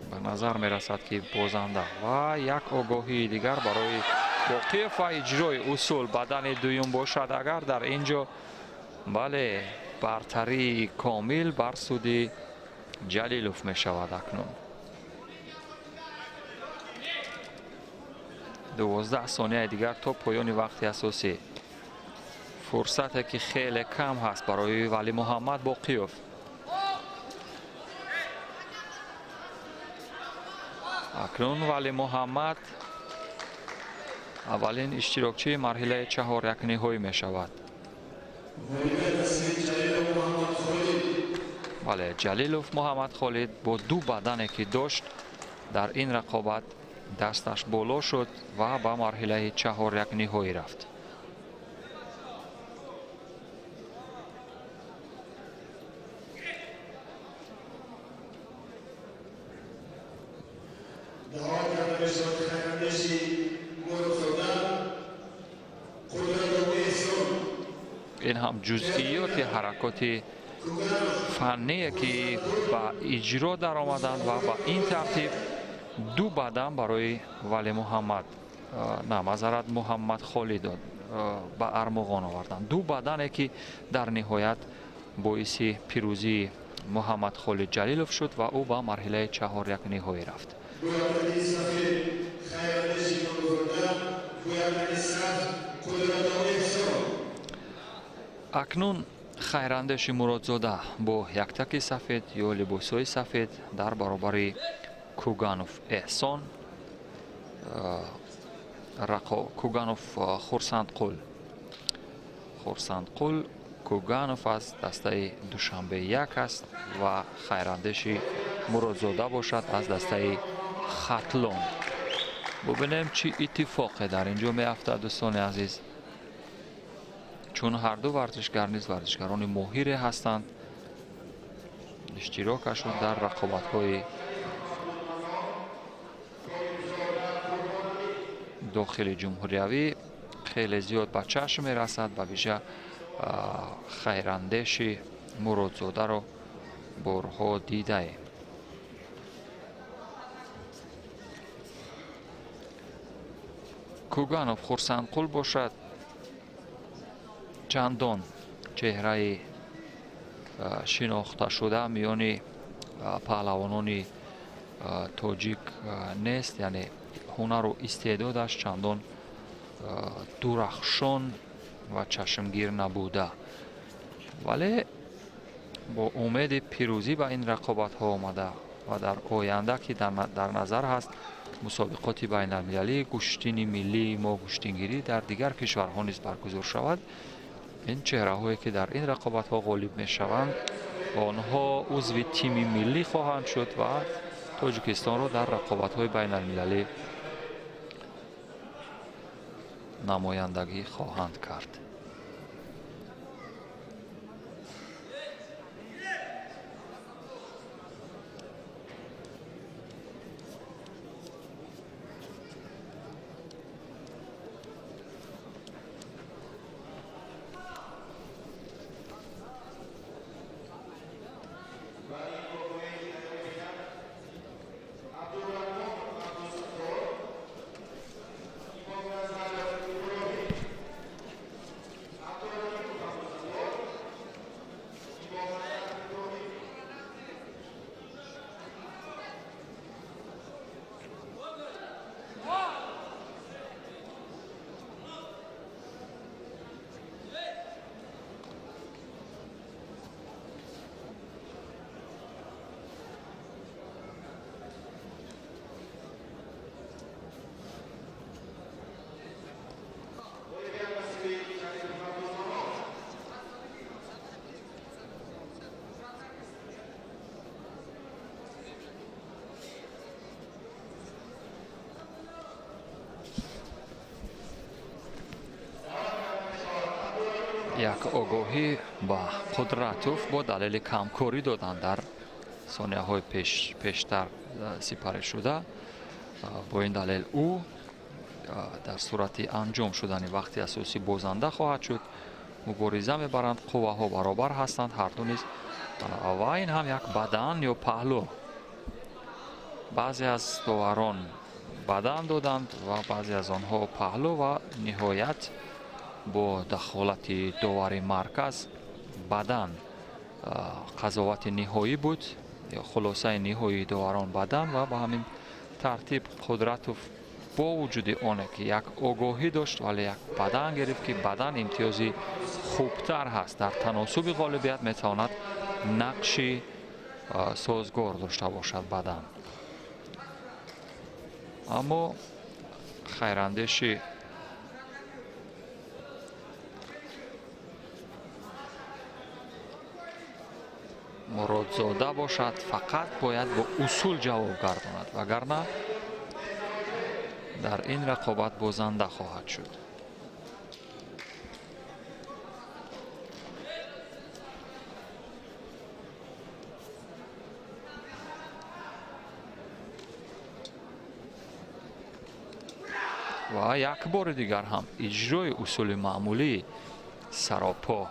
ба назар мерасад, ки бозанда. Ва як огоҳии дигар барои Боқиев ва иҷрои усул бадани дуюм бошад. Агар дар ин ҷо, бале, бартарии комил бар суди Ҷалилов мешавад. Акнун 12 сонияи дигар то поёни вақти асосӣ. Фурсате, ки хеле кам ҳаст барои Валӣ Муҳаммад Боқиёв. Акнун Валӣ Муҳаммад аввалин иштирокчии марҳилаи чаҳорякниҳоӣ мешавад. Бале, Ҷалилов Муҳаммад Холид бо ду бадане, ки дошт, дар ин рақобат дасташ боло шуд ва ба марҳилаи чаҳорякниҳоӣ рафт. Даъват карда мешавад Хайрандеши Муродзода Қудратов Эҳсон. Ин ҳам ҷузъиёти ҳаракоти фанние, ки ба иҷро даромаданд ва ба ин тартиб ду бадан барои Валӣ Муҳаммад, на, маъзарат, Муҳаммад Холид ба армуғон оварданд. Ду бадане, ки дар ниҳоят боиси пирӯзии Муҳаммад Холид Ҷалилов шуд ва ӯ ба марҳилаи чаҳорякниҳоӣ рафт. Гӯяндани сафед Хайрандеши Муродзода, гӯяндани сабз Қудратов Эҳсон. Акнун Хайрандеши Муродзода бо яктаки сафед ё либосҳои сафед дар баробари Куганов Эҳсон, Куганов Хурсандқул, Хурсандқул Куганов аз дастаи Душанбе як аст ва Хайрандеши Муродзода бошад аз дастаи Хатлон. Бубинем, чӣ иттифоқе дар ин ҷо меафтад, дӯстони азиз, чун ҳарду варзишгар низ варзишгарони моҳире ҳастанд. Иштирокашон дар рақобатҳои дохили ҷумҳуриявӣ хеле зиёд ба чашм мерасад. Ба вижа Хайрандеши Муродзодаро борҳо дидаем. Куганов Хурсандқул бошад, чандон чеҳраи шинохташуда миёни паҳлавонони тоҷик нест, яъне ҳунару истеъдодаш чандон дурахшон ва чашмгир набуда, вале бо умеди пирӯзӣ ба ин рақобатҳо омада ва дар оянда, ки дар назар ҳаст мусобиқоти байналмилалии гӯштини миллии мо, гӯштингирӣ дар дигар кишварҳо низ баргузор шавад, ин чеҳраҳое, ки дар ин рақобатҳо ғолиб мешаванд, онҳо узви тими миллӣ хоҳанд шуд ва Тоҷикистонро дар рақобатҳои байналмилалӣ намояндагӣ хоҳанд кард. Як огоҳӣ ба Қудратов бо далели камкорӣ додан дар сонияҳои пештар сипарӣ шуда. Бо ин далел ӯ дар сурати анҷом шудани вақти асосӣ бозанда хоҳад шуд. Мубориза мебаранд, қувваҳо баробар ҳастанд ҳарду низ, ва ин ҳам як бадан ё паҳлӯ. Баъзе аз доварон бадан доданд ва баъзе аз онҳо паҳлӯ, ва ниҳоят бо дахолати довари марказ бадан қазовати ниҳоӣ буд, хулосаи ниҳоии доварон бадан. Ва ба ҳамин тартиб Қудратов бо вуҷуди оне ки як огоҳӣ дошт, вале як бадан гирифт, ки бадан имтиёзи хубтар ҳаст, дар таносуби ғолибият метавонад нақши созгор дошта бошад бадан. Аммо хайрандеши Муродзода бошад, фақат бояд бо усул ҷавоб гардонад, вагарна дар ин рақобат бозанда хоҳад шуд. Ва як бори дигар ҳам иҷрои усули маъмулии саропо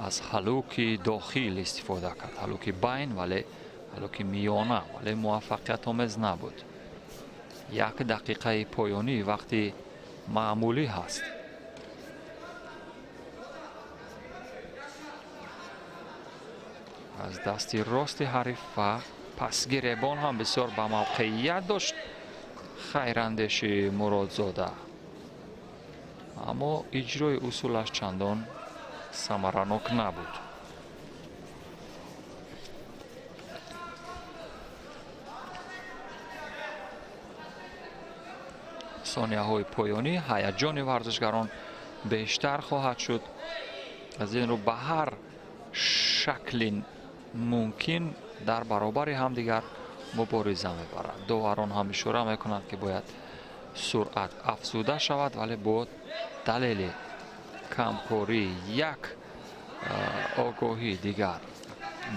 аз ҳалуки дохил истифода кард, ҳалуки байн, вале ҳалуки миёна, вале муваффақиятомез набуд. Як дақиқаи поёнӣ вақти маъмулӣ ҳаст. Аз дасти рости ҳариф ва пасгиребон ҳам бисёр ба мавқеият дошт хайрандеши Муродзода, аммо иҷрои усулаш чандон самаранок набуд. Сонияҳои поёнӣ ҳаяҷони варзишгарон бештар хоҳад шуд. Аз ин рӯ ба ҳар шакли мумкин дар баробари ҳамдигар мубориза мебаранд. Доварон ҳам ишора мекунанд, ки бояд суръат афзуда шавад, вале бо далели камкорӣ як огоҳии дигар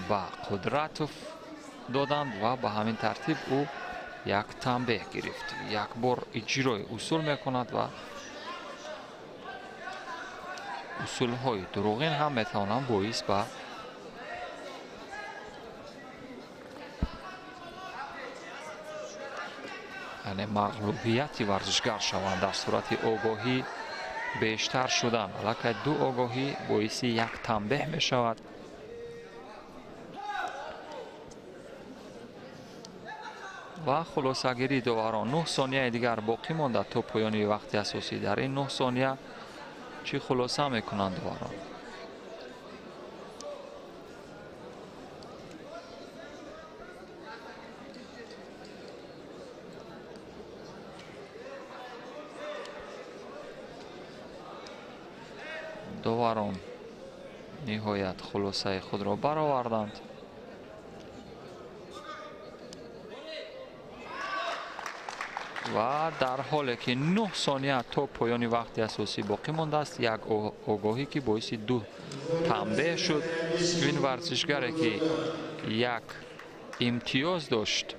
ба Қудратов доданд ва ба ҳамин тартиб ӯ як танбеҳ гирифт. Як бор иҷрои усул мекунад ва усулҳои дурӯғин ҳам метавонанд боис ба яъне мағлубияти варзишгар шаванд дар сурати огоҳӣ бештар шудан. Аллакай ду огоҳӣ боиси як танбеҳ мешавад. Ва хулосагирии доварон, 9 сонияи дигар боқӣ монда то поёни вақти асосӣ. Дар ин 9 сония чӣ хулоса мекунанд доварон? Доварон ниҳоят хулосаи худро бароварданд. Ва дар ҳоле ки 9 сония то поёни вақти асосӣ боқӣ мондааст, як огоҳӣ ки боиси ду танбеҳ шуд. Ин варзишгаре ки як имтиёз дошт,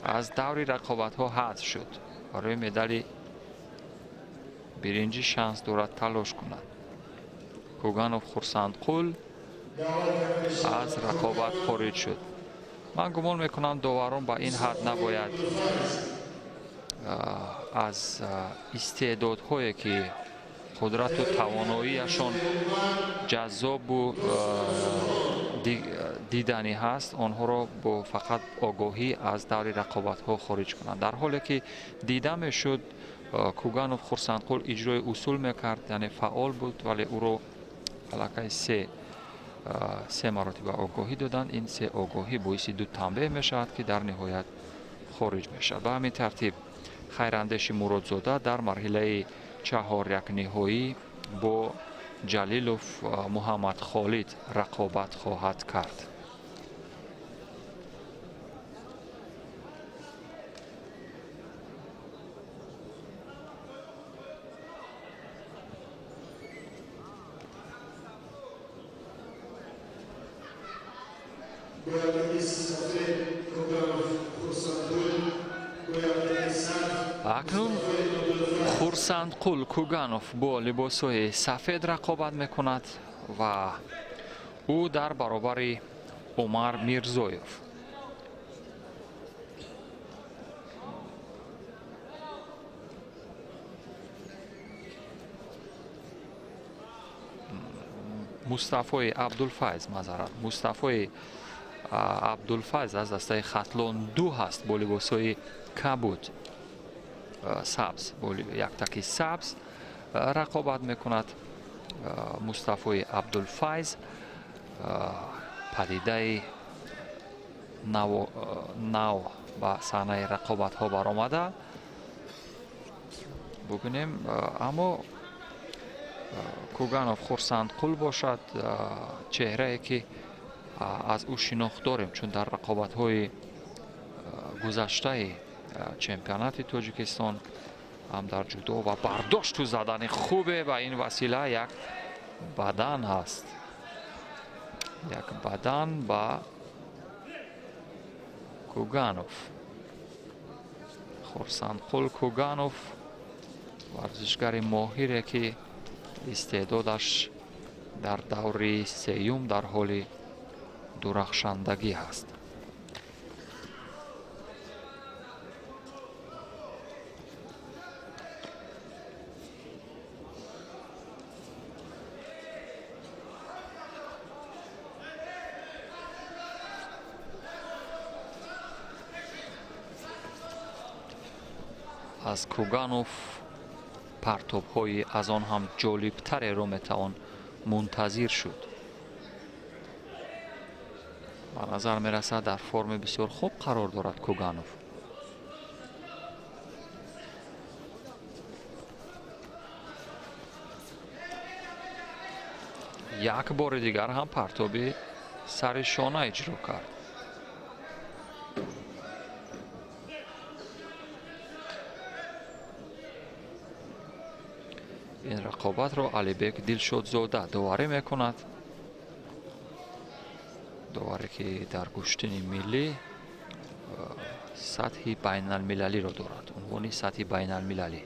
аз даври рақобатҳо ҳазф шуд. Барои медали биринҷӣ шанс дорад талош кунад. Куганов Хурсандқул аз рақобат хориҷ шуд. Ман гумон мекунам, доварон ба ин ҳад набояд аз истеъдодҳое ки қудрату тавоноияшон ҷаззобу диданӣ ҳаст, онҳоро бо фақат огоҳӣ аз даври рақобатҳо хориҷ кунанд. Дар ҳоле ки дида мешуд, Куганов Хурсандқул иҷрои усул мекард, яъне фаъол буд, вале ӯро аллакай се маротиба огоҳӣ доданд. Ин се огоҳӣ боиси ду танбеҳ мешавад, ки дар ниҳоят хориҷ мешавад. Ба ҳамин тартиб хайрандеши Муродзода дар марҳилаи чаҳорякниҳоӣ бо Ҷалилов Муҳаммад Холид рақобат хоҳад кард. Акнун Хурсандқул Куганов бо либосҳои сафед рақобат мекунад ва ӯ дар баробари Умар Мирзоев. Мустафои Абдулфайз, маъзарат, Мустафои Абдулфайз аз дастаи Хатлон 2 ҳаст бо либосҳои кабуд сабз, бо яктаки сабз рақобат мекунад. Мустафои Абдулфайз падидаи нав ба саҳнаи рақобатҳо баромада. Бубинем, аммо Куганов Хурсандқул бошад, чеҳрае ки аз ӯ шинохт дорем, чун дар рақобатҳои гузаштаи чемпионати Тоҷикистон ҳам дар ҷудо ва бардошту задани хубе ба ин васила як бадан ҳаст, як бадан ба Куганов. Хурсандқул Куганов варзишгари моҳире ки истеъдодаш дар даври сеюм дар ҳоли дурахшандагӣ ҳаст. Аз Куганов партобҳои аз он ҳам ҷолибтареро метавон мунтазир шуд. Ба назар мерасад, дар форми бисёр хуб қарор дорад Куганов. Як бори дигар ҳам партоби сари шона иҷро кард. Ин рақобатро Алибек Дилшодзода доварӣ мекунад, доваре ки дар гӯштини миллӣ сатҳи байналмилалиро дорад, унвони сатҳи байналмилалӣ.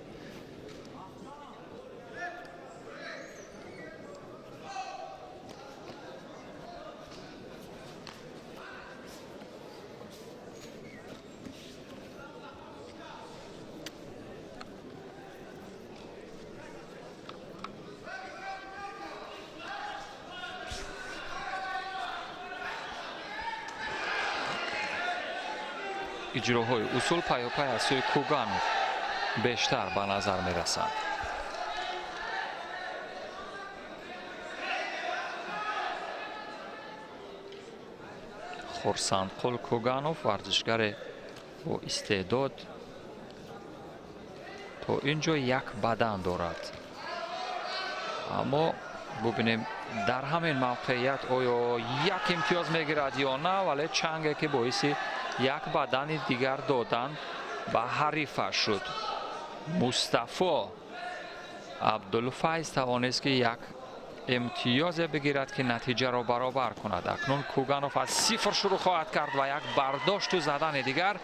Иҷроҳои усул пайопай аз сӯи Куганов бештар ба назар мерасанд. Хурсандқул Куганов варзишгаре бо истеъдод, то ин ҷо як бадан дорад, аммо бубинем дар ҳамин мавқеият оё як имтиёз мегирад ё на, вале чанге ки боиси як бадани дигар додан ба ҳарифаш шуд. Мустафо Абдулфайз тавонист ки як имтиёзе бигирад ки натиҷаро баробар кунад. Акнун Куганов аз сифр шурӯъ хоҳад кард ва як бардошту задани дигар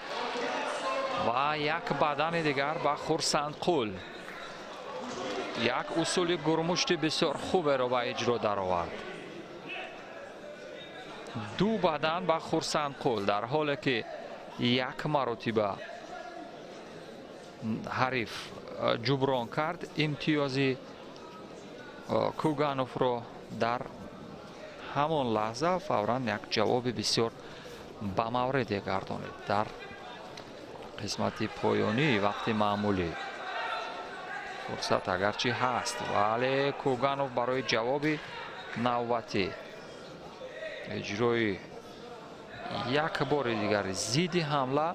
ва як бадани дигар ба Хурсандқул. Як усули гурмушти бисёр хуберо ба иҷро даровард. Ду бадан ба Хурсандқул, дар ҳоле ки як маротиба ҳариф ҷуброн кард имтиёзи Кугановро, дар ҳамон лаҳза фавран як ҷавоби бисёр ба мавриде гардонид. Дар қисмати поёнии вақти маъмулӣ фурсат агарчи ҳаст, вале Куганов барои ҷавоби навбатӣ иҷрои як бори дигар зидди ҳамла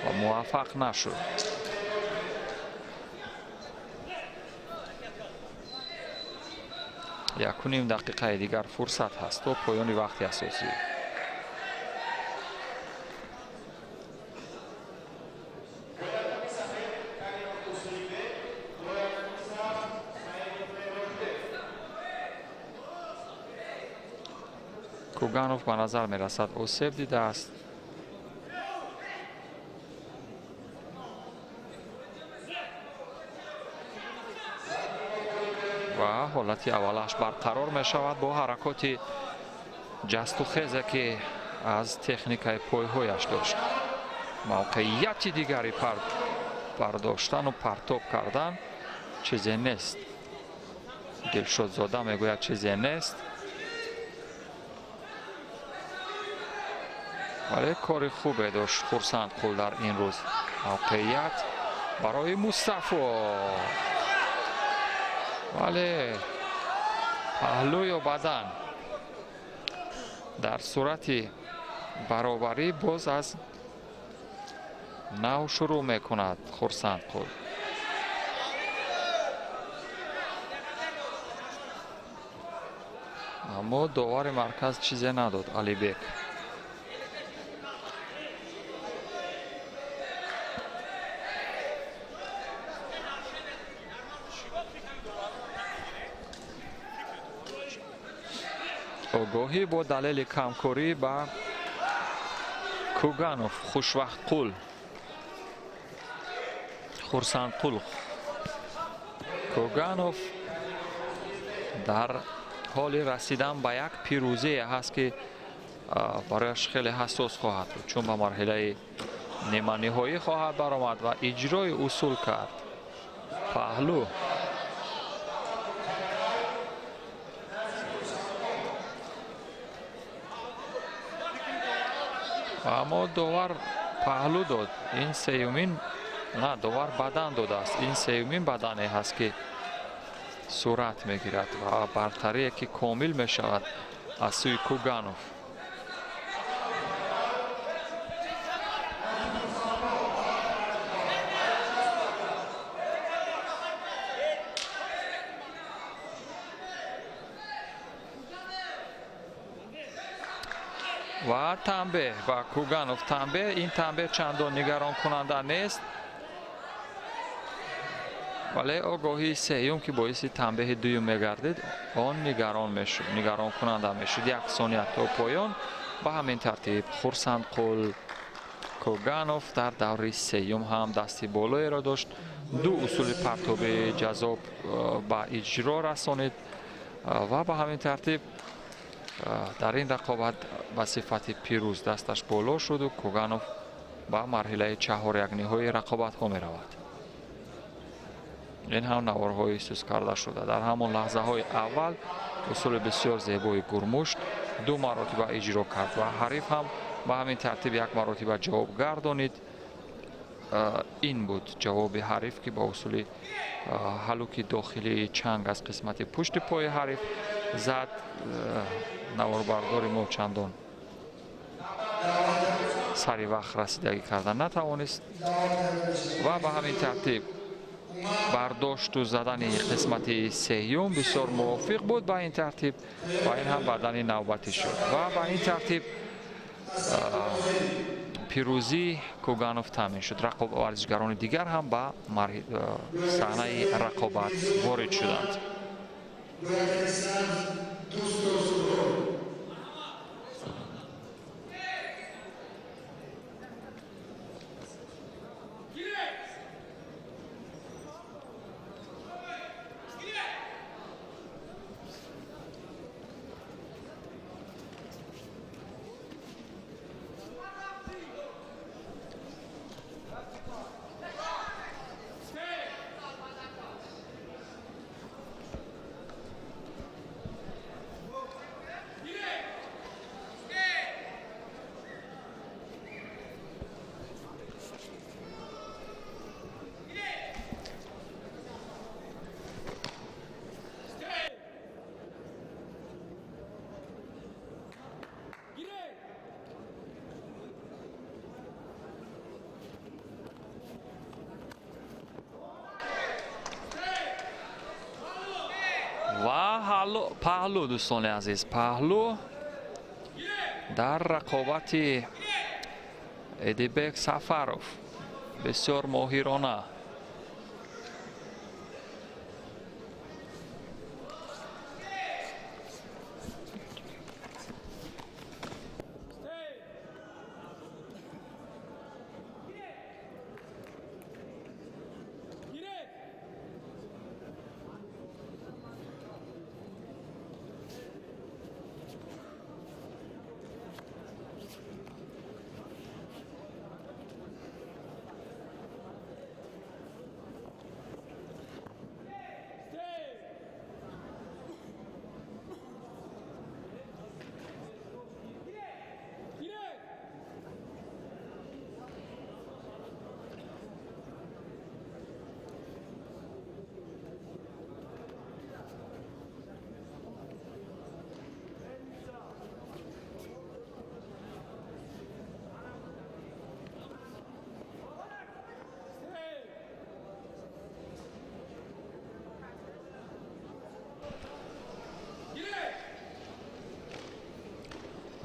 ва муваффақ нашуд. Якуним дақиқаи дигар фурсат ҳаст то поёни вақти асосӣ. Куганов ба назар мерасад осеб дидааст. Ва ҳолати аввалаш барқарор мешавад бо ҳаракоти ҷасту хезе, ки аз техникаи пойҳояш дошт. Мавқеияти дигари бардоштану партоб кардан чизе нест. Дилшодзода мегӯяд, чизе нест. Вале кори хубе дошт Хурсандқул дар ин рӯз. Мавқеият барои Мустафо. Вале паҳлӯ ё бадан дар сурати баробарӣ боз аз нав шурӯъ мекунад Хурсандқул. Аммо довари марказ чизе надод Алибек. Огоҳӣ бо далели камкорӣ ба Куганов Хушвақтқул Хурсандқул. Куганов дар ҳоли расидан ба як пирӯзие ҳаст, ки барояш хеле ҳассос хоҳад буд, чун ба марҳилаи ниманиҳоӣ хоҳад баромад ва иҷрои усул кард. Паҳлӯ. Аммо довар паҳлӯ дод. Ин сеюмин, на, довар бадан додааст. Ин сеюмин бадане ҳаст, ки сурат мегирад ва бартарие, ки комил мешавад аз сӯи Куганов. Ва танбеҳ ба Куганов, танбеҳ. Ин танбеҳ чандон нигаронкунанда нест, вале огоҳии сеюм, ки боиси танбеҳи дуюм мегардид, он нигарон мешуд, нигаронкунанда мешуд. Як сония то поён. Ба ҳамин тартиб Хурсандқул Куганов дар даври сеюм ҳам дасти болоеро дошт, ду усули партоби ҷазоб ба иҷро расонид ва ба ҳамин тартиб дар ин рақобат ба сифати пирӯз дасташ боло шуду Куганов ба марҳилаи чаҳорякниҳои рақобатҳо меравад. Ин ҳам наворҳои сӯз карда шуда. Дар ҳамон лаҳзаҳои аввал усули бисёр зебои гурмушт ду маротиба иҷро кард ва ҳариф ҳам ба ҳамин тартиб як маротиба ҷавоб гардонид. Ин буд ҷавоби ҳариф, ки ба усули ҳалуки дохилии чанг аз қисмати пушти пои ҳариф зад. Наворбардори мо чандон сари вақт расидагӣ карда натавонист ва ба ҳамин тартиб бардошту задани қисмати сеюм бисёр мувофиқ буд ба ин тартиб ва ин ҳам бадани навбатӣ шуд ва ба ин тартиб пирӯзии Куганов таъмин шуд. Варзишгарони дигар ҳам ба саҳнаи рақобат ворид шуданд. Паҳлӯ, дӯстони азиз, паҳлӯ дар рақобати Эдибек Сафаров бисёр моҳирона.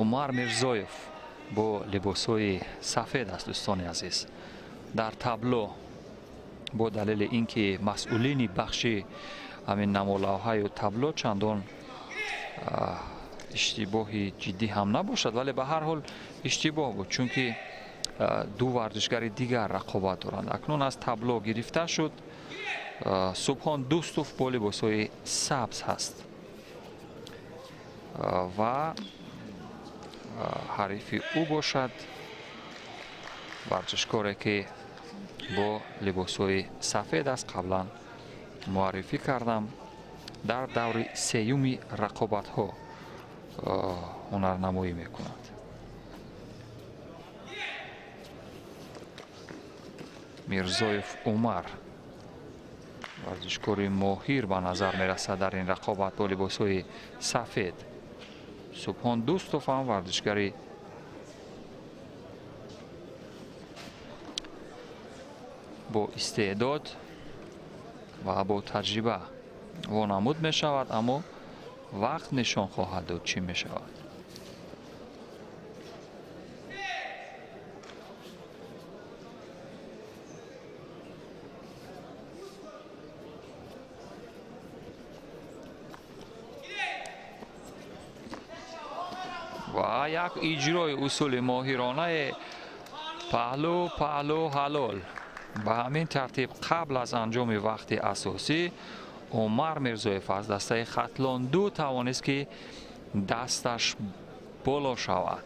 Умар Мирзоев бо либосҳои сафед аст, дӯстони азиз. Дар табло бо далели ин ки масъулини бахши ҳамин намолавҳаю табло чандон иштибоҳи ҷиддӣ ҳам набошад, вале ба ҳар ҳол иштибоҳ буд, чунки ду варзишгари дигар рақобат доранд. Акнун аз табло гирифта шуд. Субҳон Дӯстов бо либосҳои сабз ҳаст ва ҳарифи ӯ бошад варзишкоре ки бо либосҳои сафед аст, қаблан муаррифӣ кардам, дар даври сеюми рақобатҳо ҳунарнамоӣ мекунад. Мирзоев Умар варзишкори моҳир ба назар мерасад дар ин рақобат бо либосҳои сафед. Субҳон Дӯстов ҳам варзишгари бо истеъдод ва бо таҷриба вонамуд мешавад, аммо вақт нишон хоҳад дод чӣ мешавад. Ва як иҷрои усули моҳиронаи паҳлӯ паҳлӯ ҳалол. Ба ҳамин тартиб қабл аз анҷоми вақти асосӣ Умар Мирзоев аз дастаи Хатлон 2 тавонист ки дасташ боло шавад.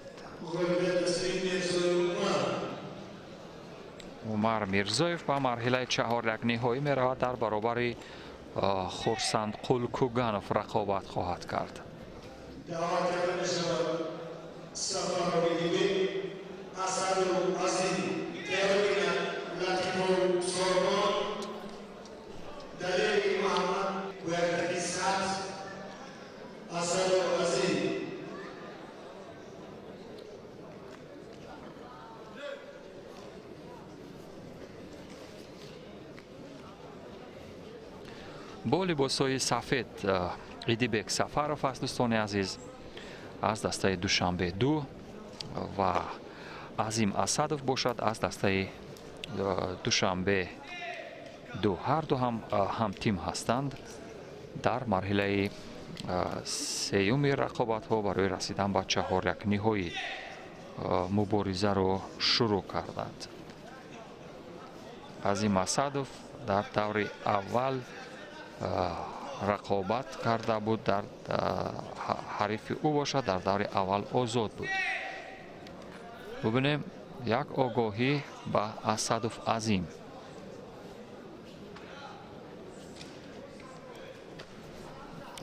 Умар Мирзоев ба марҳилаи чаҳорякниҳоӣ меравад, дар баробари Хурсандқул Куганов рақобат хоҳад кард. Бо либосҳои сафед Идибек Сафаров аст, дӯстони азиз, аз дастаи Душанбе 2 ва Азим Асадов бошад аз дастаи Душанбе 2. Ҳар ду ҳам ҳамтим ҳастанд дар марҳилаи сеюми рақобатҳо барои расидан ба чаҳорякниҳоӣ муборизаро шурӯъ карданд. Азим Асадов дар даври аввал рақобат карда буд, дар ҳарифи ӯ бошад дар даври аввал озод буд. Бубинем як огоҳӣ ба Асадов Азим.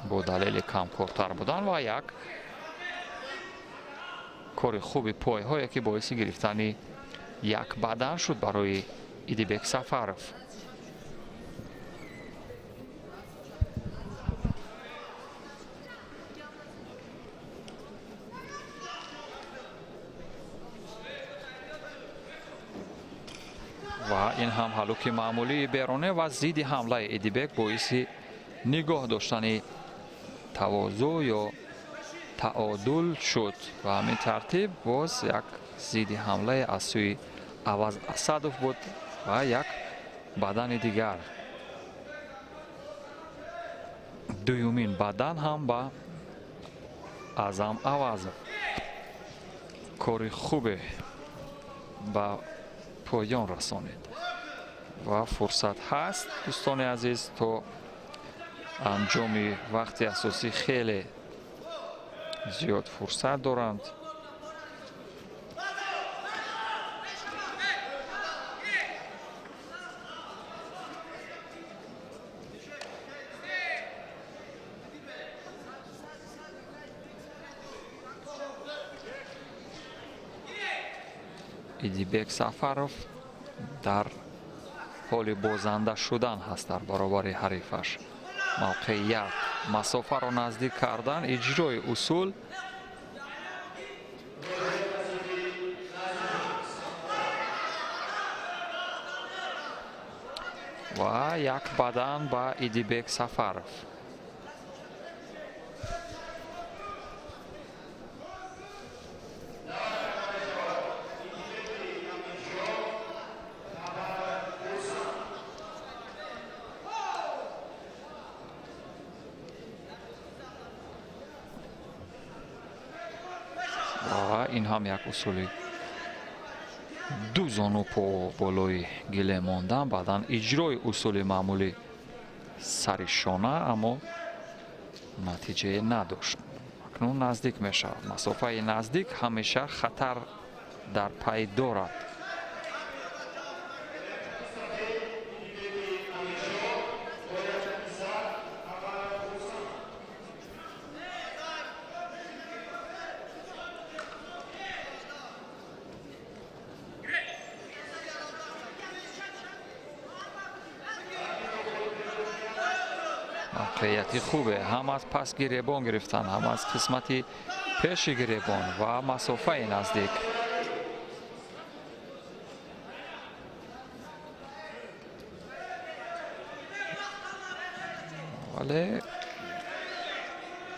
Бо далели камкортар будан ва як кори хуби пойҳое ки боиси гирифтани як бадан шуд барои Идибек Сафаров. Ва ин ҳам ҳалуки маъмулии бероне ва зидди ҳамлаи Идибек боиси нигоҳ доштани тавозӯ ё таодул шуд. Ва ҳамин тартиб боз як зидди ҳамлае аз сӯи Аваз Асадов буд ва як бадани дигар. Дуюмин бадан ҳам ба Азам Авазов. Кори хубе ба поён расонид ва фурсат ҳаст, дӯстони азиз, то анҷоми вақти асосӣ хеле зиёд фурсат доранд. Идибек Сафаров дар ҳоли бозанда шудан ҳаст дар баробари ҳарифаш. Мавқеият, масофаро наздик кардан, иҷрои усул. Ва як бадан ба Идибек Сафаров. Ин ҳам як усули ду зону по болои гиле мондан, баъдан иҷрои усули маъмули сари шона, аммо натиҷае надошт. Акнун наздик мешавад. Масофаи наздик ҳамеша хатар дар пай дорад. Мавқеияти хубе ҳам аз пас гиребон гирифтан, ҳам аз қисмати пеши гиребон ва масофаи наздик. Вале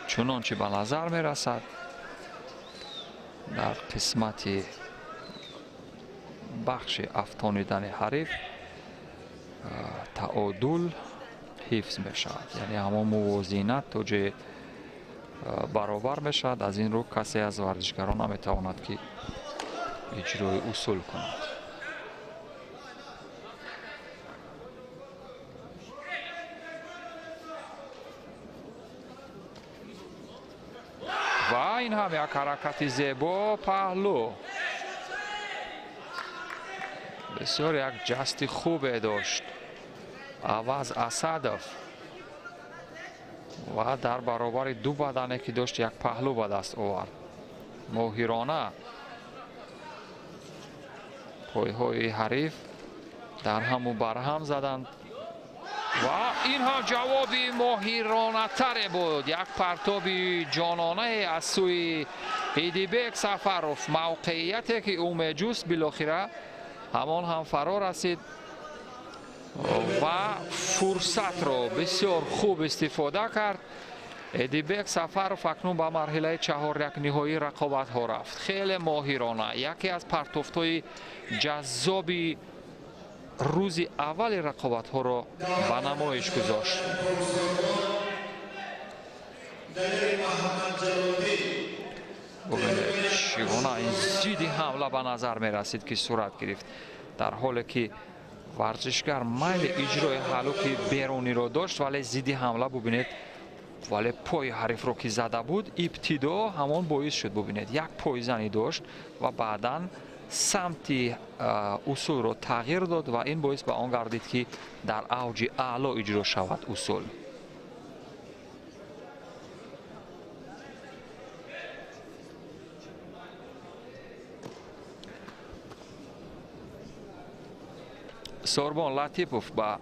чунончи ба назар мерасад, дар қисмати бахши афтонидани ҳариф таодул ҳифз мешавад, яъне ҳамон мувозинат то ҷое баробар мешавад. Аз ин рӯ касе аз варзишгарон наметавонад ки иҷрои усул кунад. Ва ин ҳам як ҳаракати зебо паҳлӯ. Бисёр як ҷасти хубе дошт Аваз Асадов ва дар баробари ду бадане ки дошт як паҳлӯ ба даст овард. Моҳирона пойҳои ҳариф дар ҳаму барҳам заданд ва ин ҳам ҷавоби моҳиронатаре буд. Як партоби ҷононае аз сӯи Идибек Сафаров, мавқеияте ки ӯ меҷуст, билохира ҳамон ҳам фаро расид ва фурсатро бисёр хуб истифода кард. Эдибек Сафаров акнун ба марҳилаи чаҳорякниҳоии рақобатҳо рафт. Хеле моҳирона, яке аз партофтҳои ҷаззоби рӯзи аввали рақобатҳоро ба намоиш гузошт. Бубинед, чӣ гуна ин зидди ҳамла ба назар мерасид ки сурат гирифт, дар ҳоле ки варзишгар майли иҷрои ҳалуки беруниро дошт, вале зидди ҳамла бубинед, вале пои ҳарифро ки зада буд, ибтидо ҳамон боис шуд. Бубинед, як пойзанӣ дошт ва баъдан самти усулро тағйир дод ва ин боис ба он гардид ки дар авҷи аъло иҷро шавад усул. Сорбон Латипов ба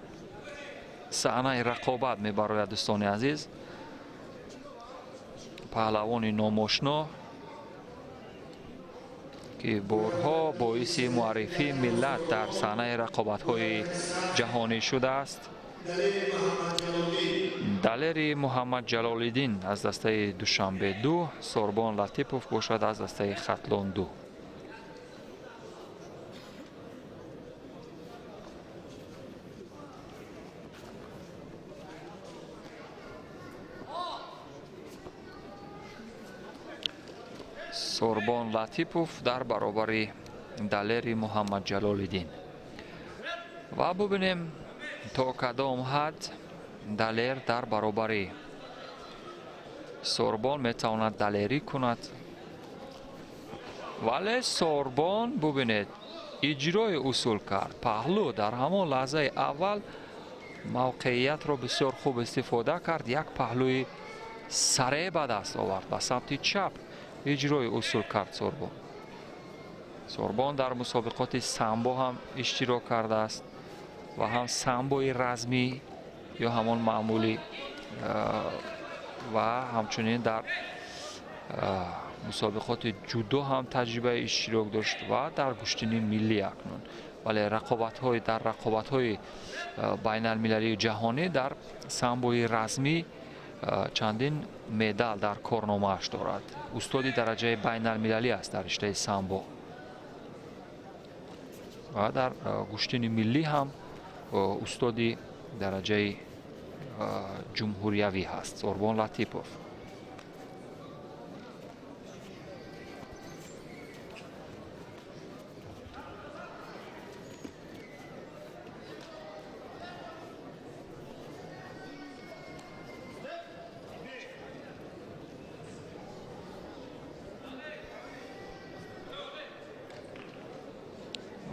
саҳнаи рақобат мебарояд. Дӯстони азиз, паҳлавони номошно ки борҳо боиси муаррифии миллат дар саҳнаи рақобатҳои ҷаҳонӣ шудааст. Далери Муҳаммад Ҷалолиддин аз дастаи Душанбе 2, Сорбон Латипов бошад аз дастаи Хатлон 2. Сорбон Латипов дар баробари Далери Муҳаммад Ҷалолиддин. Ва бубинем то кадом ҳад Далер дар баробари Сорбон метавонад далерӣ кунад. Вале Сорбон бубинед иҷрои усул кард. Паҳлӯ дар ҳамон лаҳзаи аввал мавқеиятро бисёр хуб истифода кард. Як паҳлӯи саре ба даст овард, ба самти чап иҷрои усул кард Сорбон. Сорбон дар мусобиқоти самбо ҳам иштирок кардааст ва ҳам самбои размӣ ё ҳамон маъмулӣ ва ҳамчунин дар мусобиқоти ҷудо ҳам таҷрибаи иштирок дошт ва дар гӯштини миллӣ акнун. Вале дар рақобатҳои байналмилалии ҷаҳонӣ дар самбои размӣ чандин медал дар корномааш дорад. Устоди дараҷаи байналмилалӣ аст дар риштаи самбо ва дар гӯштини миллӣ ҳам устоди дараҷаи ҷумҳуриявӣ ҳаст Сорбон Латипов.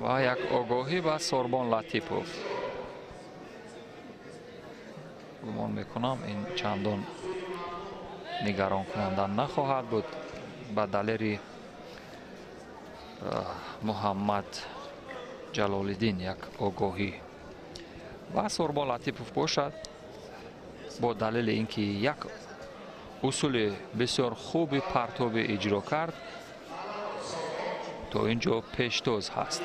Ва як огоҳӣ ба Сорбон Латипов. Гумон мекунам, ин чандон нигаронкунанда нахоҳад буд. Ба Далери Муҳаммад Ҷалолиддин як огоҳӣ. Ва Сорбон Латипов бошад, бо далели ин ки як усули бисёр хуби партобӣ иҷро кард, то ин ҷо пештоз ҳаст.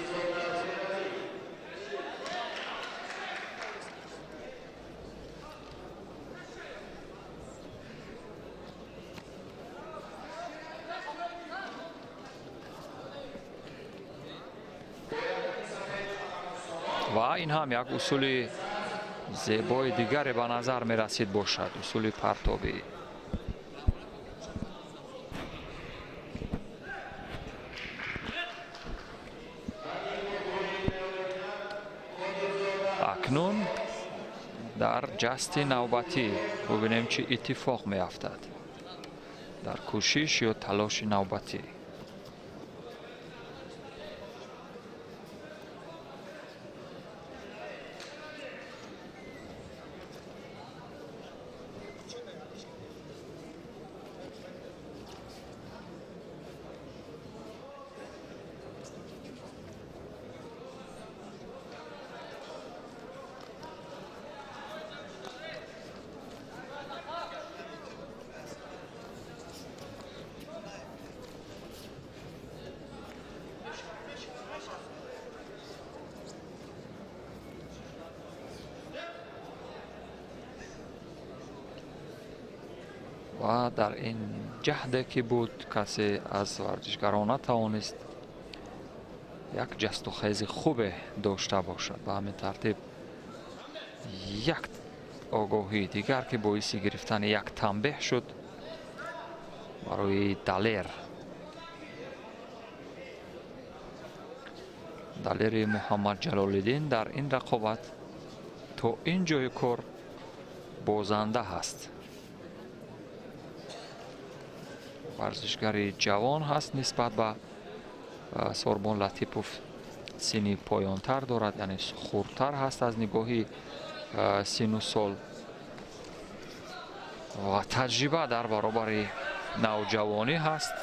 Ва ин ҳам як усули зебои дигаре ба назар мерасид бошад, усули партобӣ. Акнун дар ҷасти навбатӣ бубинем, чӣ иттифоқ меафтад дар кӯшиш ё талоши навбатӣ. Ва дар ин ҷаҳде ки буд, касе аз варзишгарон натавонист як ҷастухези хубе дошта бошад. Ба ҳамин тартиб як огоҳии дигар, ки боиси гирифтани як танбеҳ шуд барои Далер. Далери Муҳаммад Ҷалолиддин дар ин рақобат то ин ҷои кор бозанда ҳаст. Варзишгари ҷавон ҳаст, нисбат ба Сорбон Латипов синни поёнтар дорад, яъне хурдтар ҳаст аз нигоҳи сину сол ва таҷриба дар баробари навҷавонӣ ҳаст.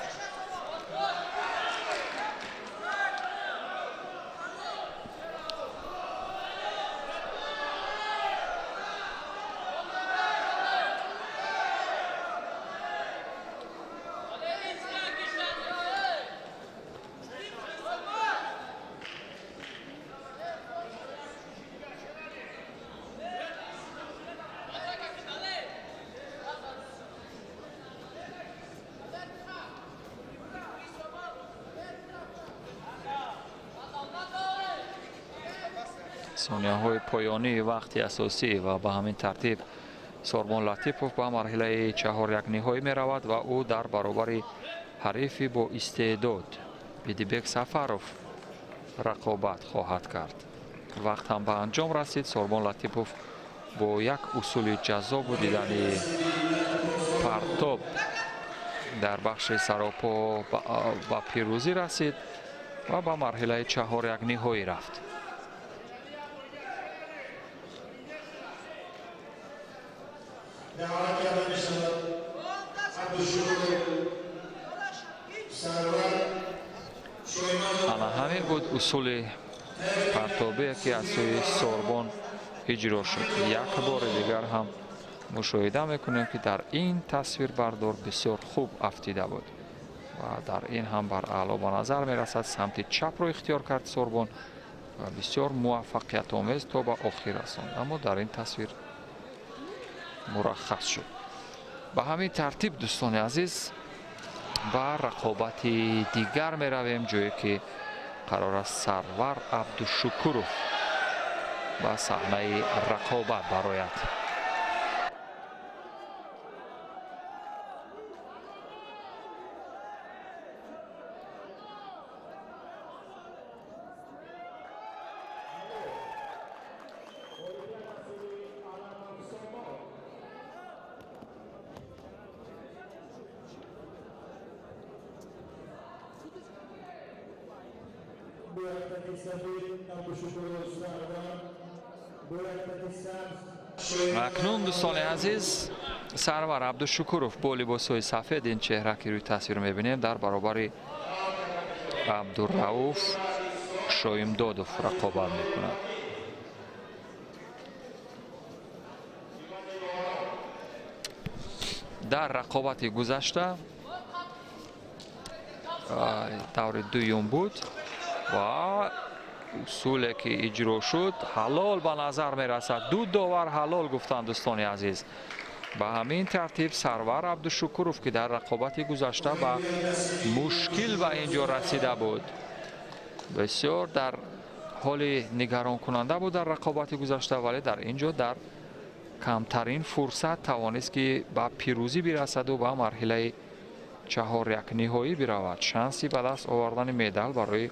Сонияҳои поёнии вақти асосӣ ва ба ҳамин тартиб Сорбон Латипов ба марҳилаи чаҳоряк ниҳоӣ меравад ва ӯ дар баробари ҳарифи бо истеъдод Бедибек Сафаров рақобат хоҳад кард. Вақт ҳам ба анҷом расид. Сорбон Латипов бо як усули ҷаззобу дидани партоб дар бахши саропо ба пирӯзӣ расид ва ба марҳилаи чаҳоряк ниҳоӣ рафт. Ана ҳамин буд усули партобие, ки аз сӯи Сорбон иҷро шуд. Як бори дигар ҳам мушоҳида мекунем, ки дар ин тасвирбардор бисёр хуб афтида буд ва дар ин ҳам бар аъло ба назар мерасад. Самти чапро ихтиёр кард Сорбон ва бисёр муваффақиятомез то ба охир расонд, аммо дар ин тасвир мураххас шуд. Ба ҳамин тартиб, дӯстони азиз, ба рақобати дигар меравем, ҷое ки қарор аст Сарвар Абдушукуров ба саҳнаи рақобат барояд. Акнун, дӯстони азиз, Сарвар Абдушукуров бо либосҳои сафед, ин чеҳра, ки рӯи тасвир мебинем, дар баробари Абдурауф Шоимдодов рақобат мекунад. Дар рақобати гузашта даври дуюм буд ва усуле, ки иҷро шуд, ҳалол ба назар мерасад. Ду довар ҳалол гуфтанд, дӯстони азиз. Ба ҳамин тартиб Сарвар Абдушукуров, ки дар рақобати гузашта ба мушкил ба ин ҷо расида буд, бисёр дар ҳоли нигаронкунанда буд дар рақобати гузашта, вале дар ин ҷо дар камтарин фурсат тавонист, ки ба пирӯзӣ бирасаду ба марҳилаи чаҳорякниҳоӣ биравад. Шанси ба даст овардани медал барои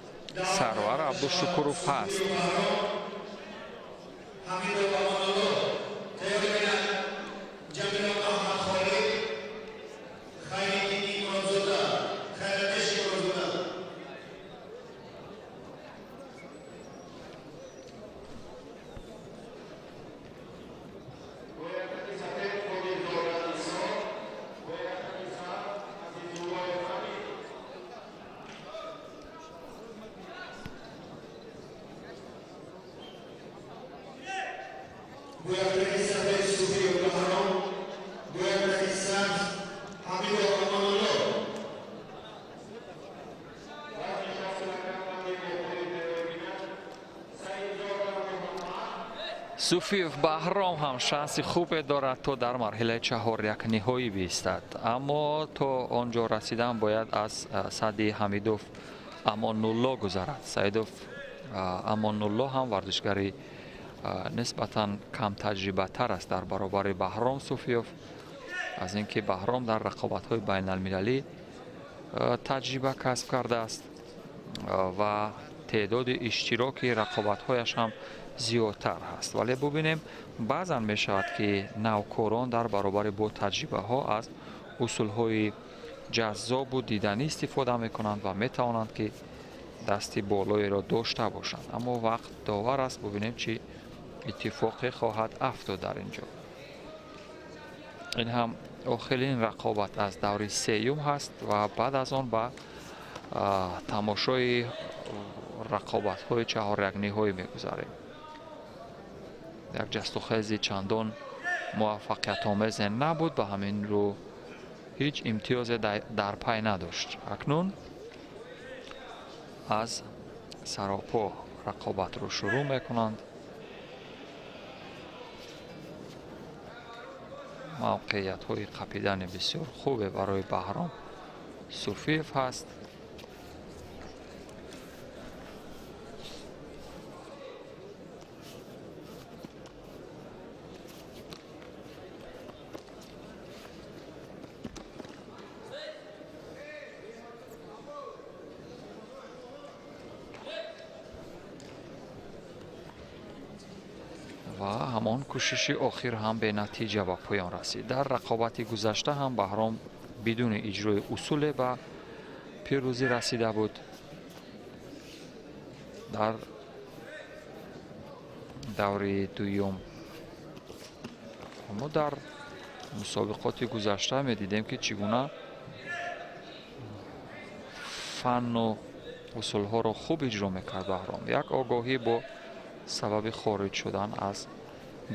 Сарвар Абдушукуров ҳаст. Суфиев Баҳром ҳам шанси хубе дорад, то дар марҳилаи чаҳорякниҳоӣ биистад, аммо то он ҷо расидан бояд аз садди Ҳамидов Амонулло гузарад. Саидов Амонулло ҳам варзишгари нисбатан камтаҷрибатар аст дар баробари Баҳром Суфиев, аз ин ки Баҳром дар рақобатҳои байналмилалӣ таҷриба касб кардааст ва теъдоди иштироки рақобатҳояш ҳам зиёдтар ҳаст. Вале бубинем, баъзан мешавад, ки навкорон дар баробари бо таҷрибаҳо аз усулҳои ҷаззобу диданӣ истифода мекунанд ва метавонанд, ки дасти болоеро дошта бошанд. Аммо вақт довар аст, бубинем, чӣ иттифоқе хоҳад афтод дар ин ҷо. Ин ҳам охирин рақобат аз даври сеюм ҳаст ва баъд аз он ба тамошои рақобатҳои чаҳорякниҳоӣ мегузарем. Як ҷастухези чандон муваффақиятомезе набуд, ба ҳамин рӯ ҳеҷ имтиёзе дар пай надошт. Акнун аз саропо рақобатро шурӯъ мекунанд. Мавқеиятҳои қапидани бисёр хубе барои Баҳром Суфиев ҳаст. Ва ҳамон кӯшиши охир ҳам бенатиҷа ба поён расид. Дар рақобати гузашта ҳам Баҳром бидуни иҷрои усуле ба пирӯзӣ расида буд. Дар даври дуюм, аммо дар мусобиқоти гузашта медидем, ки чӣ гуна фанну усулҳоро хуб иҷро мекард Баҳром. Як огоҳӣ бо сабаби хориҷ шудан аз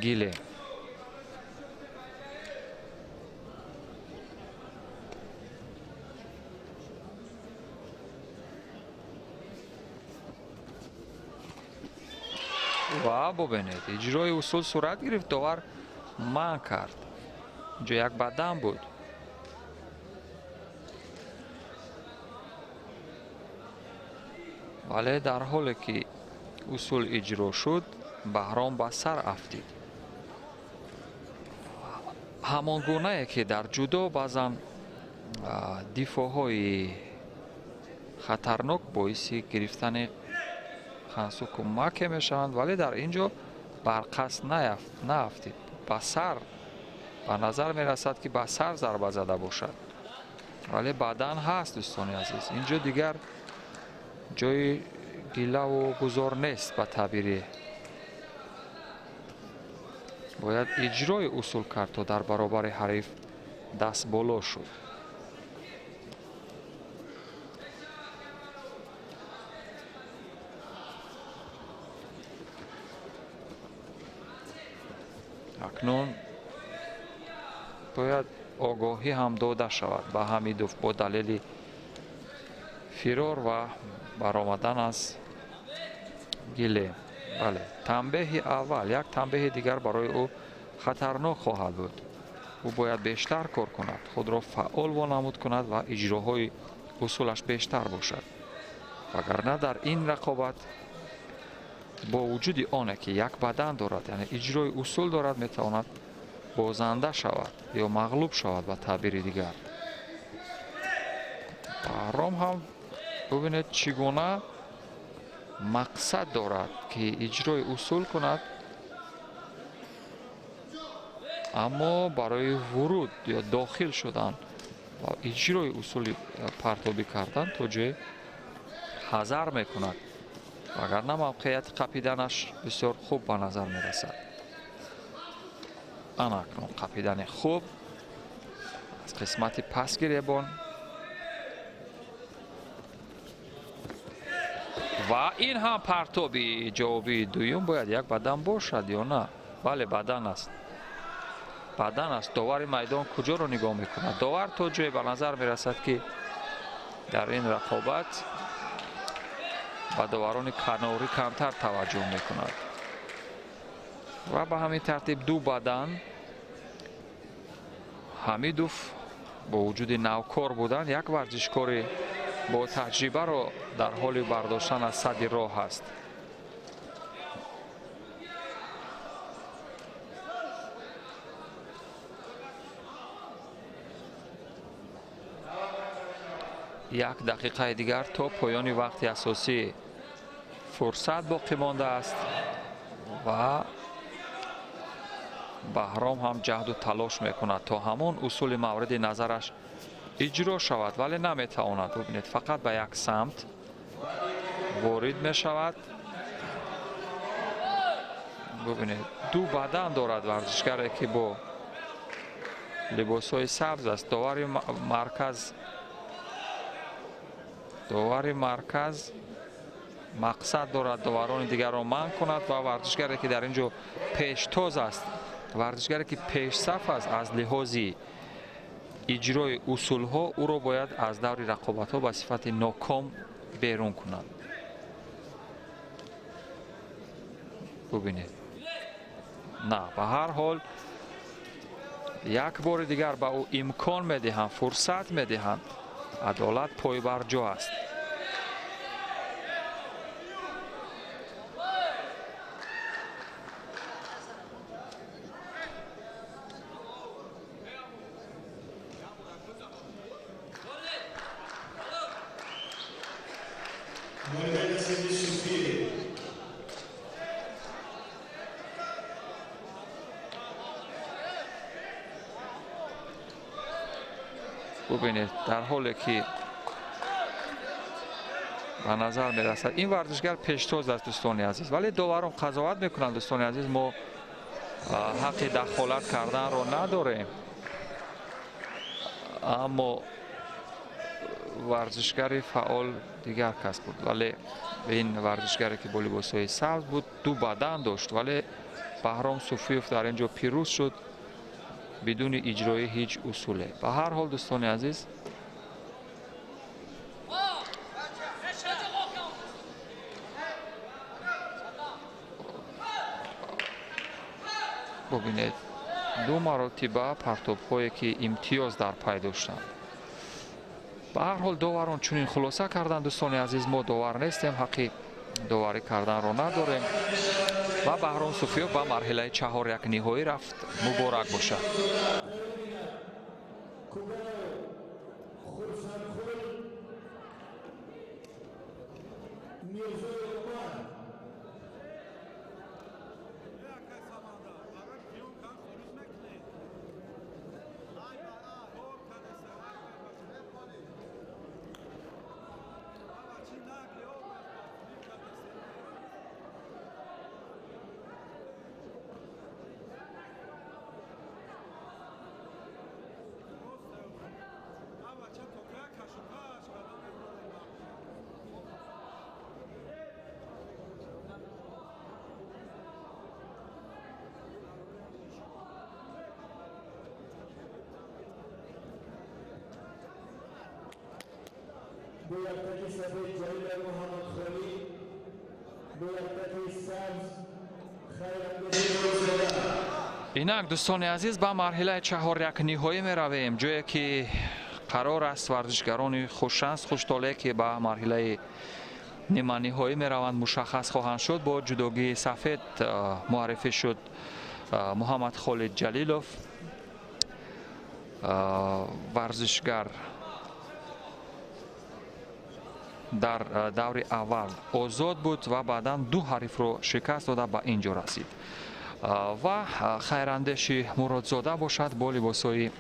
гиле. Ва бубинед, иҷрои усул сурат гирифт, довар манъ кард. Инҷо як бадан буд. Вале дар ҳоле ки усул иҷро шуд, Баҳром ба сар афтид. Ҳамон гунае, ки дар ҷудо баъзан дифоъҳои хатарнок боиси гирифтани хансуку маке мешаванд, вале дар ин ҷо бар қасд наафтид. Ба сар ба назар мерасад, ки ба сар зарба зада бошад, вале бадан ҳаст, дӯстони азиз. Ин ҷо дигар ҷои Гилаву гузор нест ба таъбири. Бояд иҷрои усул кард, то дар баробари ҳариф даст боло шуд. Акнун бояд огоҳӣ ҳам дода шавад ба Ҳамидов бо далели фирор ва баромадан аз гилем. Бале, танбеҳи аввал, як танбеҳи дигар барои ӯ хатарнок хоҳад буд. Ӯ бояд бештар кор кунад, худро фаъол вонамуд кунад ва иҷроҳои усулаш бештар бошад. Вагарна дар ин рақобат бо вуҷуди оне ки як бадан дорад, яъне иҷрои усул дорад, метавонад бозанда шавад ё мағлуб шавад ба таъбири дигар. Баҳром ҳам бубинед чӣ гуна мақсад дорад ки иҷрои усул кунад, аммо барои вуруд ё дохил шудан ва иҷрои усули партобӣ кардан то ҷое ҳазар мекунад, вагарна мавқеияти қапиданаш бисёр хуб ба назар мерасад. Ана акнун қапидани хуб аз қисмати пасгиребон ва ин ҳам партоби ҷавобии дуюм бояд як бадан бошад ё на? Бале, бадан аст. Бадан аст. Довари майдон куҷоро нигоҳ мекунад? Довар то ҷое ба назар мерасад, ки дар ин рақобат ба доварони канорӣ камтар таваҷҷӯҳ мекунад. Ва ба ҳамин тартиб ду бадан. Ҳамидов бо вуҷуди навкор будан як варзишкори бо таҷрибаро дар ҳоли бардоштан аз садди роҳ аст. Як дақиқаи дигар то поёни вақти асосӣ фурсат боқӣ мондааст ва Баҳром ҳам ҷаҳду талош мекунад то ҳамон усули мавриди назараш иҷро шавад, вале наметавонад. Бубинед, фақат ба як самт ворид мешавад. Бубинед, ду бадан дорад варзишгаре ки бо либосҳои сабз аст. Довари марказ мақсад дорад доварони дигарро манъ кунад ва варзишгаре ки дар ин ҷо пештоз аст, варзишгаре ки пешсаф аст аз лиҳози иҷрои усулҳо, ӯро бояд аз даври рақобатҳо ба сифати ноком берун кунанд. Бубинед, на, ба ҳар ҳол як бори дигар ба ӯ имкон медиҳанд, фурсат медиҳанд. Адолат пойбарҷо аст. Бубинед, дар ҳоле ки ба назар мерасад ин варзишгар пештоз аст, дӯстони азиз, вале доварон қазоват мекунанд. Дӯстони азиз, мо ҳаққи дахолат карданро надорем, аммо варзишгари фаъол дигар кас буд, вале ин варзишгаре ки бо либосҳои сабз буд ду бадан дошт, вале Баҳром Суфиев дар ин ҷо пирӯз шуд бидуни иҷрои ҳеҷ усуле. Ба ҳар ҳол, дӯстони азиз, бубинед, ду маротиба партобҳое ки имтиёз дар пай доштанд. Ба ҳар ҳол доварон чунин хулоса карданд. Дӯстони азиз, мо довар нестем, ҳаққи доварӣ карданро надорем ва Баҳром Суфиёв ба марҳилаи 4-1 ниҳоӣ рафт. Муборак бошад. Бо яктаки сафед Ҷалилов Муҳаммад Холид, бо яктаки сабз Хайрандеши Муродзода. Инак, дӯстони азиз, ба марҳилаи чаҳоряк ниҳоӣ меравем, ҷое ки қарор аст варзишгарони хушшанс, хуштолеъ, ки ба марҳилаи ниманиҳоӣ мераванд, мушаххас хоҳанд шуд. Бо ҷудогии сафед муаррифӣ шуд Муҳаммад Холид Ҷалилов, варзишгар дар даври аввал озод буд ва баъдан ду ҳарифро шикаст дода ба ин ҷо расид. Ва Хайрандеши Муродзода бошад, бо либосҳои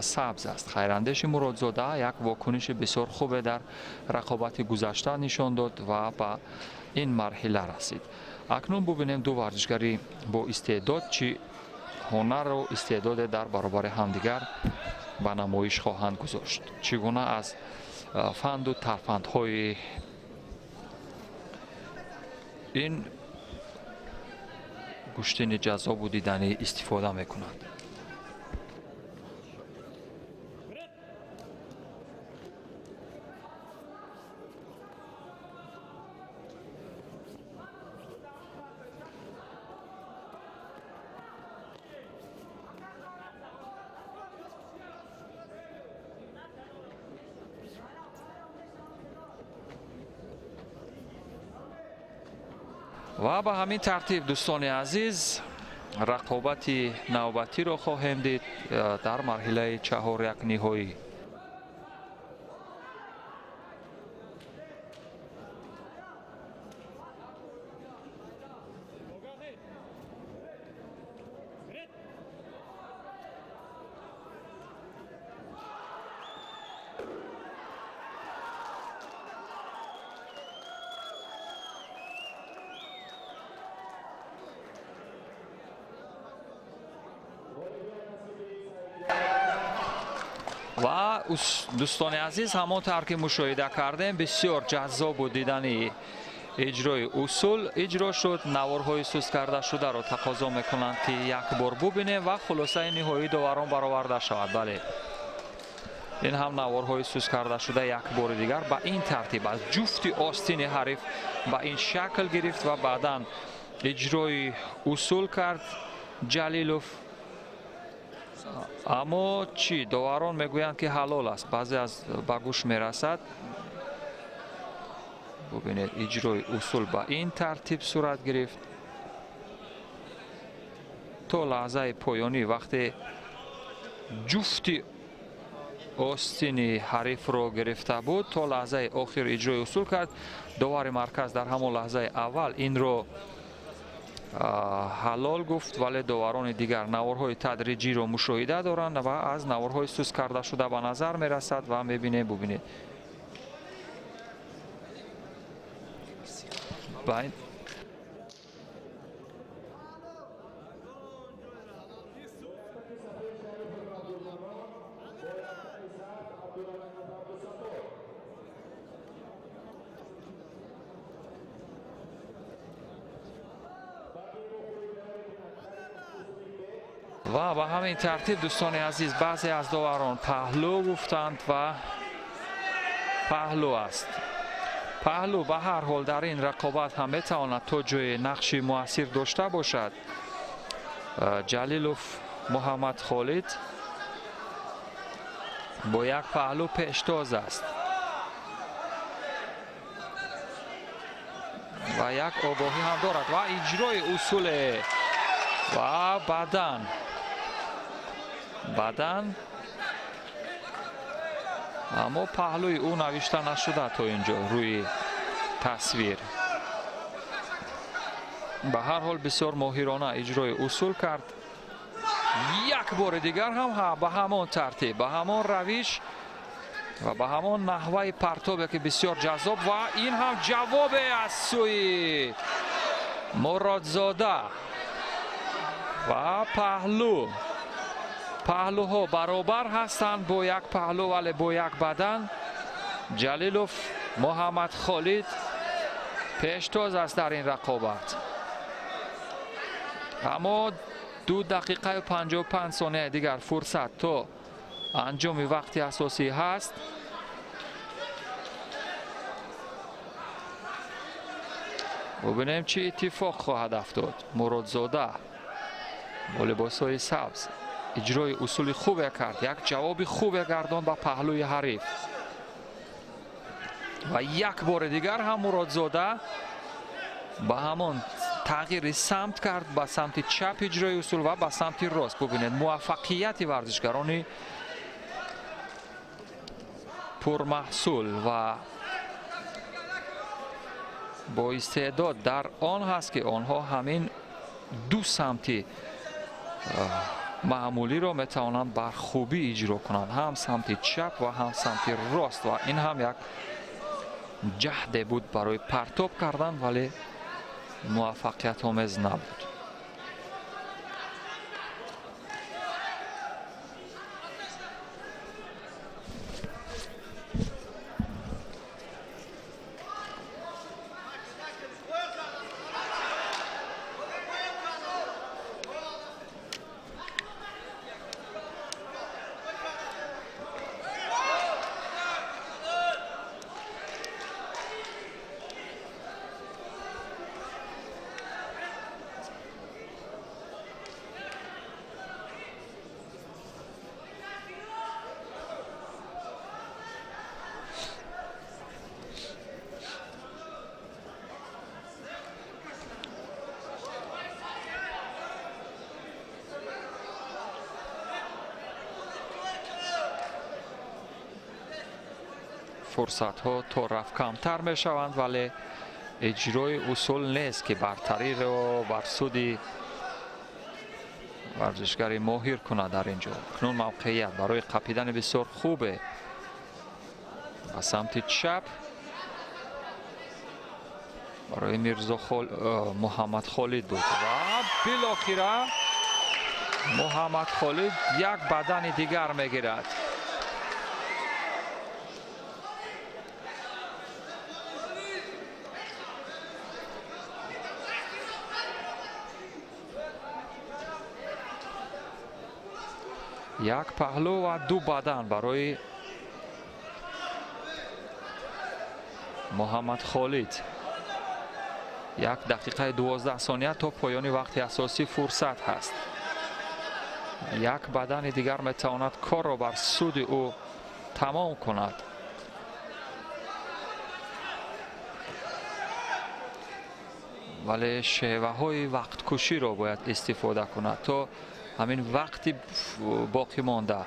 сабз аст. Хайрандеши Муродзода як вокуниши бисёр хубе дар рақобати гузашта нишон дод ва ба ин марҳила расид. Акнун бубинем, ду варзишгари бо истеъдод чӣ ҳунару истеъдоде дар баробари ҳамдигар ба намоиш хоҳанд гузошт, чӣ гуна аз фанду тарфандҳои ин гӯштини ҷаззобу диданӣ истифода мекунанд. Ва ба ҳамин тартиб, дӯстони азиз, рақобати навбатиро хоҳем дид дар марҳилаи чаҳоряк ниҳоӣ. Ва, дӯстони азиз, ҳамон тавр ки мушоҳида кардем, бисёр ҷаззобу дидани иҷрои усул иҷро шуд. Наворҳои суст карда шударо тақозо мекунанд, ки як бор бубинем ва хулосаи ниҳоии доварон бароварда шавад. Бале, ин ҳам наворҳои суст карда шуда як бори дигар ба ин тартиб аз ҷуфти остини ҳариф ба ин шакл гирифт ва баъдан иҷрои усул кард Ҷалилов. Аммо чӣ, доварон мегӯянд, ки ҳалол аст. Баъзе аз ба гӯш мерасад. Бубинед, иҷрои усул ба ин тартиб сурат гирифт то лаҳзаи поёнӣ, вақте ҷуфти остини ҳарифро гирифта буд, то лаҳзаи охир иҷрои усул кард. Довари марказ дар ҳамон лаҳзаи аввал инро ҳалол гуфт, вале доварони дигар наворҳои тадриҷиро мушоҳида доранд ва аз наворҳои суст карда шуда ба назар мерасад ва мебинем. Бубинед, ва ба ҳамин тартиб, дӯстони азиз, баъзе аз доварон паҳлӯ гуфтанд ва паҳлӯ аст. Паҳлӯ ба ҳар ҳол дар ин рақобат ҳам метавонад то ҷои нақши муассир дошта бошад. Ҷалилов Муҳаммад Холид бо як паҳлӯ пештоз аст ва як огоҳӣ ҳам дорад ва иҷрои усуле ва бадан, аммо паҳлӯи ӯ навишта нашуда то ин ҷо рӯи тасвир. Ба ҳар ҳол, бисёр моҳирона иҷрои усул кард. Як бори дигар ҳам ба ҳамон тартиб, ба ҳамон равиш ва ба ҳамон наҳваи партобе, ки бисёр ҷаззоб, ва ин ҳам ҷавобе аз сӯи Муродзода ва паҳлӯ. Паҳлӯҳо баробар ҳастанд, бо як паҳлӯ, вале бо як бадан. Ҷалилов Муҳаммад Холид пештоз аст дар ин рақобат, аммо 2 дақиқаю 55 сонияи дигар фурсат то анҷоми вақти асосӣ ҳаст. Бубинем, чӣ иттифоқ хоҳад афтод. Муродзода бо либосҳои сабз иҷрои усули хубе кард, як ҷавоби хубе гардон ба паҳлӯи ҳариф ва як бори дигар ҳам Муродзода ба ҳамон тағйири самт кард, ба самти чап иҷрои усул ва ба самти рост. Бубинед, муваффақияти варзишгарони пурмаҳсул ва бо истеъдод дар он ҳаст, ки онҳо ҳамин ду самти маъмулиро метавонанд бар хубӣ иҷро кунанд, ҳам самти чап ва ҳам самти рост. Ва ин ҳам як ҷаҳде буд барои партоб кардан, вале муваффақиятомез набуд. Фурсатҳо то рафт камтар мешаванд, вале иҷрои усул нест, ки бартариро бар суди варзишгари моҳир кунад. Дар ин ҷо акнун мавқеият барои қапидани бисёр хубе ба самти чап барои Мирзо Муҳаммад Холид буд ва билохира Муҳаммад Холид як бадани дигар мегирад. Як паҳлӯ ва ду бадан барои Муҳаммад Холид. 1 дақиқаи 12 сония то поёни вақти асосӣ фурсат ҳаст. Як бадани дигар метавонад корро бар суди ӯ тамом кунад. Вале шеваҳои вақткуширо бояд истифода кунад, то ҳамин вақти боқӣ монда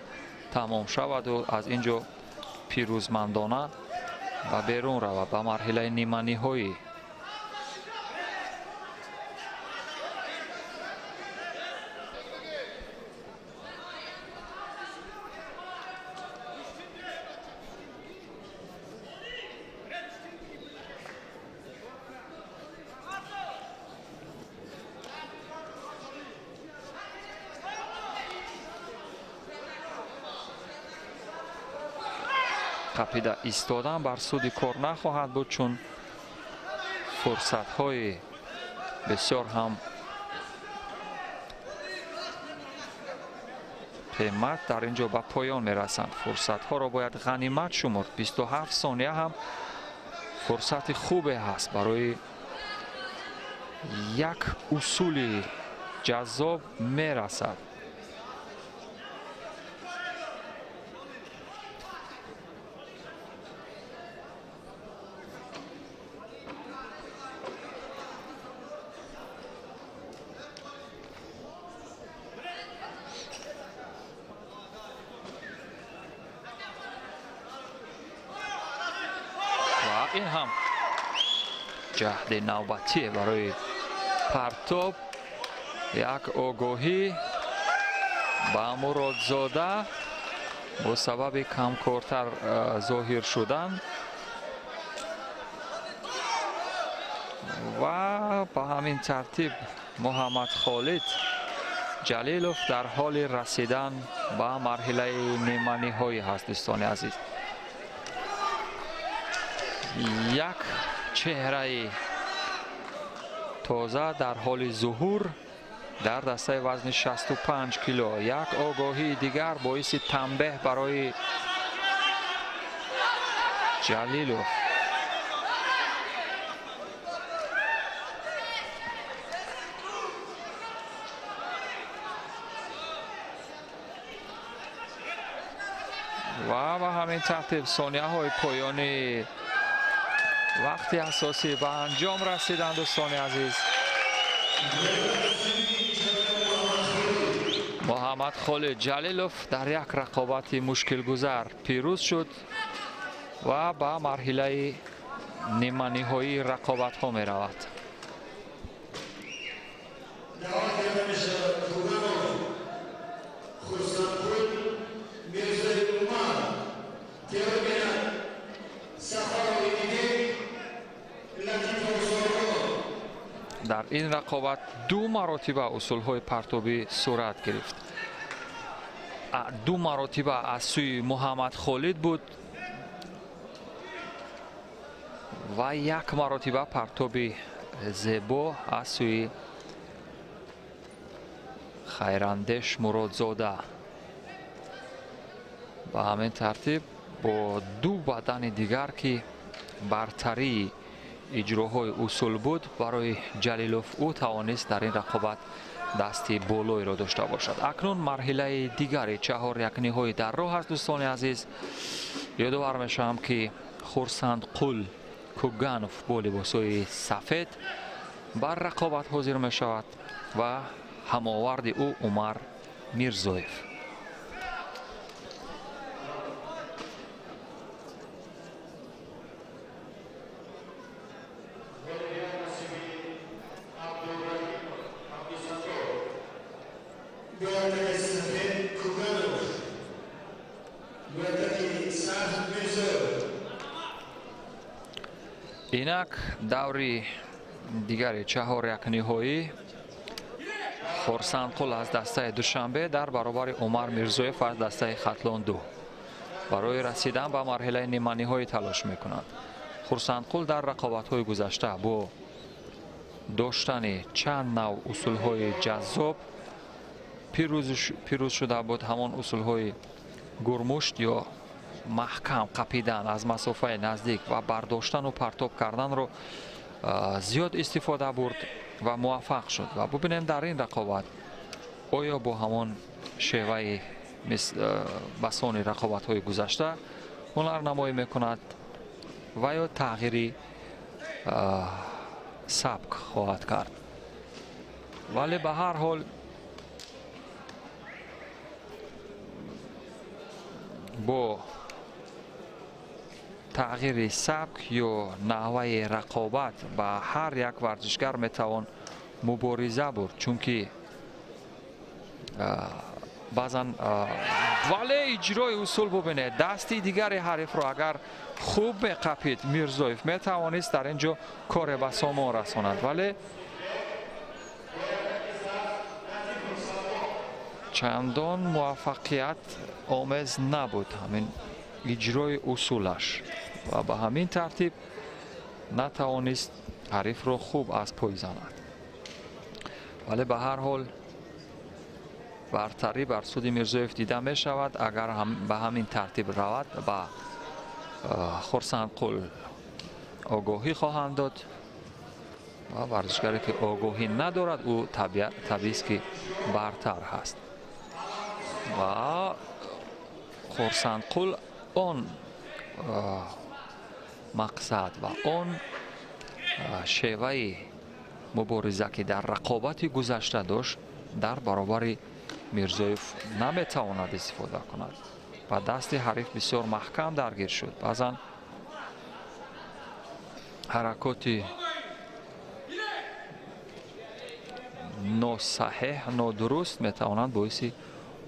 тамом шаваду аз ин ҷо пирӯзмандона ба берун равад ба марҳилаи ниманиҳоӣ. Қапида истодан бар суди кор нахоҳад буд, чун фурсатҳои бисёр ҳам қимат дар ин ҷо ба поён мерасанд. Фурсатҳоро бояд ғанимат шумурд. 27 сония ҳам фурсати хубе ҳаст барои як усули ҷаззоб мерасад. Ин ҳам ҷаҳди навбатие барои партоб. Як огоҳӣ ба Муродзода бо сабаби камкортар зоҳир шудан ва ба ҳамин тартиб Муҳаммад Холид Ҷалилов дар ҳоли расидан ба марҳилаи ниманиҳоӣ ҳаст. Дӯстони азиз, як чеҳраи тоза дар ҳоли зуҳур дар дастаи вазни 65 кило. Як огоҳии дигар боиси танбеҳ барои Ҷалилов. Ва ба ҳамин тартиб сонияҳои поёни вақти асосӣ ба анҷом расиданд, дӯстони азиз. Муҳаммад Холид Ҷалилов дар як рақобати мушкилгузар пирӯз шуд ва ба марҳилаи ниманиҳоии рақобатҳо меравад. Дар ин рақобат ду маротиба усулҳои партобӣ сурат гирифт. Ду маротиба аз сӯи Муҳаммад Холид буд ва як маротиба партоби зебо аз сӯи Хайрандеш Муродзода. Ба ҳамин тартиб бо ду бадани дигар, ки бартарии иҷроҳои усул буд барои Ҷалилов, ӯ тавонист дар ин рақобат дасти болоиро дошта бошад. Акнун марҳилаи дигари чаҳорякниҳои дар роҳ аст, дӯстони азиз. Ёдовар мешавам, ки Хурсандқул Куганов бо либосҳои сафед бар рақобат ҳозир мешавад ва ҳамоварди ӯ Умар Мирзоев. Инак даври дигари чаҳорякниҳоӣ, Хурсандқул аз дастаи Душанбе дар баробари Умар Мирзоев аз дастаи Хатлон 2 барои расидан ба марҳилаи ниманиҳоӣ талош мекунанд. Хурсандқул дар рақобатҳои гузашта бо доштани чанд нав усулҳои ҷаззоб пирӯз шуда буд. Ҳамон усулҳои гурмушт ё маҳкам қапидан аз масофаи наздик ва бардоштану партоб карданро зиёд истифода бурд ва муваффақ шуд. Ва бубинем, дар ин рақобат оё бо ҳамон шеваи басони рақобатҳои гузашта ҳунарнамоӣ мекунад ва ё тағйири сабк хоҳад кард. Вале ба ҳар ҳол бо тағйири сабк ё наҳваи рақобат ба ҳар як варзишгар метавон мубориза бурд, чунки баъзан, вале иҷрои усул бубинед, дасти дигари ҳарифро агар хуб меқапид, Мирзоев метавонист дар ин ҷо коре ба сомон расонад, вале чандон муваффақият омез набуд ҳамин иҷрои усулаш ва ба ҳамин тартиб натавонист ҳарифро хуб аз пой занад. Вале ба ҳар ҳол бартарӣ бар суди Мирзоев дида мешавад. Агар ба ҳамин тартиб равад, ба Хурсандқул огоҳӣ хоҳанд дод ва варзишгаре ки огоҳӣ надорад, ӯ табиист ки бартар ҳаст. Ва Хурсандқул он мақсад ва он шеваи мубориза, ки дар рақобати гузашта дошт, дар баробари Мирзоев наметавонад истифода кунад. Ба дасти ҳариф бисёр маҳкам даргир шуд. Баъзан ҳаракоти носаҳеҳ, нодуруст метавонанд боиси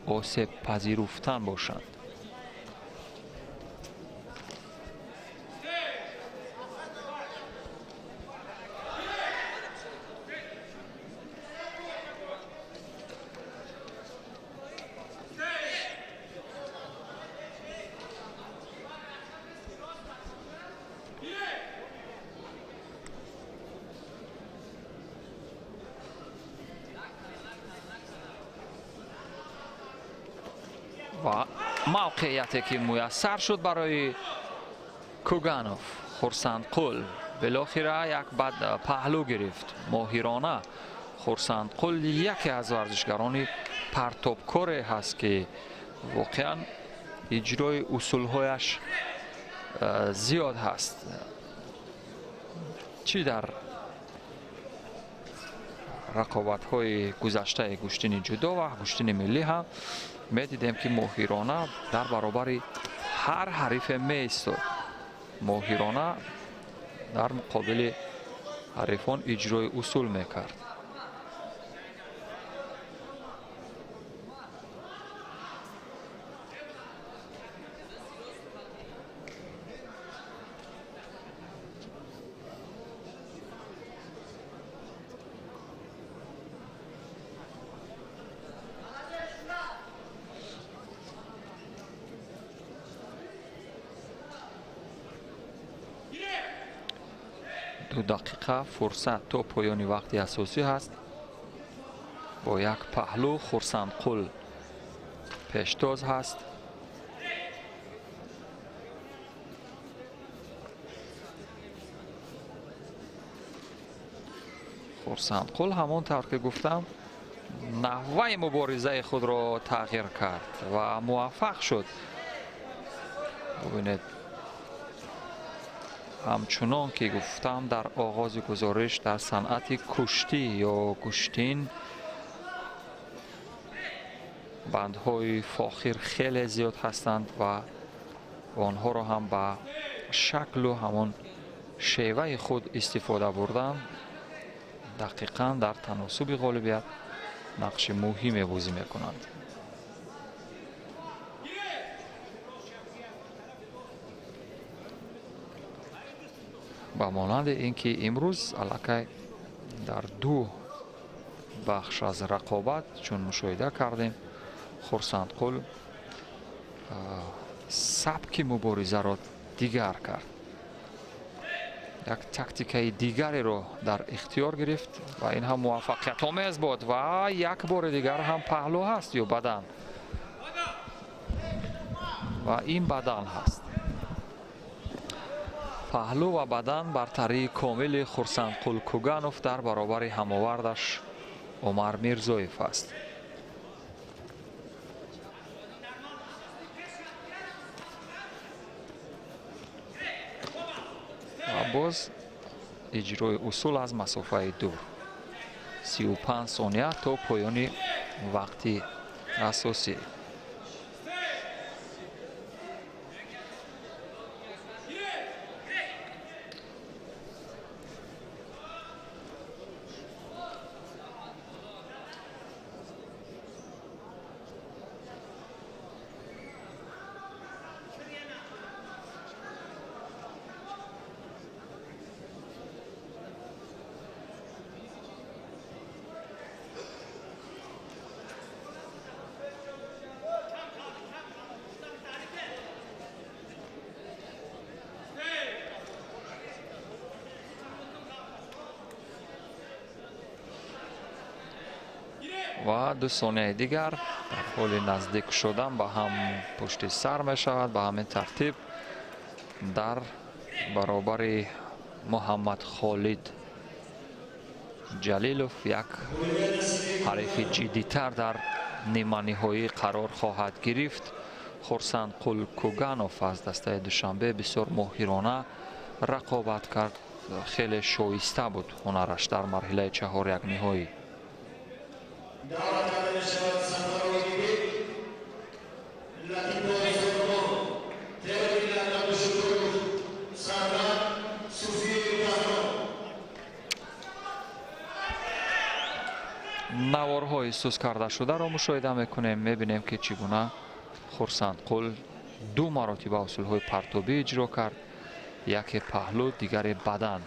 осебпазируфтан бошанд. Ва мавқеияте ки муяссар шуд барои Куганов, Хурсандқул билохира як бад паҳлӯ гирифт. Моҳирона Хурсандқул яке аз варзишгарони партобкоре ҳаст, ки воқеан Иҷрои усулҳояш зиёд ҳаст, чӣ дар рақобатҳои гузаштаи гӯштини ҷудо ва гӯштини миллӣ ҳам медидем, ки моҳирона дар баробари ҳар ҳарифе меистод, моҳирона дар муқобили ҳарифон иҷрои усул мекард. 2 дақиқа фурсат то поёни вақти асосӣ ҳаст. Бо як паҳлӯ Хурсандқул пештоз ҳаст. Хурсандқул, ҳамон тавр ки гуфтам, наҳваи муборизаи худро тағйир кард ва муваффақ шуд. Бубинед, ҳамчунон ки гуфтам дар оғози гузориш, дар санъати куштӣ ё гӯштин бандҳои фохир хеле зиёд ҳастанд ва онҳоро ҳам ба шаклу ҳамон шеваи худ истифода бурдан дақиқан дар таносуби ғолибият нақши муҳиме бозӣ мекунанд. Ба монанди ин ки имрӯз аллакай дар ду бахш аз рақобат, чун мушоҳида кардем, Хурсандқул сабки муборизаро дигар кард, як тактикаи дигареро дар ихтиёр гирифт ва ин ҳам муваффақиятомез буд. Ва як бори дигар ҳам паҳлӯ ҳаст ё бадан, ва ин бадан ҳаст. Паҳлӯ ва бадан, бартарии комили Хурсандқул Куганов дар баробари ҳамовардаш Умар Мирзоев аст. Ва боз иҷрои усул аз масофаи дур. 35 сония то поёни вақти асосӣ. Ва 2 сонияи дигар. Дар ҳоли наздик шудан ба ҳам пушти сар мешавад. Ба ҳамин тартиб дар баробари Муҳаммад Холид Ҷалилов як ҳарифи ҷиддитар дар ниманиҳоӣ қарор хоҳад гирифт. Хурсандқул Куганов аз дастаи Душанбе бисёр моҳирона рақобат кард, хеле шоиста буд ҳунараш дар марҳилаи чаҳорякниҳоӣ. Даъват карда мешавад Сафаров Идибек, Латипов Сорбон, Теодина Абдушукуров Сарвар, Суфиев Баҳром. Наворҳои сус кардашударо мушоҳида мекунем. Мебинем, ки чӣ гуна Хурсандқул ду маротиба усулҳои партобӣ иҷро кард: яке паҳлӯ, дигаре бадан.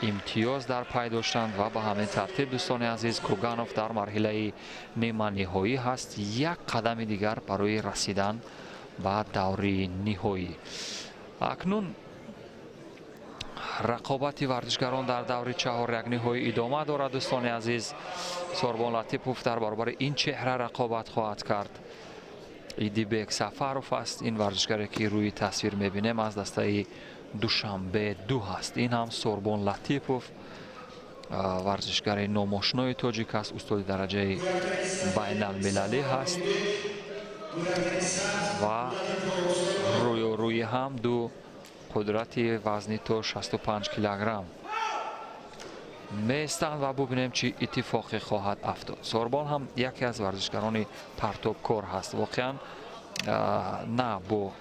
Имтиёз дар пай доштанд ва ба ҳамин тартиб, дӯстони азиз, Куганов дар марҳилаи ниманиҳоӣ ҳаст, як қадами дигар барои расидан ба даври ниҳоӣ. Акнун рақобати варзишгарон дар даври чаҳорякниҳоӣ идома дорад, дӯстони азиз. Сорбон Латипов дар баробари ин чеҳра рақобат хоҳад кард. Идибек Сафаров аст ин варзишгаре, ки рӯи тасвир мебинем, аз дастаи Душанбе ду ҳаст. Ин ҳам Сорбон Латипов, варзишгари номошинои тоҷик аст, устоди дараҷаи байналмилалӣ ҳаст. Ва рӯёрӯи ҳам ду қудрати вазни то 65 килограмм меистанд ва бубинем, чӣ иттифоқе хоҳад афтод. Сорбон ҳам яке аз варзишгарони партобкор ҳаст. Воқеан, на бо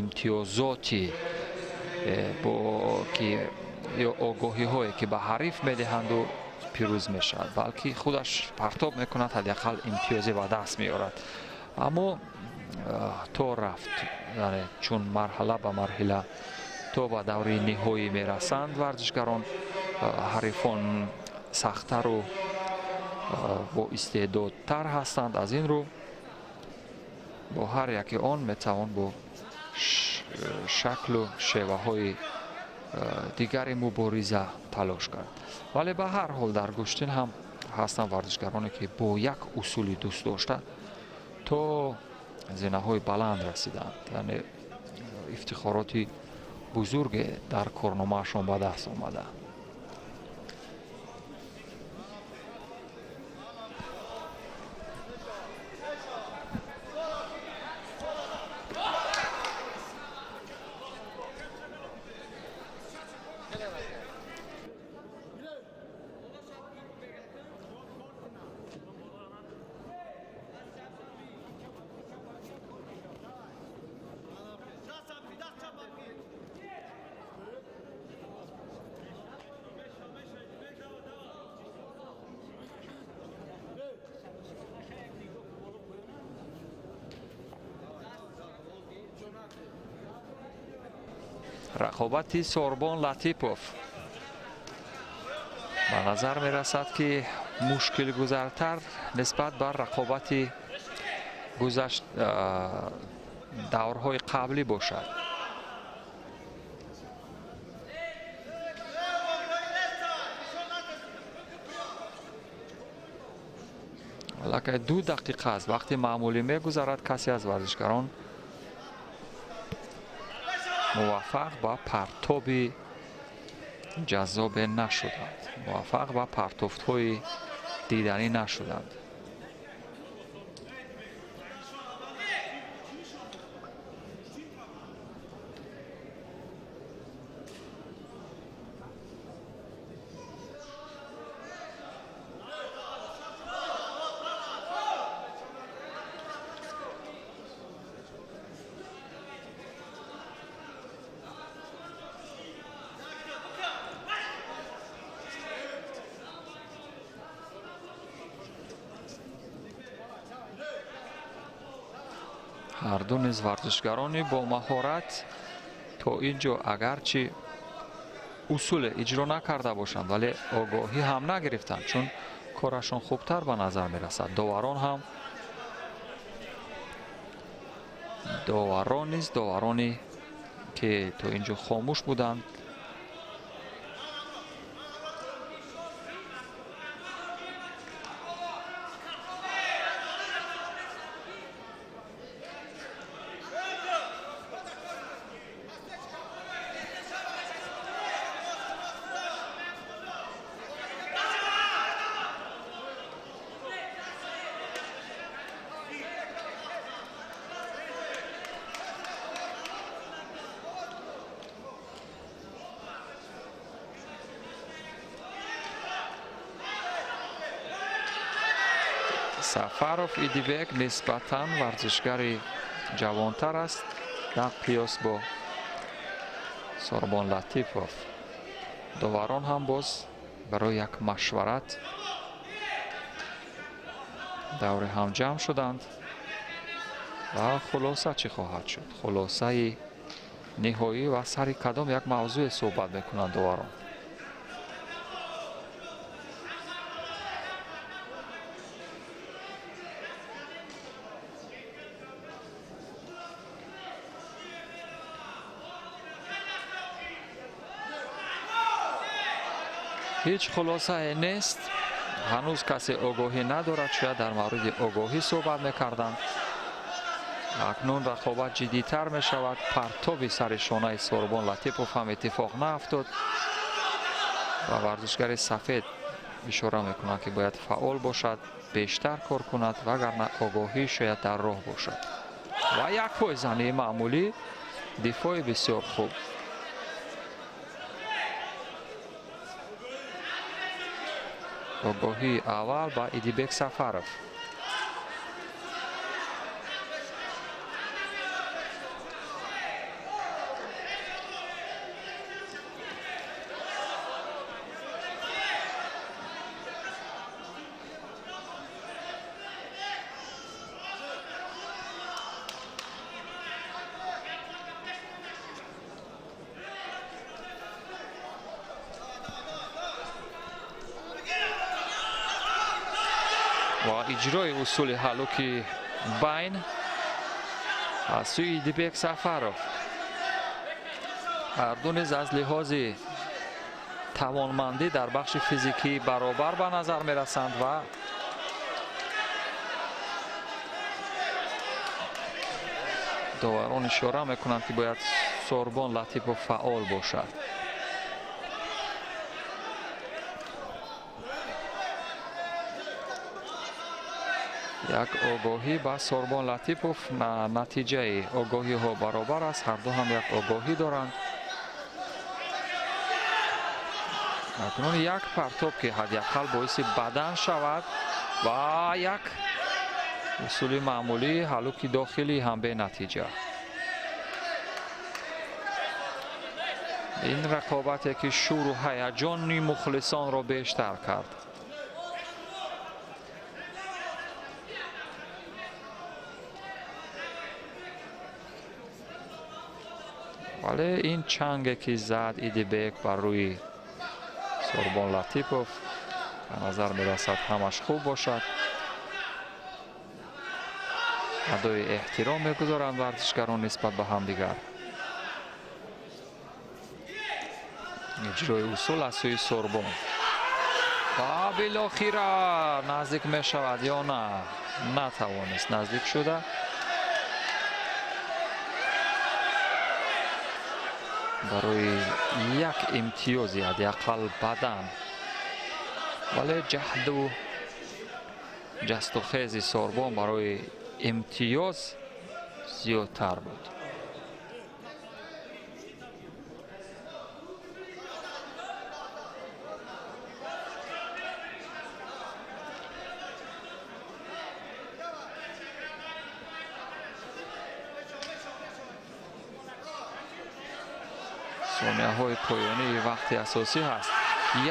имтиёзоти бо ки ё огоҳиҳое, ки ба ҳариф медиҳанду пирӯз мешавад, балки худаш партоб мекунад, ҳадди ақал имтиёзе ба даст меорад. Аммо то рафт, яъне чун марҳала ба марҳила то ба даври ниҳоӣ мерасанд варзишгарон, ҳарифон сахттару боистеъдодтар ҳастанд. Аз ин рӯ бо ҳар яке он метавон бо шаклу шеваҳои дигари мубориза талош кард. Вале ба ҳар ҳол дар гӯштин ҳам ҳастанд варзишгароне, ки бо як усули дӯстдошта то зинаҳои баланд расиданд, яъне ифтихороти бузурге дар корномаашон ба даст омада. Рақобати Сорбон Латипов ба назар мерасад, ки мушкилгузартар нисбат ба рақобати гузашт даврҳои қаблӣ бошад. Аллакай 2 дақиқа аст, вақти маъмулӣ мегузарад, касе аз варзишгарон муваффақ ба партоби ҷаззобе нашуданд, муваффақ ба партофтҳои диданӣ нашуданд. Ҳарду низ варзишгарони бо маҳорат, то ин ҷо агарчи усуле иҷро накарда бошанд, вале огоҳӣ ҳам нагирифтанд, чун корашон хубтар ба назар мерасад. Доварон ҳам, доварон низ, довароне ки то ин ҷо хомӯш буданд. Сафаров Идибек нисбатан варзишгари ҷавонтар аст дар қиёс бо Сорбон Латипов. Доварон ҳам боз барои як машварат даври ҳам ҷамъ шуданд ва хулоса чӣ хоҳад шуд? Хулосаи ниҳоӣ ва сари кадом як мавзӯе суҳбат мекунанд доварон? Ҳеҷ хулосае нест, ҳанӯз касе огоҳӣ надорад. Шояд дар мавриди огоҳӣ суҳбат мекарданд. Акнун рақобат ҷиддитар мешавад. Партоби сари шонаи Сорбон Латипов ҳам иттифоқ наафтод ва варзишгари сафед Ишора мекунанд, ки бояд фаъол бошад, бештар кор кунад, вагарна огоҳӣ шояд дар роҳ бошад. Ва як пойзании маъмулӣ, дифои бисёр хуб. Огоҳии аввал ба Идибек Сафаров. Ва иҷрои усули ҳаллуки байн аз сӯи Идибек Сафаров. Ҳарду низ аз лиҳози тавонмандӣ дар бахши физикӣ баробар ба назар мерасанд ва доварон ишора мекунанд, ки бояд Сорбон Латипов фаъол бошад. Як огоҳӣ ба Сорбон Латипов, натиҷаи огоҳиҳо баробар аст, ҳарду ҳам як огоҳӣ доранд. Акнун як партоб, ки ҳадди ақал боиси бадан шавад ва як усули маъмулии ҳаллуки дохилӣ ҳам бенатиҷа. Ин рақобате, ки шӯру ҳаяҷони мухлисонро бештар кард. Вале ин чанге, ки зад Идибек бар рӯи Сорбон Латипов, ба назар мерасад ҳамаш хуб бошад. Адои эҳтиром мегузоранд варзишгарон нисбат ба ҳамдигар. Иҷрои усул аз сӯи Сорбон ва билохира наздик мешавад ё на? Натавонист наздик шуда. Барои як имтиёзи ҳадди ақал бадан, вале ҷаҳду ҷастухези Сорбон барои имтиёз зиёдтар буд. Сонияҳои поёнии вақти асосӣ ҳаст.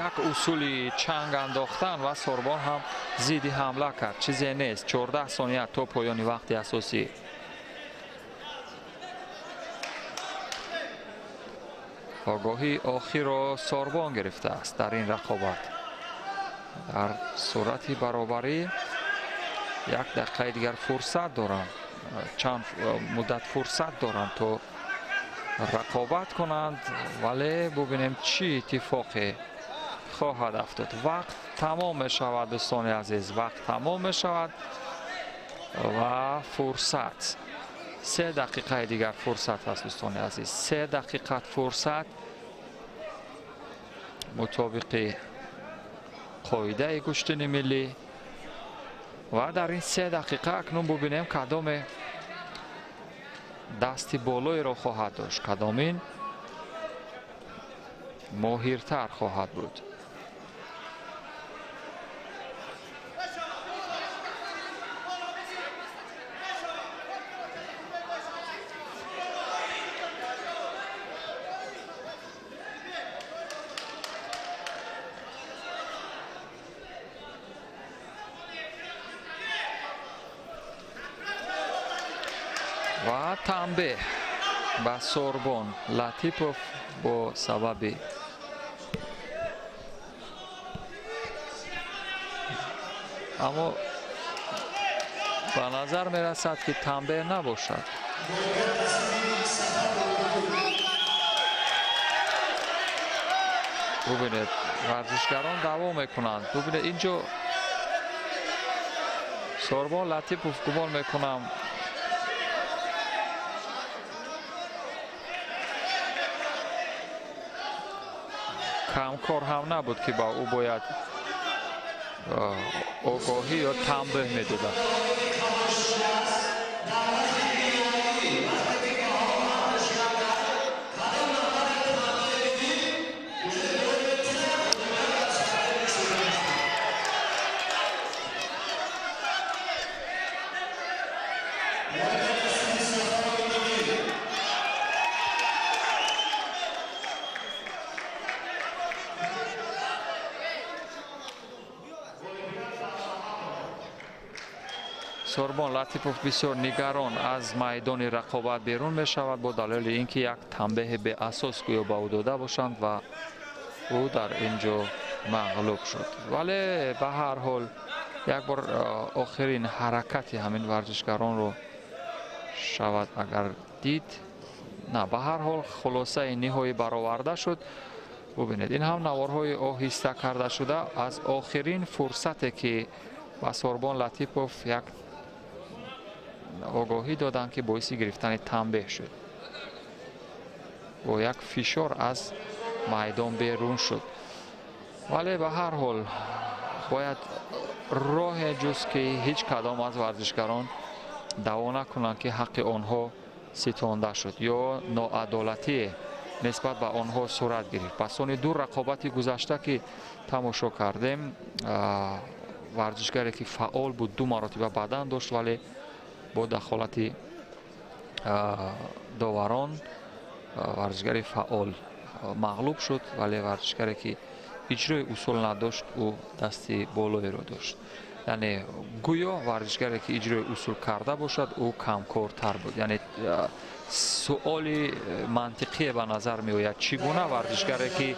Як усули чанг андохтан ва Сорбон ҳам зидди ҳамла кард. Чизе нест. 14 сония то поёни вақти асосӣ. Огоҳии охирро Сорбон гирифтааст дар ин рақобат. Дар сурати баробарӣ як дақиқаи дигар фурсат доранд. Чанд муддат фурсат доранд то рақобат кунанд, вале бубинем чӣ иттифоқе хоҳад афтод. Вақт тамом мешавад, дӯстони азиз, вақт тамом мешавад ва фурсат 3 дақиқаи дигар фурсат ҳаст, дӯстони азиз, 3 дақиқа фурсат мутобиқи қоидаи гӯштини миллӣ. Ва дар ин 3 дақиқа акнун бубинем кадоме дасти болоеро хоҳад дошт, кадомин моҳиртар хоҳад буд. Ва танбеҳ ба Сорбон Латипов бо сабаби аммо ба назар мерасад, ки танбеҳ набошад. Бубинед, варзишгарон даъво мекунанд. Бубинед, инҷо Сорбон Латипов гумон мекунам камкор ҳам набуд, ки ба ӯ бояд Огоҳӣ ё танбеҳ медоданд. Сорбон Латипов бисёр нигарон аз майдони рақобат берун мешавад бо далели ин ки як танбеҳи беасос гӯё ба ӯ дода бошанд ва ӯ дар ин ҷо мағлуб шуд. Вале ба ҳар ҳол як бор охирин ҳаракати ҳамин варзишгаронро шавад агар дид. На, ба ҳар ҳол хулосаи ниҳоӣ бароварда шуд. Бубинед, ин ҳам наворҳои оҳиста карда шуда аз охирин фурсате ки ба Сорбон Латипов як огоҳӣ доданд ки боиси гирифтани танбеҳ шуд. Бо як фишор аз майдон берун шуд. Вале ба ҳар ҳол бояд роҳе ҷуст ки ҳеҷ кадом аз варзишгарон даъво накунанд ки ҳаққи онҳо ситонда шуд ё ноадолатие нисбат ба онҳо сурат гирифт. Пасони ду рақобати гузашта ки тамошо кардем, варзишгаре ки фаъол буд ду маротиба бадан дошт, вале бо дахолати доварон варзишгари фаъол мағлуб шуд, вале варзишгаре ки иҷрои усул надошт, ӯ дасти болоеро дошт. Яъне гӯё варзишгаре ки иҷрои усул карда бошад, ӯ камкортар буд. Яъне суоли мантиқие ба назар меояд, чӣ гуна варзишгаре ки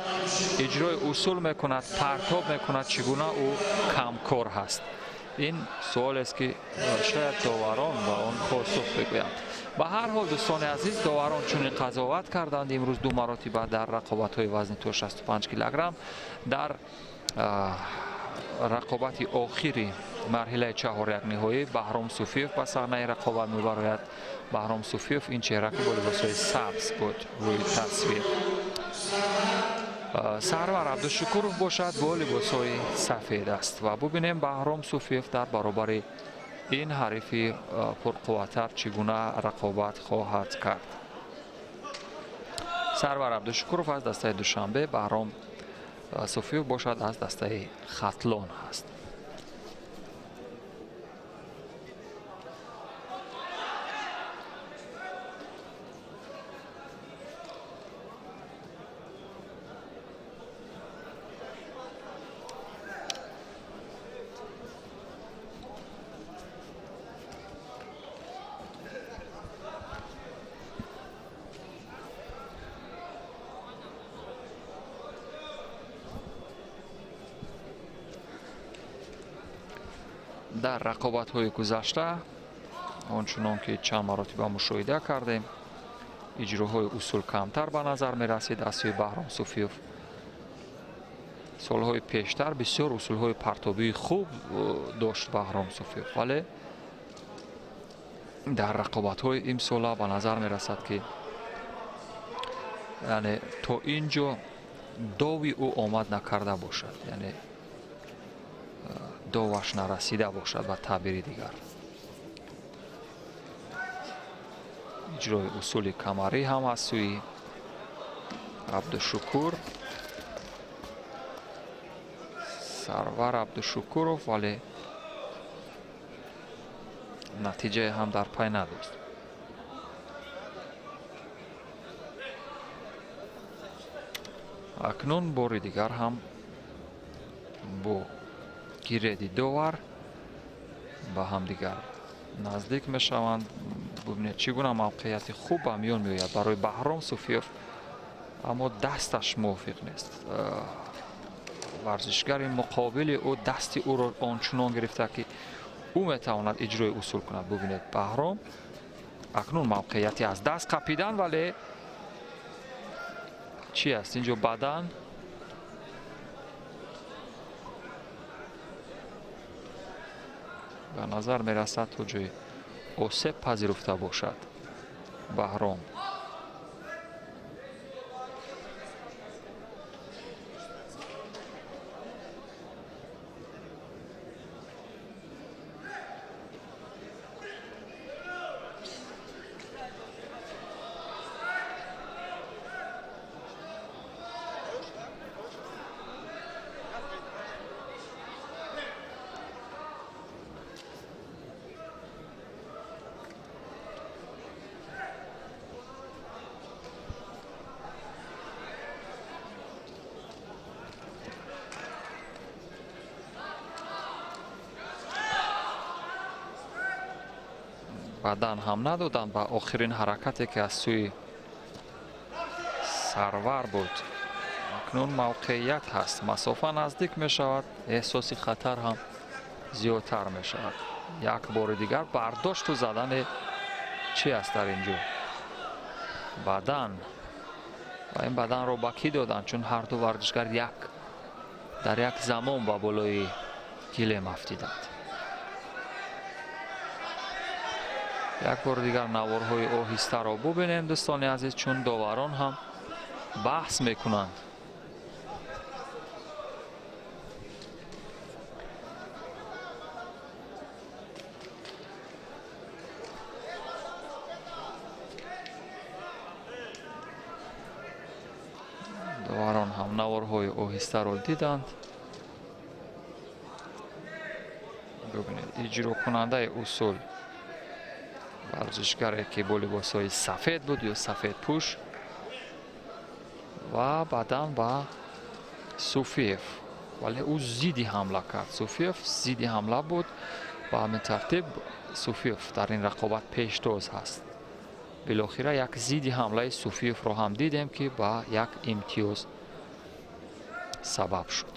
иҷрои усул мекунад, партоб мекунад, чӣ гуна ӯ камкор ҳаст? Ин суолест ки шояд доварон ба он посух бигӯянд. Ба ҳар ҳол дӯстони азиз, доварон чунин қазоват карданд имрӯз ду маротиба дар рақобатҳои вазни то 65 килограмм. Дар рақобати охири марҳилаи чаҳорякниҳоӣ Баҳром Суфиев ба саҳнаи рақобат мебарояд. Баҳром Суфиев ин чеҳра ки бо либосҳои сабз буд рӯи тасвир. Сарвар Абдушукуров бошад бо либосҳои сафед аст. Ва бубинем Баҳром Суфиев дар баробари ин ҳарифи пурқувваттар чӣ гуна рақобат хоҳад кард. Сарвар Абдушукуров аз дастаи Душанбе, Баҳром Суфиев бошад аз дастаи Хатлон ҳаст. Дар рақобатҳои гузашта ончунон ки чанд маротиба мушоҳида кардем, иҷроҳои усул камтар ба назар мерасид аз сӯи Баҳром Суфиев. Солҳои пештар бисёр усулҳои партобии хуб дошт Баҳром Суфиев, вале дар рақобатҳои имсола ба назар мерасад ки яъне то ин ҷо дови ӯ омад накарда бошад, яъне доваш нарасида бошад ба таъбири дигар. Иҷрои усули камарӣ ҳам аз сӯи Абдушукур, Сарвар Абдушукуров, вале натиҷае ҳам дар пай надошт. Акнун бори дигар ҳам бо гиреди довар ба ҳамдигар наздик мешаванд. Бубинед чӣ гуна мавқеияти хуб ба миён меояд барои Баҳром Суфиев, аммо дасташ мувофиқ нест. Варзишгари муқобили ӯ дасти ӯро ончунон гирифта ки ӯ метавонад иҷрои усул кунад. Бубинед Баҳром акнун мавқеияти аз даст қапидан, вале чӣ аст инҷо? Бадан ба назар мерасад то ҷои осеб пазируфта бошад Баҳром. Бадан ҳам надоданд ба охирин ҳаракате, ки аз сӯи Сарвар буд. Акнун мавқеият ҳаст, масофа наздик мешавад, эҳсоси хатар ҳам зиёдтар мешавад. Як бори дигар бардошту задани чӣ аст дар ин ҷо? Бадан. Ва ин баданро ба кӣ доданд? Чун ҳар ду варзишгар як дар як замон ба болои гилем афтиданд. Як бори дигар наворҳои оҳистаро бубинем, дӯстони азиз, чун доварон ҳам баҳс мекунанд. Доварон ҳам наворҳои оҳистаро диданд. Бубинед, иҷрокунандаи усул варзишгаре, ки бо либосҳои сафед буд ё сафедпӯш, ва баъдан ба Суфиев, вале ӯ зидди ҳамла кард. Суфиев зидди ҳамла буд. Ба ҳамин тартиб Суфиев дар ин рақобат пештоз ҳаст. Билохира як зидди ҳамлаи Суфиевро ҳам дидем, ки ба як имтиёз сабаб шуд.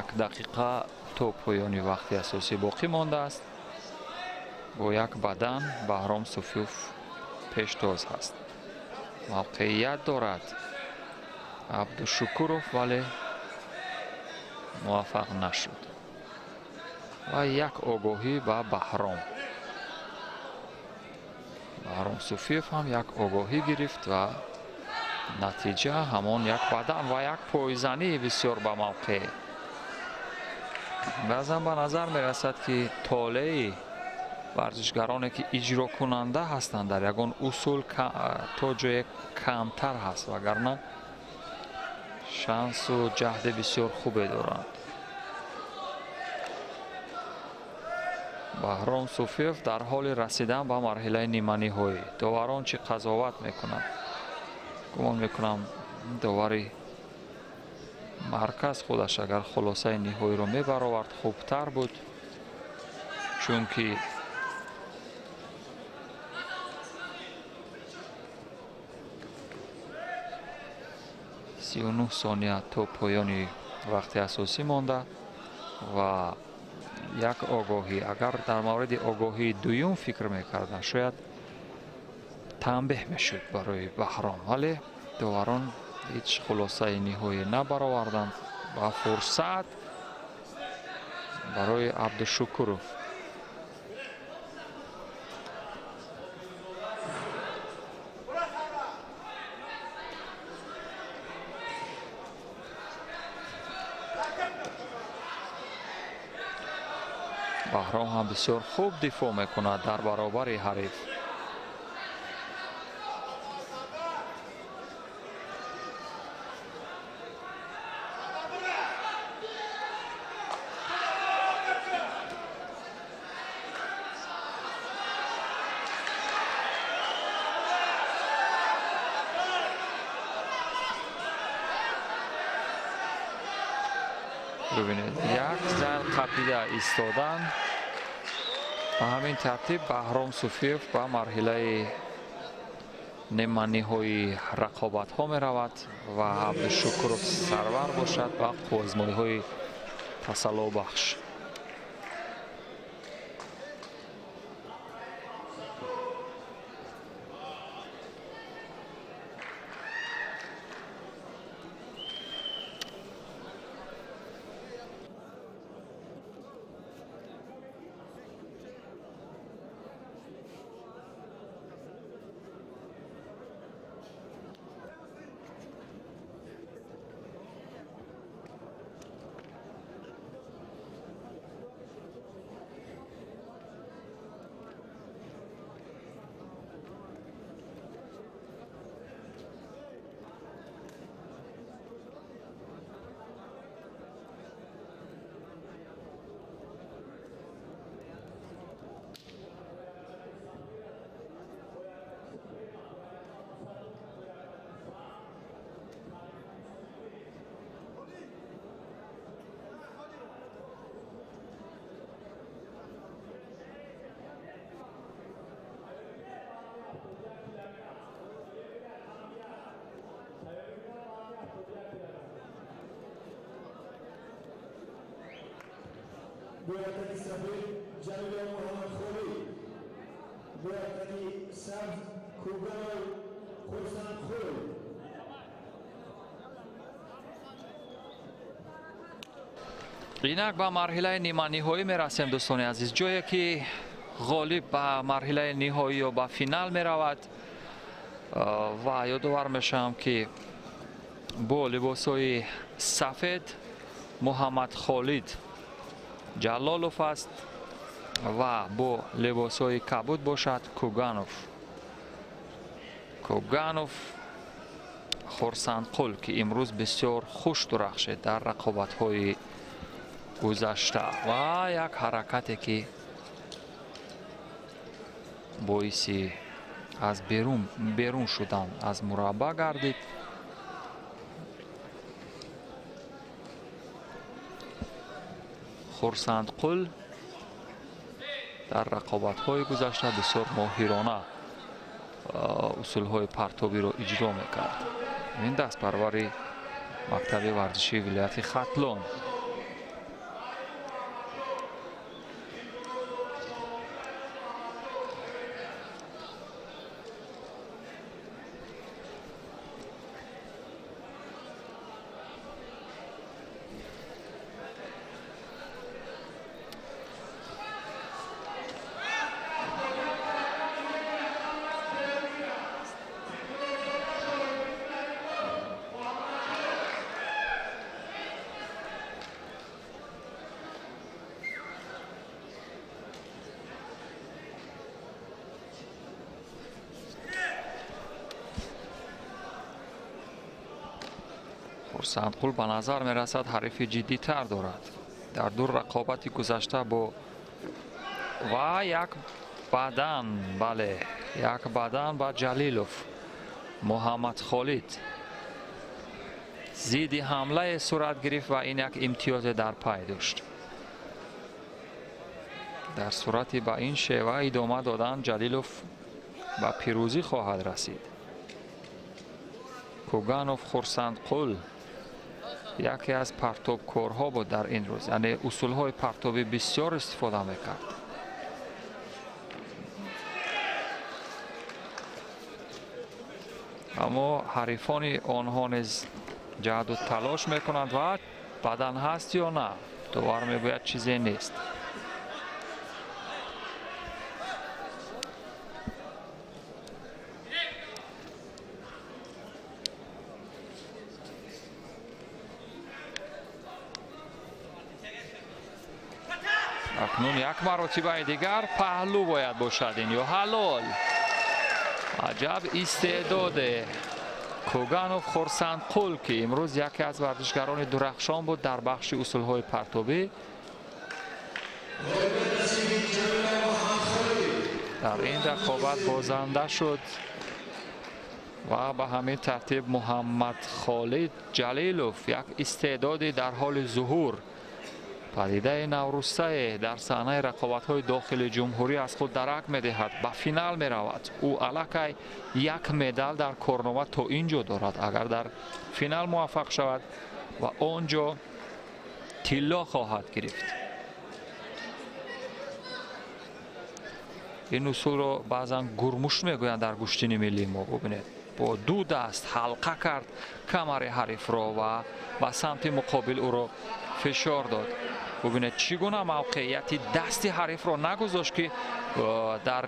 Як дақиқа то поёни вақти асосӣ боқӣ мондааст. Бо як бадан Баҳром Суфиев пештоз ҳаст. Мавқеият дорад Абдушукуров, вале муваффақ нашуд. Ва як огоҳӣ ба Баҳром. Баҳром Суфиев ҳам як огоҳӣ гирифт ва натиҷа ҳамон як бадан ва як пойзании бисёр ба мавқеъ. Баъзан ба назар мерасад, ки толеи варзишгароне, ки иҷрокунанда ҳастанд, дар ягон усул то ҷое камтар ҳаст, вагарна шансу ҷаҳди бисёр хубе доранд. Баҳром Суфиев дар ҳоли расидан ба марҳилаи ниманиҳоӣ. Доварон чӣ қазоват мекунанд? Гумон мекунам, довари марказ худаш агар хулосаи ниҳоиро мебаровард, хубтар буд, чунки 39 сония то поёни вақти асосӣ монда ва як огоҳӣ. Агар дар мавриди огоҳии дуюм фикр мекарданд, шояд танбеҳ мешуд барои Баҳром, вале доварон ҳеҷ хулосаи ниҳоӣ набароварданд ва фурсат барои Абдушукуров. Баҳром ҳам бисёр хуб дифоъ мекунад дар баробари ҳариф. Бибинед, як зан қапида истодан. Ба ҳамин тартиб Баҳром Суфиев ба марҳилаи ниманиҳои рақобатҳо меравад ва Абдушукуров Сарвар бошад ба қувваозмоиҳои тасаллобахш. بویاتکی سفید جلیل محمد خولی، بویاتکی سبز کوگانو خرسند خول. Инак ба марҳилаи ниманиҳоӣ мерасем, дӯстони азиз, ҷое ки ғолиб ба марҳилаи ниҳоӣ ё ба финал меравад. Ва ёдовар мешавам, ки бо либосҳои сафед Муҳаммад Холид Ҷалолов аст ва бо либосҳои кабуд бошад Куганов. Куганов Хурсандқул, ки имрӯз бисёр хуш дурахшид дар рақобатҳои гузашта ва як ҳаракате, ки боиси аз берун шудан аз мураббаъ гардид. Хурсандқул дар рақобатҳои гузашта бисёр моҳирона усулҳои партобиро иҷро мекард. Ин дастпарвари мактаби варзишии вилояти Хатлон. Хурсандқул ба назар мерасад ҳарифи ҷиддитар дорад. Дар ду рақобати гузашта бо ва як бадан, бале, як бадан ба Ҷалилов Муҳаммад Холид зидди ҳамлае сурат гирифт ва ин як имтиёзе дар пай дошт. Дар сурати ба ин шева идома додан Ҷалилов ба пирӯзӣ хоҳад расид. Куганов Хурсандқул яке аз партобкорҳо буд дар ин рӯз, яъне усулҳои партобӣ бисёр истифода мекард. Аммо ҳарифони онҳо низ ҷаҳду талош мекунанд ва бадан ҳаст ё на, довар мегӯяд, чизе нест. Акнун як маротибаи дигар паҳлӯ бояд бошад ин ё ҳалол. Аҷаб истеъдоде Куганов Хурсандқул, ки имрӯз яке аз варзишгарони дурахшон буд дар бахши усулҳои партобӣ. Дар ин рақобат бозанда шуд ва ба ҳамин тартиб Муҳаммад Холид Ҷалилов, як истеъдоди дар ҳоли зуҳур, Падидаи наврӯзае дар саҳнаи рақобатҳои дохили ҷумҳурӣ аз худ дарак медиҳад, ба финал меравад. Ӯ аллакай як медал дар корнома то ин ҷо дорад. Агар дар финал муваффақ шавад ва он ҷо тилло хоҳад гирифт. Ин усулро баъзан гурмуш мегӯянд дар гӯштини миллии мо. Бубинед, бо ду даст ҳалқа кард камари ҳарифро ва ба самти муқобил ӯро фишор дод. Бубинед, чӣ гуна мавқеияти дасти ҳарифро нагузошт, ки дар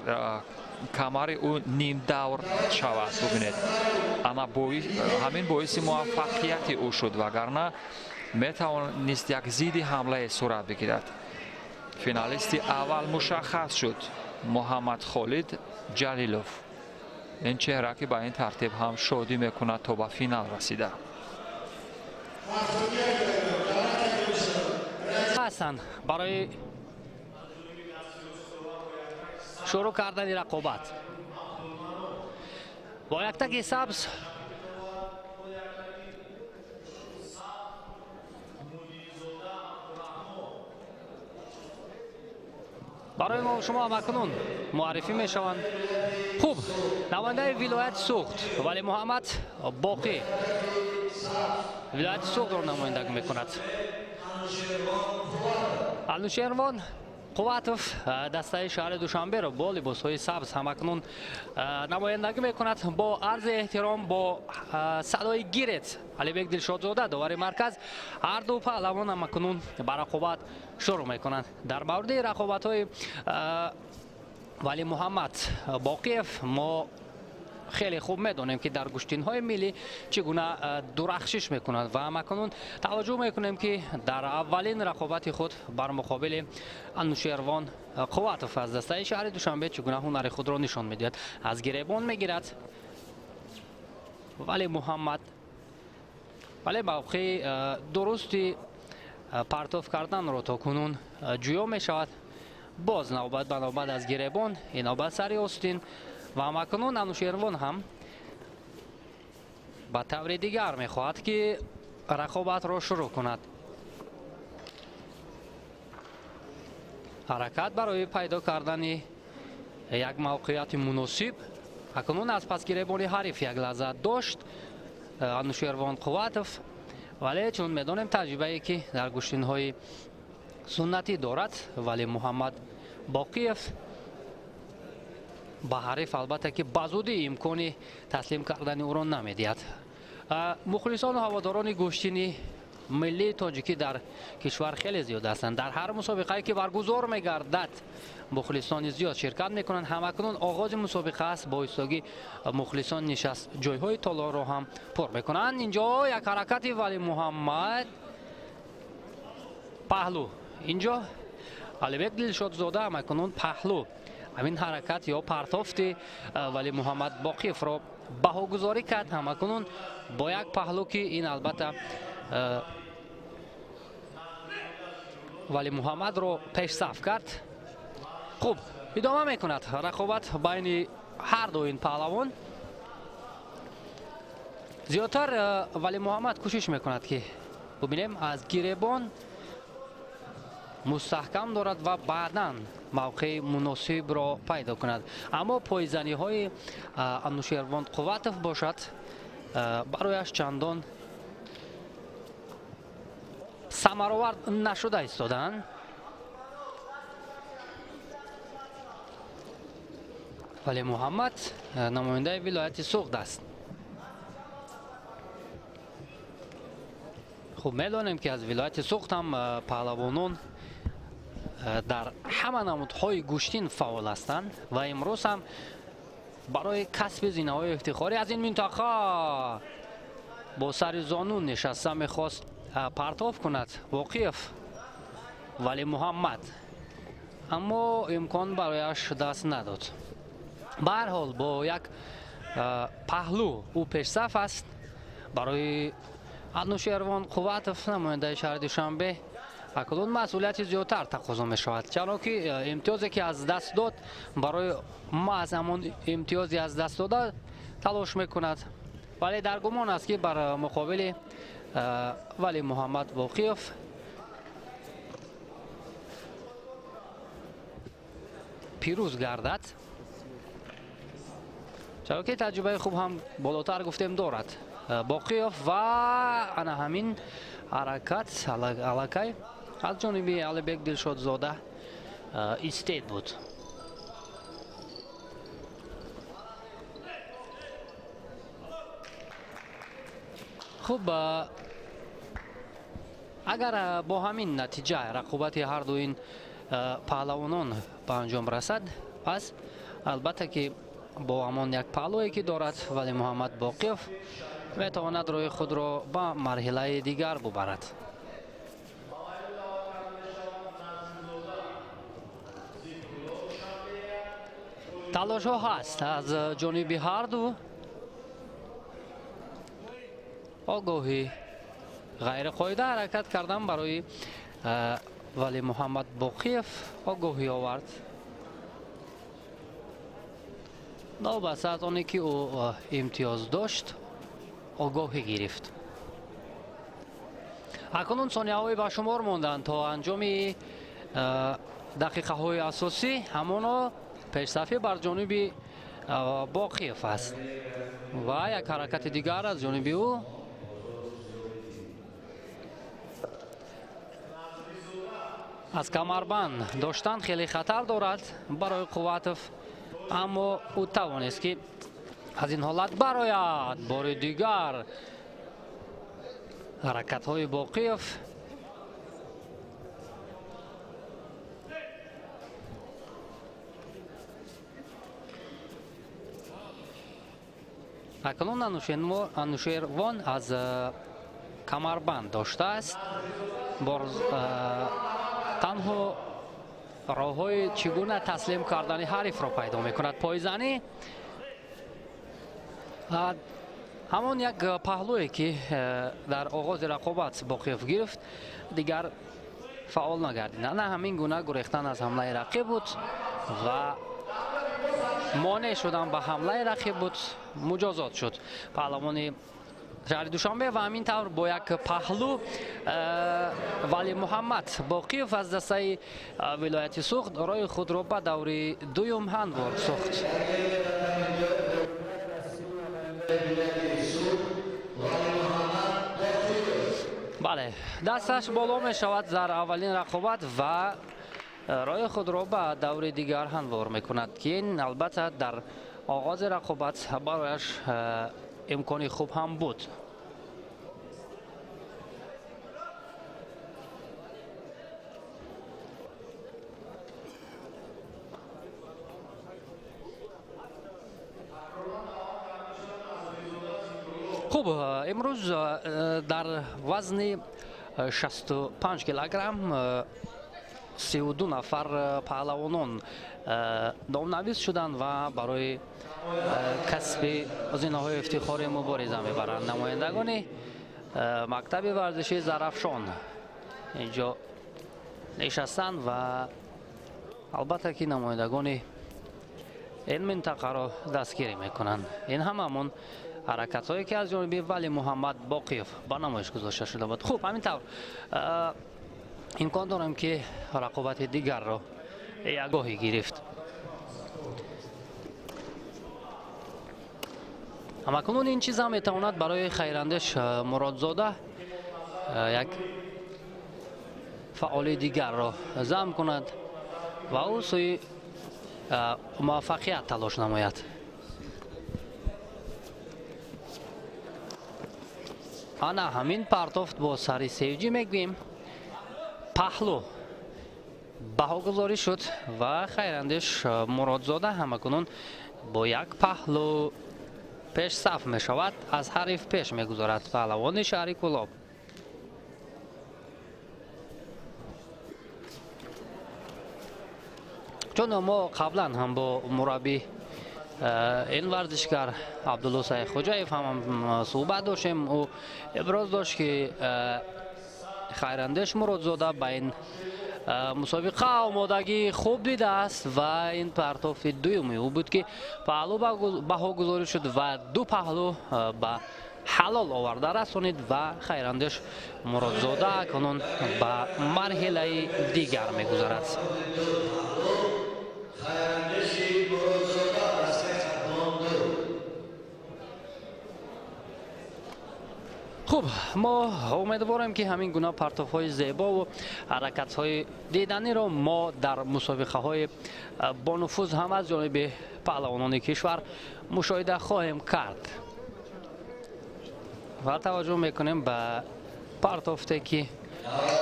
камари ӯ нимдавр шавад. Бубинед, ана ҳамин боиси муваффақияти ӯ шуд, вагарна метавонист як зидди ҳамлае сурат бигирад. Финалисти аввал мушаххас шуд, Муҳаммад Холид Ҷалилов. Ин чеҳра, ки ба ин тартиб ҳам шодӣ мекунад то ба финал расида. Ҳастанд барои шурӯъ кардани рақобат бо яктаки сабз. Барои мо шумо ҳамакунун муаррифӣ мешаванд. Хуб, намояндаи вилояти Суғд Вале Муҳаммад Боқӣ вилояти Суғдро намояндагӣ мекунад. Анушервон Қувватов дастаи шаҳри Душанберо бо либосҳои сабз ҳамакунун намояндагӣ мекунад. Бо арзи эҳтиром, бо садои гирет Алибек Дилшодзода, довари марказ, ҳарду паҳлавон ҳамакунун ба рақобат шурӯъ мекунанд. Дар мавриди рақобатҳои Вале Муҳаммад Боқиев мо хеле хуб медонем, ки дар гӯштинҳои миллӣ чӣ гуна дурахшиш мекунад, ва ҳамакунун таваҷҷӯҳ мекунем, ки дар аввалин рақобати худ бар муқобили Анушервон Қувватов аз дастаи шаҳри Душанбе чӣ гуна ҳунари худро нишон медиҳад. Аз гиребон мегирад Вале Муҳаммад, вале мавқеи дурусти партоф карданро то кунун ҷӯё мешавад. Боз навбат ба навбат аз гиребон, ин навбат сари остин, ва ҳамакунун Анушервон ҳам ба таври дигар мехоҳад, ки рақобатро шурӯъ кунад. Ҳаракат барои пайдо кардани як мавқеияти муносиб. Акнун аз пасгиребони ҳариф як лаҳза дошт Анушервон Қувватов, вале чун медонем таҷрибае, ки дар гӯштинҳои суннатӣ дорад Вале Муҳаммад Боқиев, ба ҳариф албатта ки ба зудӣ имкони таслим кардани ӯро намедиҳад. Мухлисону ҳаводорони гӯштини миллии тоҷикӣ дар кишвар хеле зиёд ҳастанд. Дар ҳар мусобиқае, ки баргузор мегардад, мухлисони зиёд ширкат мекунанд. Ҳамакунун оғози мусобиқа аст, бо ҳисоги мухлисон нишаст ҷойҳои толорро ҳам пур мекунанд. Инҷо як ҳаракати Вали Муҳаммад, паҳлу. Инҷо Алибек Дилшодзода ҳамакунун паҳлу ҳамин ҳаракат ё партофти Вали Муҳаммад Боқиевро баҳогузорӣ кард. Ҳамакунун бо як паҳлу, ки ин албатта Вали Муҳаммадро пешсаф кард. Хуб, идома мекунад рақобат байни ҳар ду ин паҳлавон. Зиёдтар Вали Муҳаммад кӯшиш мекунад, ки бубинем, аз гиребон мустаҳкам дорад ва баъдан мавқеи муносибро пайдо кунад. Аммо пойзаниҳои Анушервон Қувватов бошад, барояш чандон самаровар нашуда истодаанд. Вале Муҳаммад намояндаи вилояти Суғд аст. Хуб медонем, ки аз вилояти Суғд ҳам паҳлавонон дар ҳама намудҳои гӯштин фаъол ҳастанд ва имрӯз ҳам барои касби зинаҳои ифтихорӣ аз ин минтақа бо сари зону нишаста мехост партоф кунад Воқиев Вале Муҳаммад, аммо имкон барояш даст надод. Ба ҳар ҳол, бо як паҳлу ӯ пешсаф аст. Барои Анушервон Қувватов, намояндаи шаҳри Душанбе, акнун масъулияти зиёдтар тақозо мешавад, чаро ки имтиёзе, ки аз даст дод, барои маҳз ҳамон имтиёзе аз даст дода талош мекунад. Вале дар гумон аст, ки бар муқобили Вали Муҳаммад Воқиев Пирӯз гардад, чаро ки таҷрибаи хуб ҳам болотар гуфтем дорад Боқиёв. Ва ана ҳамин ҳаракат аллакай аз ҷониби Алибек Дилшодзода истед буд. Хуб, агар бо ҳамин натиҷа рақобати ҳарду ин паҳлавонон ба анҷом расад, пас албатта ки бо ҳамон як паҳлӯе ки дорад, Вале Муҳаммад Боқиёв метавонад роҳи худро ба марҳилаи дигар бубарад. Талошҳо ҳаст аз ҷониби ҳарду. Огоҳӣ ғайриқоида ҳаракат кардан барои Вале Муҳаммад Боқиев огоҳӣ овард. Новобаста аз оне ки ӯ имтиёз дошт, огоҳӣ гирифт. Акнун сонияҳои ба шумор монданд то анҷоми дақиқаҳои асосӣ. Ҳамоно пешсафӣ бар ҷониби Боқиев аст ва як ҳаракати дигар аз ҷониби ӯ. Аз камарбанд доштан хеле хатар дорад барои Қувватов, аммо ӯ тавонист ки аз ин ҳолат барояд. Бори дигар ҳаракатҳои Боқиев. Акнун Анушервон аз камарбанд доштааст. Танҳо роҳҳои чӣ гуна таслим кардани ҳарифро пайдо мекунад. Пойзанӣ ҳамон як паҳлӯе ки дар оғози рақобат Боқиев гирифт, дигар фаъол нагардид. На ҳамин гуна гурехтан аз ҳамлаи рақиб буд ва монеъ шудан ба ҳамлаи рақиб буд, муҷозот шуд паҳлавони шаҳри Душанбе. Ва ҳамин тавр бо як паҳлӯ Вале Муҳаммад Боқиев аз дастаи вилояти Суғд роҳи худро ба даври дуюм ҳамвор сохт. Бале, дасташ боло мешавад дар аввалин рақобат ва роҳи худро ба даври дигар ҳамвор мекунад, ки ин албатта дар оғози рақобат барояш имкони хуб ҳам буд. Хуб, имрӯз дар вазни 65 килограмм 32 нафар паҳлавонон номнавис шуданд ва барои касби зинаҳои ифтихорӣ мубориза мебаранд. Намояндагони мактаби варзишии Зарафшон инҷо нишастанд ва албатта ки намояндагони ин минтақаро дастгирӣ мекунанд. Ин ҳам ҳамон ҳаракатҳое ки аз ҷониби Вале Муҳаммад Боқиев ба намоиш гузошта шуда буд. Хуб, ҳамин тавр имкон дорем ки рақобати дигарро ягоҳӣ гирифт. Ҳамакунун ин чиз ҳам метавонад барои Хайрандеш Муродзода як фаъоли дигарро зам кунад ва ӯ сӯи муваффақият талош намояд. Ана ҳамин партофт бо сари севҷӣ мегӯем, паҳлӯ баҳогузорӣ шуд ва Хайрандеш Муродзода ҳамакунун бо як паҳлӯ пешсаф мешавад, аз ҳариф пеш мегузорад паҳлавони шаҳри Кӯлоб. Чун мо қаблан ҳам бо мураббӣ ин варзишгар Абдулло Сайхӯҷаев ҳам суҳбат доштем, ӯ иброз дошт ки Хайрандеш Муродзода ба ин мусобиқа омодагии хуб дидааст ва ин партофи дуюми ӯ буд ки паҳлӯ баҳогузорӣ шуд ва ду паҳлӯ ба ҳалол оварда расонид ва Хайрандеш Муродзода акнун ба марҳилаи дигар мегузарад. Хуб, мо умедворем, ки ҳамин гуна партовҳои зебову ҳаракатҳои диданиро мо дар мусобиқаҳои бонуфуз ҳам аз ҷониби паҳлавонони кишвар мушоҳида хоҳем кард. Ва таваҷҷӯҳ мекунем ба партофте, ки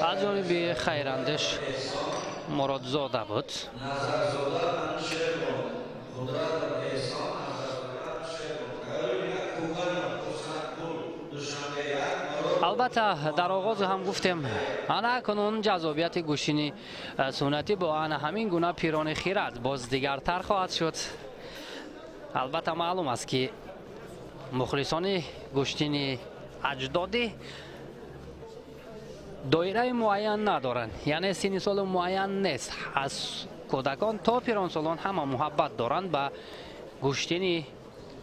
аз ҷониби Хайрандеш Муродзода буд. Албатта, дар оғоз ҳам гуфтем, ана акнун ҷаззобияти гӯштини суннатӣ бо ана ҳамин гуна пирони хирад боз дигартар хоҳад шуд. Албатта, маълум аст, ки мухлисони гӯштини аҷдодӣ доираи муайян надоранд, яъне синни соли муайян нест. Аз кӯдакон то пиронсолон ҳама муҳаббат доранд ба гӯштини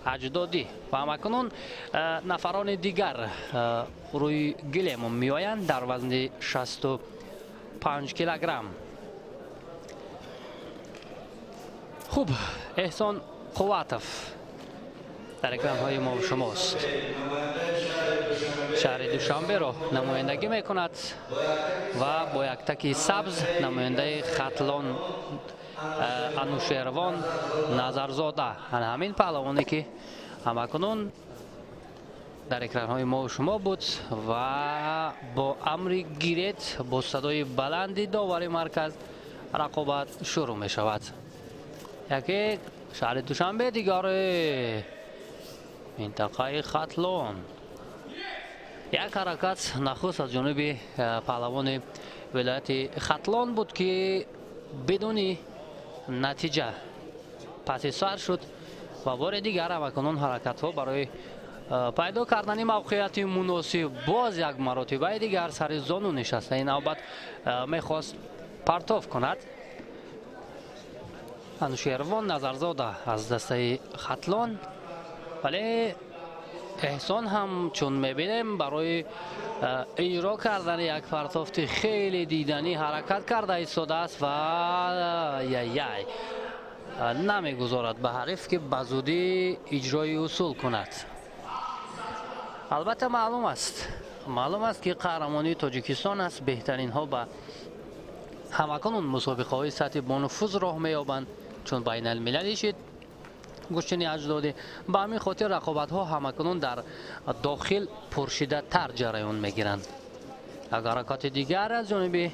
аҷдодӣ. Ва ҳамакунун нафарони дигар рӯи гилем меоянд дар вазни 65 килограмм. Хуб, Эҳсон Қувватов дар экранҳои мо шумост, шаҳри Душанберо намояндагӣ мекунад ва бо яктаки сабз намояндаи Хатлон Анушервон Назарзода, ана ҳамин паҳлавоне, ки ҳамакунун дар экранҳои мо шумо буд. Ва бо амри гирет, бо садои баланди довари марказ рақобат шурӯъ мешавад. Яке шаҳри Душанбе, дигаре минтақаи Хатлон. Як ҳаракат нахуст аз ҷониби паҳлавони вилояти Хатлон буд, ки бидуни натиҷа паси сар шуд. Ва бори дигар ҳамакунун ҳаракатҳо барои пайдо кардани мавқеияти муносиб. Боз як маротибаи дигар сари зону нишаста, ин навбат мехост партов кунад Анушервон Назарзода аз дастаи Хатлон, вале Эҳсон ҳам, чун мебинем, барои иҷро кардани як партофти хеле диданӣ ҳаракат карда истодааст ва яй намегузорад ба ҳариф, ки ба зудӣ иҷрои усул кунад. Албатта, маълум аст, ки қаҳрамонии Тоҷикистон аст, беҳтаринҳо ба ҳамакунун мусобиқаҳои сатҳи бонуфуз роҳ меёбанд, чун байналмилалӣ шид гӯштини аҷдодӣ. Ба ҳамин хотир рақобатҳо ҳамакунун дар дохил пуршиддаттар ҷараён мегиранд. Як ҳаракати дигар аз ҷониби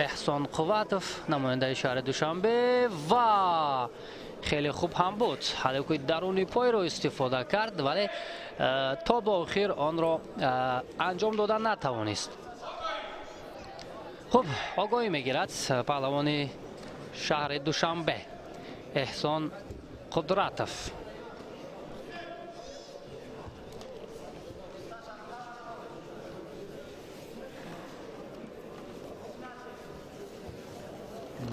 Эҳсон Қувватов, намояндаи шаҳри Душанбе, ва хеле хуб ҳам буд, ҳалоки даруни пойро истифода кард, вале то ба охир онро анҷом дода натавонист. Хуб, огоҳӣ мегирад паҳлавони шаҳри Душанбе Эҳсон Қудратов.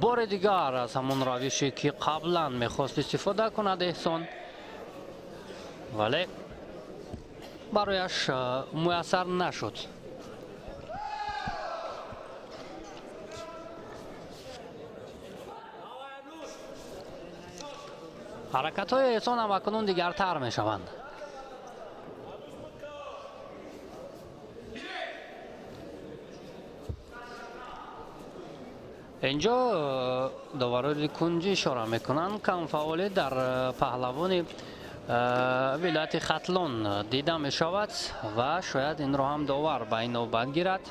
Бори дигар аз ҳамон равише, ки қаблан мехост истифода кунад Эҳсон, вале барояш муяссар нашуд. Ҳаракатҳои Эҳсон ҳам акнун дигартар мешаванд. Инҷо доварони кунҷӣ ишора мекунанд, камфаъолӣ дар паҳлавони вилояти Хатлон дида мешавад ва шояд инро ҳам довар ба ин навбат гирад.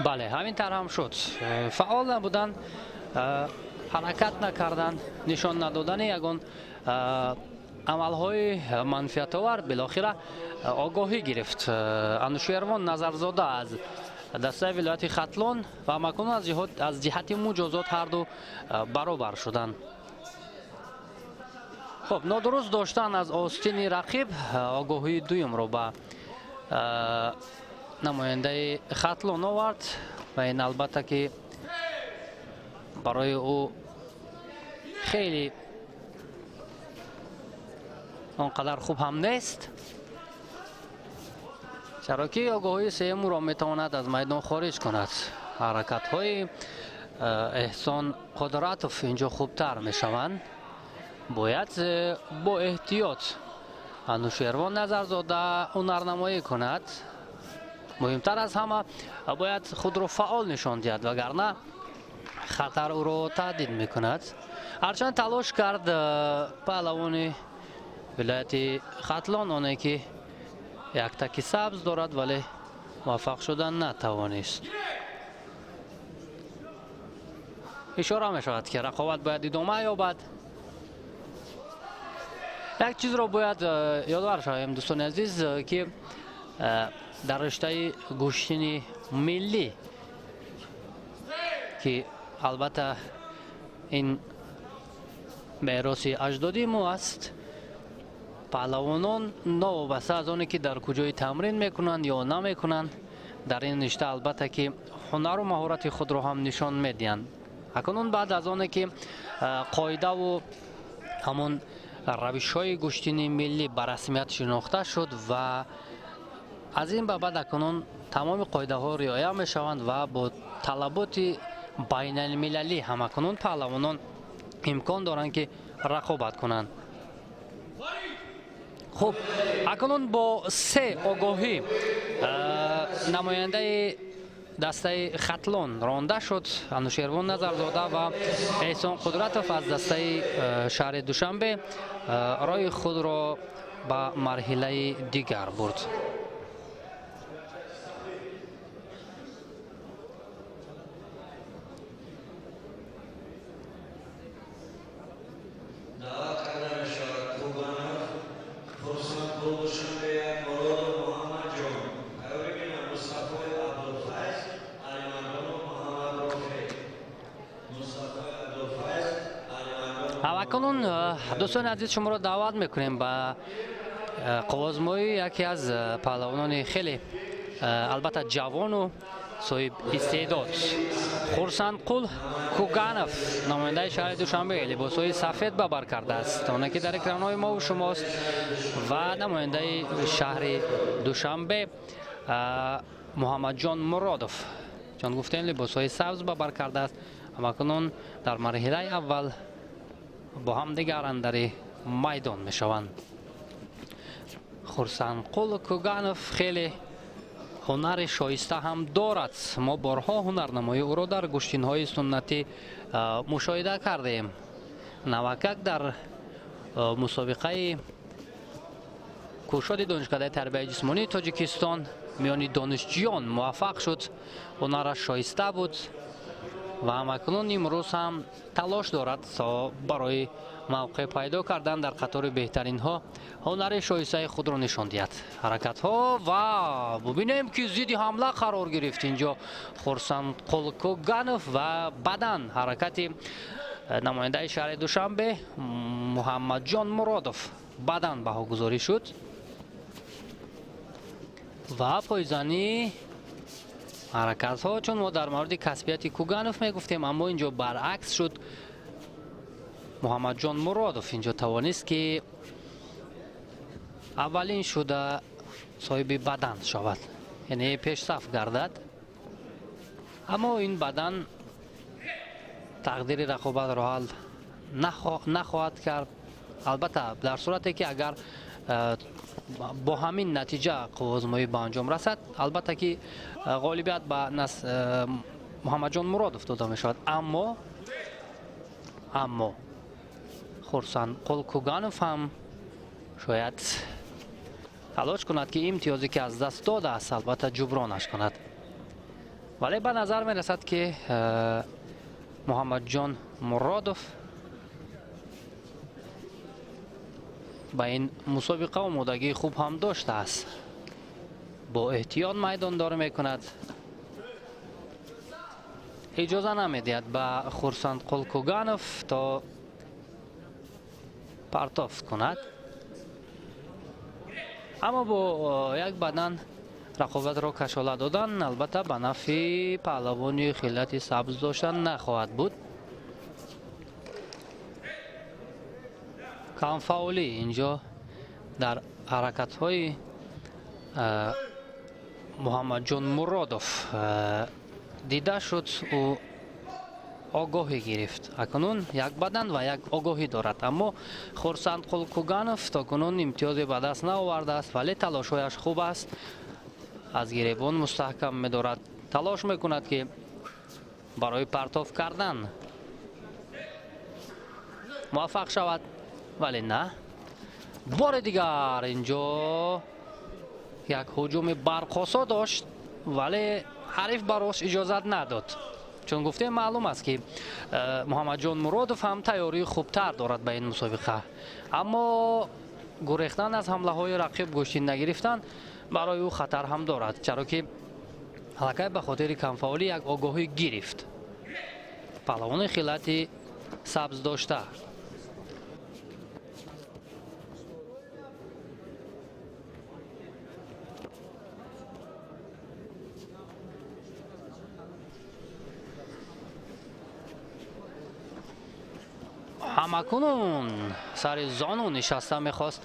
Бале, ҳамин тавр ҳам шуд. Фаъол набудан, ҳаракат накардан, нишон надодани ягон амалҳои манфиатовар, билохира огоҳӣ гирифт Анушервон Назарзода аз дастаи вилояти Хатлон ва макун аз ҷиҳати муҷозот ҳарду баробар шуданд. Хуб, нодуруст доштан аз остини рақиб огоҳии дуюмро ба намояндаи Хатлон овард ва ин, албатта, ки барои ӯ хеле он қадар хуб ҳам нест, чаро ки огоҳии сеюм ӯро метавонад аз майдон хориҷ кунад. Ҳаракатҳои Эҳсон Қудратов инҷо хубтар мешаванд. Бояд бо эҳтиёт Анушервон Назарзода ҳунарнамоӣ кунад. Муҳимтар аз ҳама, бояд худро фаъол нишон диҳад, вагарна хатар ӯро таҳдид мекунад. Ҳарчанд талош кард паҳлавони вилояти Хатлон, оне ки як таки сабз дорад, вале муваффақ шудан натавонист. Ишора мешавад, ки рақобат бояд идома ёбад. Як чизро бояд ёдовар шавем, дӯстони азиз, ки дар риштаи гӯштини миллӣ, ки албатта ин мероси аҷдодии мо аст, паҳлавонон новобаста аз оне ки дар куҷои тамрин мекунанд ё намекунанд, дар ин ришта албатта ки ҳунару маҳорати худро ҳам нишон медиҳанд. Акнун баъд аз оне ки қоидаву ҳамон равишҳои гӯштини миллӣ ба расмият шинохта шуд ва аз ин ба баъд акнун тамоми қоидаҳо риоя мешаванд ва бо талаботи байналмилалӣ ҳамакунун паҳлавонон имкон доранд, ки рақобат кунанд. Хуб, акнун бо се огоҳӣ намояндаи дастаи Хатлон ронда шуд. Анушервон Назарзода ва Эҳсон Қудратов аз дастаи шаҳри Душанбе роҳи худро ба марҳилаи дигар бурд. Даъват карда мешавад Куганов Хурсандқул, Душанбе, Муродов Муҳаммадҷон. Тайёрӣ бинам Мустафои Абдулфайз, Алимардонов Муҳаммад Рофеъ. Мустафои Абдулфайз, Алимардонов. Акнун, дӯстони азиз, шуморо даъват мекунем ба қувваозмоии яке аз паҳлавонони хеле, албатта, ҷавону соҳиб истеъдод, Хурсандқул Куганов, намояндаи шаҳри Душанбе, либосҳои сафед ба бар кардааст, оне ки дар экранҳои мову шумост, ва намояндаи шаҳри Душанбе Муҳаммадҷон Муродов, чун гуфтем, либосҳои сабз ба бар кардааст. Ҳамакунун дар марҳилаи аввал бо ҳамдигар андари майдон мешаванд. Хурсандқул Куганов хеле ҳунари шоиста ҳам дорад. Мо борҳо ҳунарнамоии ӯро дар гӯштинҳои суннатӣ мушоҳида кардем. Навакак дар мусобиқаи кушоди Донишкадаи тарбияи ҷисмонии Тоҷикистон миёни донишҷӯён муваффақ шуд. Ҳунараш шоиста буд ва ҳамакнун имрӯз ҳам талош дорад, то барои мавқеъ пайдо кардан дар қатори беҳтаринҳо ҳунари шоистаи худро нишон диҳад. Ҳаракатҳо, ва бубинем, ки зидди ҳамла қарор гирифт инҷо Хурсандқул Куганов ва баъдан ҳаракати намояндаи шаҳри Душанбе Муҳаммадҷон Муродов баъдан баҳогузорӣ шуд ва пойзанӣ ҳаракатҳо. Чун мо дар мавриди касбияти Куганов мегуфтем, аммо инҷо баръакс шуд. Муҳаммадҷон Муродов инҷо тавонист, ки аввалин шуда соҳиби бадан шавад, яъне пешсаф гардад, аммо ин бадан тақдири рақобатро ҳал нахоҳад кард. Албатта, дар сурате ки агар бо ҳамин натиҷа қувваозмоӣ ба анҷом расад, албатта ки ғолибият ба Муҳаммадҷон Муродов дода мешавад, аммо Хурсандқул Куганов ҳам шояд талош кунад, ки имтиёзе ки аз даст додааст, албатта, ҷубронаш кунад. Вале ба назар мерасад, ки Муҳаммадҷон Муродов ба ин мусобиқа омодагии хуб ҳам доштааст, бо эҳтиёт майдондорӣ мекунад, иҷоза намедиҳад ба Хурсандқул Куганов то партофт кунад, аммо бо як бадан рақобатро кашола додан, албатта, ба нафъи паҳлавони хиллати сабз доштан нахоҳад буд. Камфаъолӣ инҷо дар ҳаракатҳои Муҳаммадҷон Муродов дида шуд. Ӯ Огоҳӣ гирифт. Акнун як бадан ва як огоҳӣ дорад, аммо Хурсандқул Куганов то кунун имтиёзе ба даст наовардааст, вале талошҳояш хуб аст. Аз гиребон мустаҳкам медорад, талош мекунад, ки барои партоф кардан муваффақ шавад, вале на. Бори дигар инҷо як ҳуҷуми барқосо дошт, вале ҳариф барош иҷозат надод. Чун гуфтем, маълум аст, ки Муҳаммадҷон Муродов ҳам тайёрии хубтар дорад ба ин мусобиқа, аммо гурехтан аз ҳамлаҳои рақиб, гӯштин нагирифтан барои ӯ хатар ҳам дорад, чаро ки аллакай ба хотири камфаъолӣ як огоҳӣ гирифт паҳлавони хилати сабз дошта. Ҳамакунун сари зону нишаста мехост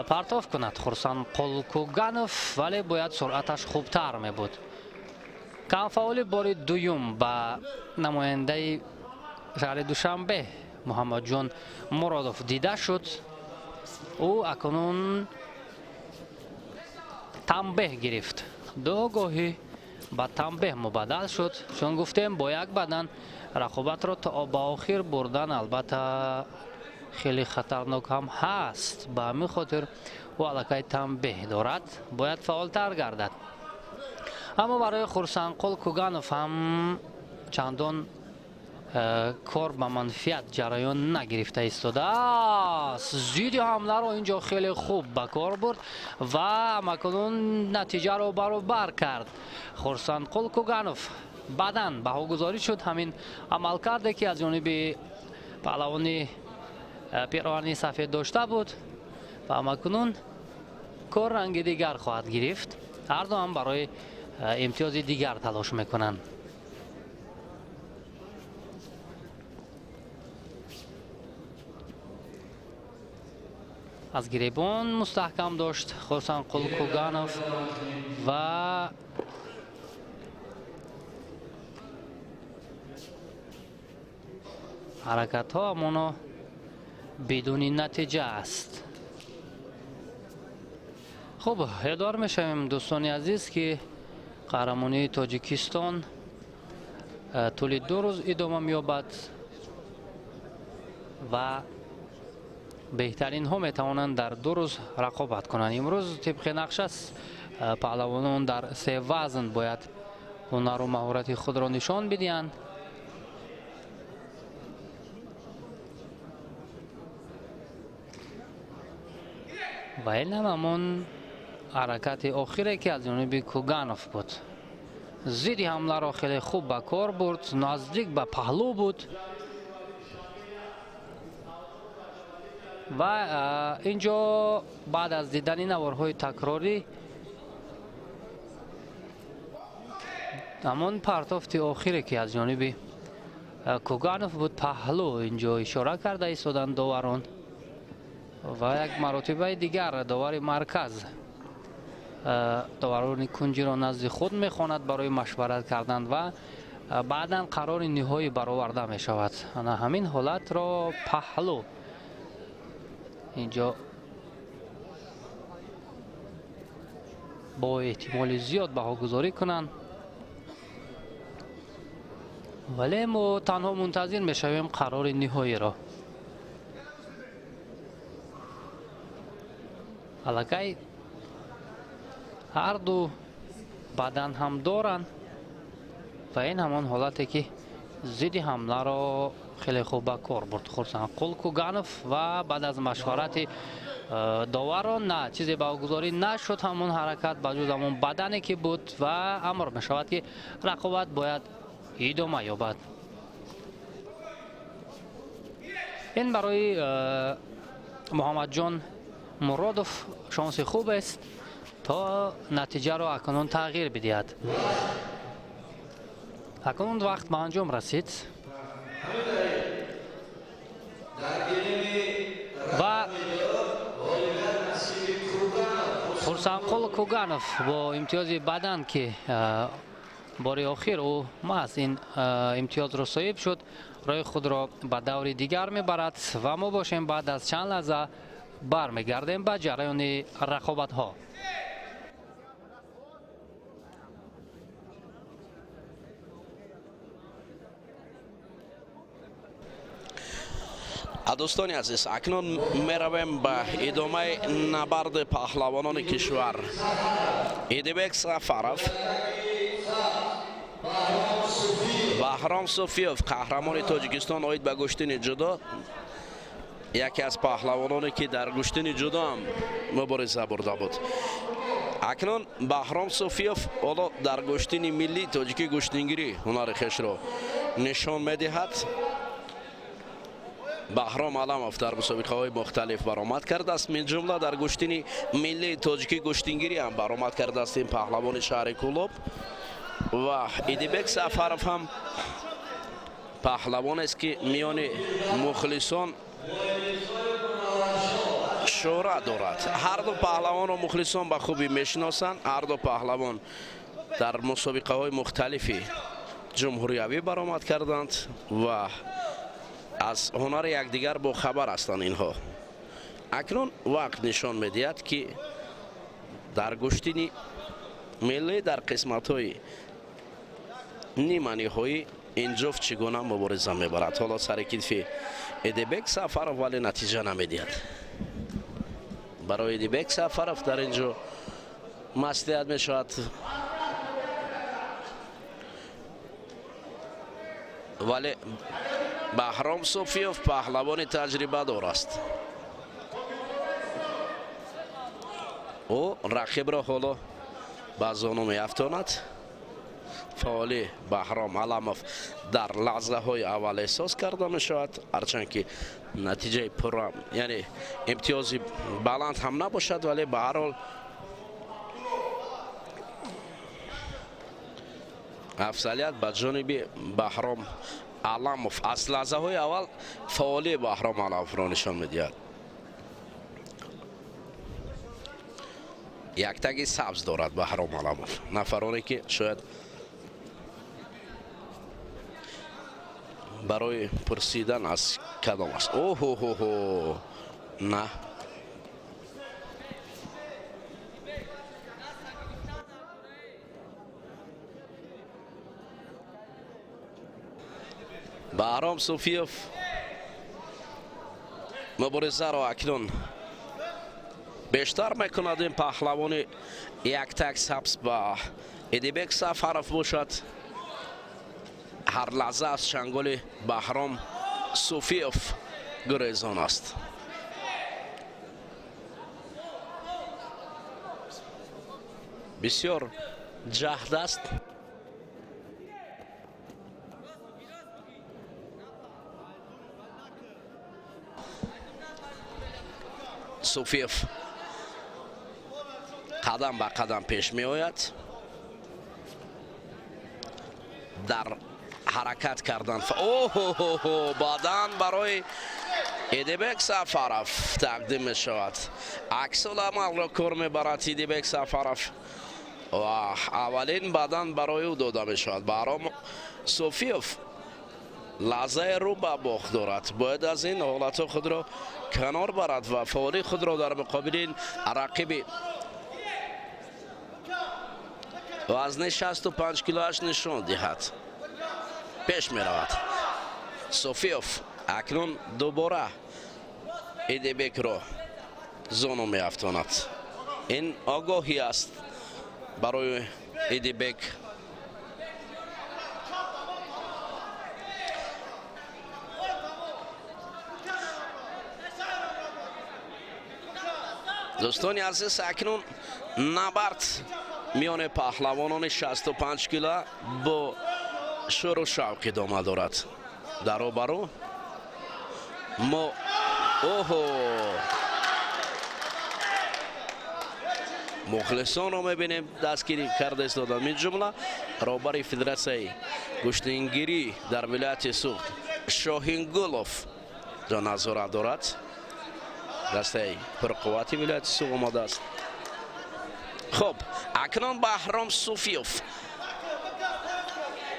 партоф кунад Хурсандқул Куганов, вале бояд суръаташ хубтар мебуд. Камфаъоли бори дуюм ба намояндаи шаҳри Душанбе Муҳаммадҷон Муродов дида шуд. Ӯ акнун танбеҳ гирифт, ду огоҳӣ ба танбеҳ мубаддал шуд. Чун гуфтем, бо як бадан рақобатро то ба охир бурдан албатта хеле хатарнок ҳам ҳаст. Ба ҳамин хотир ӯ аллакай танбеҳ дорад, бояд фаъолтар гардад. Аммо барои Хурсандқул Куганов ҳам чандон кор ба манфиат ҷараён нагирифта истодааст. Зидди ҳамларо инҷо хеле хуб ба кор бурд ва ҳамакунун натиҷаро баробар кард Хурсандқул Куганов. Баъдан баҳогузорӣ шуд ҳамин амалкарде, ки аз ҷониби паҳлавони пироҳани сафед дошта буд, ва ҳамакунун кор ранги дигар хоҳад гирифт. Ҳарду ҳам барои имтиёзи дигар талош мекунанд. Аз гиребон мустаҳкам дошт Хурсандқул Куганов ва ҳаракатҳо ҳамоно бидуни натиҷа аст. Хуб, ёдовар мешавем, дӯстони азиз, ки қаҳрамонии Тоҷикистон тӯли 2 рӯз идома меёбад ва беҳтаринҳо метавонанд дар 2 рӯз рақобат кунанд. Имрӯз тибқи нақша паҳлавонон дар се вазн бояд ҳунару маҳорати худро нишон бидиҳанд. Ва ин ҳам ҳамон ҳаракати охире, ки аз ҷониби Куганов буд. Зидди ҳамларо хеле хуб ба кор бурд, наздик ба паҳлӯ буд ва инҷо баъд аз дидани наворҳои такрорӣ ҳамон партофти охире, ки аз ҷониби Куганов буд, паҳлӯ инҷо ишора карда истоданд доварон ва як маротибаи дигар довари марказ доварони кунҷиро назди худ мехонад барои машварат кардан ва баъдан қарори ниҳоӣ бароварда мешавад. Ана ҳамин ҳолатро паҳлӯ инҷо бо эҳтимоли зиёд баҳогузорӣ кунанд, вале мо танҳо мунтазир мешавем қарори ниҳоиро. Аллакай ҳарду бадан ҳам доранд ва ин ҳамон ҳолате, ки зидди ҳамларо хеле хуб ба кор бурд Хурсандқул Куганов ва баъд аз машварати доварон на чизе баҳогузорӣ нашуд ҳамон ҳаракат ба ҷуз ҳамон бадане, ки буд, ва амр мешавад, ки рақобат бояд идома ёбад. Ин барои Муҳаммадҷон Муродов шонси хуб аст, то натиҷаро акнун тағйир бидиҳад. Акнун вақт ба анҷом расид ва Хурсандқул Куганов бо имтиёзи бадан, ки Бори охир ӯ маҳз ин имтиёзро соҳиб шуд, роҳи худро ба даври дигар мебарад ва мо бошем баъд аз чанд лаҳза бармегардем ба ҷараёни рақобатҳо. Дӯстони азиз, акнун меравем ба идомаи набарди паҳлавонони кишвар. Идибек Сафаров, Баҳром Суфиев, қаҳрамони Тоҷикистон оид ба гӯштини ҷудо, яке аз паҳлавононе ки дар гӯштини ҷудо ҳам мубориза бурда буд. Акнун Баҳром Суфиев ҳоло дар гӯштини миллии тоҷикӣ гӯштингирӣ ҳунари хешро нишон медиҳад. Баҳром Аламов дар мусобиқаҳои мухталиф баромад кардааст, мин ҷумла дар гӯштини миллии тоҷикӣ гӯштингирӣ ҳам баромад кардааст ин паҳлавони шаҳри Кӯлоб. Ва Идибек Сафаров ҳам паҳлавонест, ки миёни мухлисон шӯҳрат дорад. Ҳарду паҳлавонро мухлисон ба хубӣ мешиносанд. Ҳарду паҳлавон дар мусобиқаҳои мухталифи ҷумҳуриявӣ баромад карданд ва аз ҳунари якдигар бохабар ҳастанд инҳо. Акнун вақт нишон медиҳад, ки дар гӯштини миллӣ дар қисматҳои ниманиҳоӣ ин ҷуфт чӣ гуна мубориза мебарад. Ҳоло сари китфи Эдибек Сафаров, вале натиҷа намедиҳад. Барои Эдибек Сафаров дар ин ҷо маслиҳат мешавад, вале Баҳром Суфиев паҳлавони таҷрибадор аст. Ӯ рақибро ҳоло ба зону меафтонад. Фаъоли Баҳром Аламов дар лаҳзаҳои аввал эҳсос карда мешавад, ҳарчанд ки натиҷаи пурра, яъне имтиёзи баланд ҳам набошад, вале ба ҳар ҳол афзалият ба ҷониби Баҳром Аламов. Аз лаҳзаҳои аввал фаъолии Баҳром Аламовро нишон медиҳад. Яктаги сабз дорад Баҳром Аламов. Нафароне ки шояд барои пурсидан аз кадом аст. Оҳоҳоҳо, на, Баҳром Суфиев муборизаро акнун бештар мекунад. Ин паҳлавони яктак сабз ба Идибек Сафаров бошад, ҳар лаҳза аз чанголи Баҳром Суфиев гурезон аст. Бисёр ҷаҳд аст. Суфиев қадам ба қадам пеш меояд, дар ҳаракат кардан. Оҳоҳо, баъдан барои Идибек Сафаров тақдим мешавад. Аксуламалро кор мебарад Идибек Сафаров ва аввалин баъдан барои ӯ дода мешавад. Баҳром Суфиев лаҳзаи рӯ ба бохт дорад, бояд аз ин ҳолатҳо худро канор барад ва фаъолии худро дар муқобили ин рақиби вазни 65 килоаш нишон диҳад. Пеш меравад Софиёв, акнун дубора Идибекро зону меафтонад. Ин огоҳӣ аст барои Идибек. Дӯстони азиз, акнун набард миёни паҳлавонони 65 кила бо шӯру шавқ идома дорад. Дар рӯбарӯ мо оҳо мухлисонро мебинем, дастгирӣ карда истодан, мин ҷумла роҳбари федератсияи гӯштингирӣ дар вилояти Суғд Шоҳингулов назорат дорад. Дастаи пурқуввати вилояти Суғд омадааст. Хуб, акнун Баҳром Суфиёв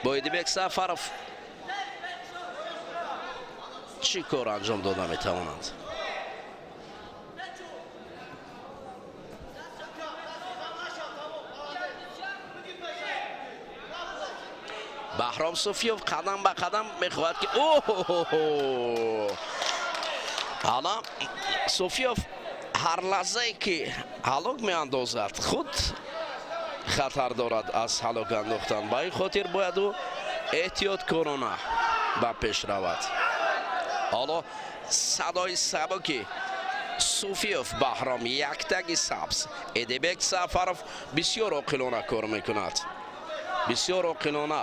Бо Эдибек Сафаров чӣ кор анҷом дода метавонанд? Баҳром Суфиев қадам ба қадам мехоҳад ки ҳала Суфиев ҳар лаҳзае ки ҳалок меандозад, худ хатар дорад аз ҳалок андохтан. Ба ин хотир бояд ӯ эҳтиёткорона ба пеш равад. Ҳоло садои сабуки Суфиев Баҳром, яктаги сабз. Эдибек Сафаров бисёр оқилона кор мекунад, бисёр оқилона.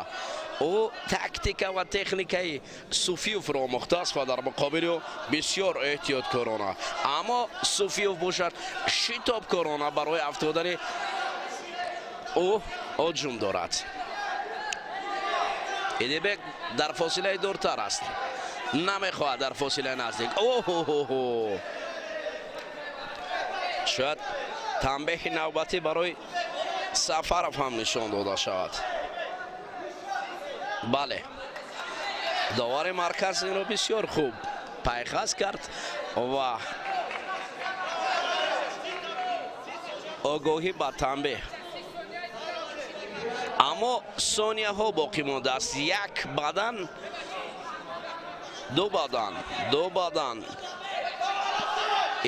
Ӯ тактика ва техникаи Суфиевро омӯхтааст ва дар муқобили ӯ бисёр эҳтиёткорона. Аммо Суфиев бошад, шитобкорона барои афтодани ӯ ҳуҷум дорад. Эдибек дар фосилаи дуртар аст, намехоҳад дар фосилаи наздик. Оҳоҳо, шояд танбеҳи навбатӣ барои Сафаров ҳам нишон дода шавад. Бале, довари марказ инро бисёр хуб пайхас кард ва огоҳӣ ба танбеҳ. Аммо сонияҳо боқӣ мондааст. Як бадан, ду бадан, ду бадан.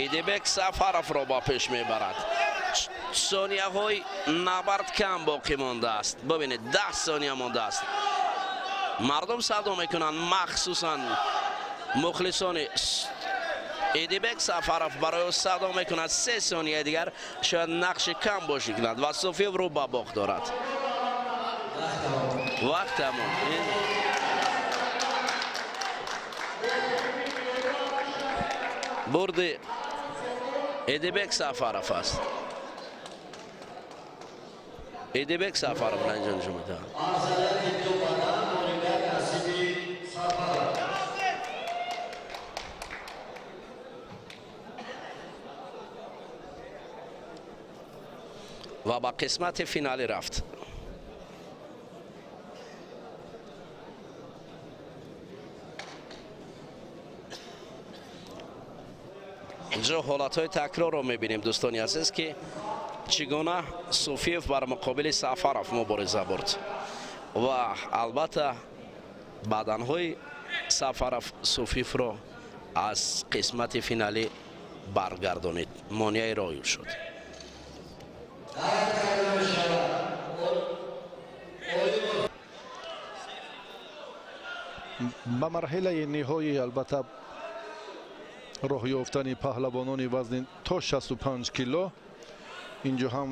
Эдибек Сафаровро ба пеш мебарад. Сонияҳои набард кам боқӣ мондааст. Бибинед, 10 сония мондааст. Мардум садо мекунанд, махсусан мухлисони Эдибек Сафаров барои ӯ садо мекунад. 3 сонияи дигар шояд нақши кам бошӣ кунад ва Суфиев рӯ ба боғ дорад. Вақт тамом. Бурди Эдибек Сафаров аст. Эдибек Сафаров инҷо нишон медиҳад. Ва ба қисмати финалӣ рафт. Инҷо ҳолатҳои такрорро мебинем, дӯстони азиз, ки чӣ гуна Суфиев бар муқобили Сафаров мубориза бурд ва албатта баданҳои Сафаров Суфиевро аз қисмати финалӣ баргардонид, монеаи роҳ шуд. Ба марҳилаи ниҳоӣ албатта роҳ ёфтани паҳлавонони вазни то 65 кило инҷо ҳам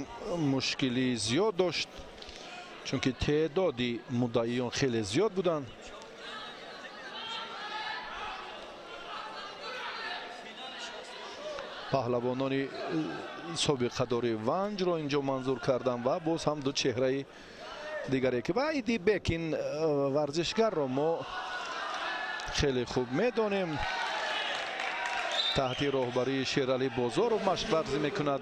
мушкилӣ зиёд дошт, чунки теъдоди муддаиён хеле зиёд буданд. Паҳлавонони собиқадори Ванҷро инҷо манзур кардам ва боз ҳам ду чеҳраи дигаре ки ва Эдибек, ин варзишгарро мо хеле хуб медонем, таҳти роҳбарии Шералӣ Бозоров машқварзӣ мекунад.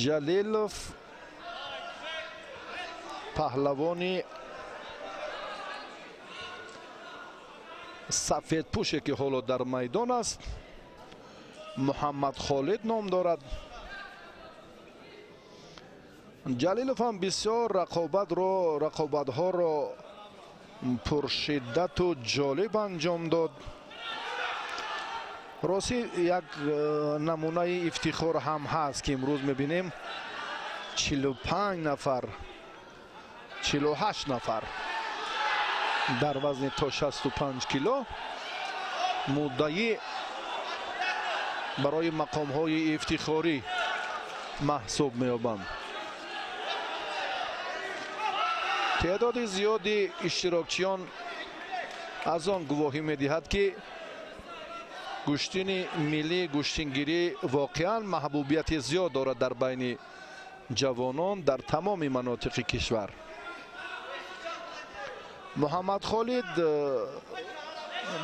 Ҷалилов паҳлавони сафедпӯше ки ҳоло дар майдон аст, Муҳаммад Холид ном дорад. Ҷалилов ҳам бисёр рақобатҳоро пуршиддату ҷолиб анҷом дод. Рости як намунаи ифтихор ҳам ҳаст, ки имрӯз мебинем 45 нафар, 48 нафар дар вазни то 65 кило муддаӣ барои мақомҳои ифтихорӣ маҳсуб меёбанд. Теъдоди зиёди иштирокчиён аз он гувоҳӣ медиҳад, ки гӯштини миллӣ, гӯштингирӣ воқеан маҳбубияти зиёд дорад дар байни ҷавонон дар тамоми манотиқи кишвар. Муҳаммад Холид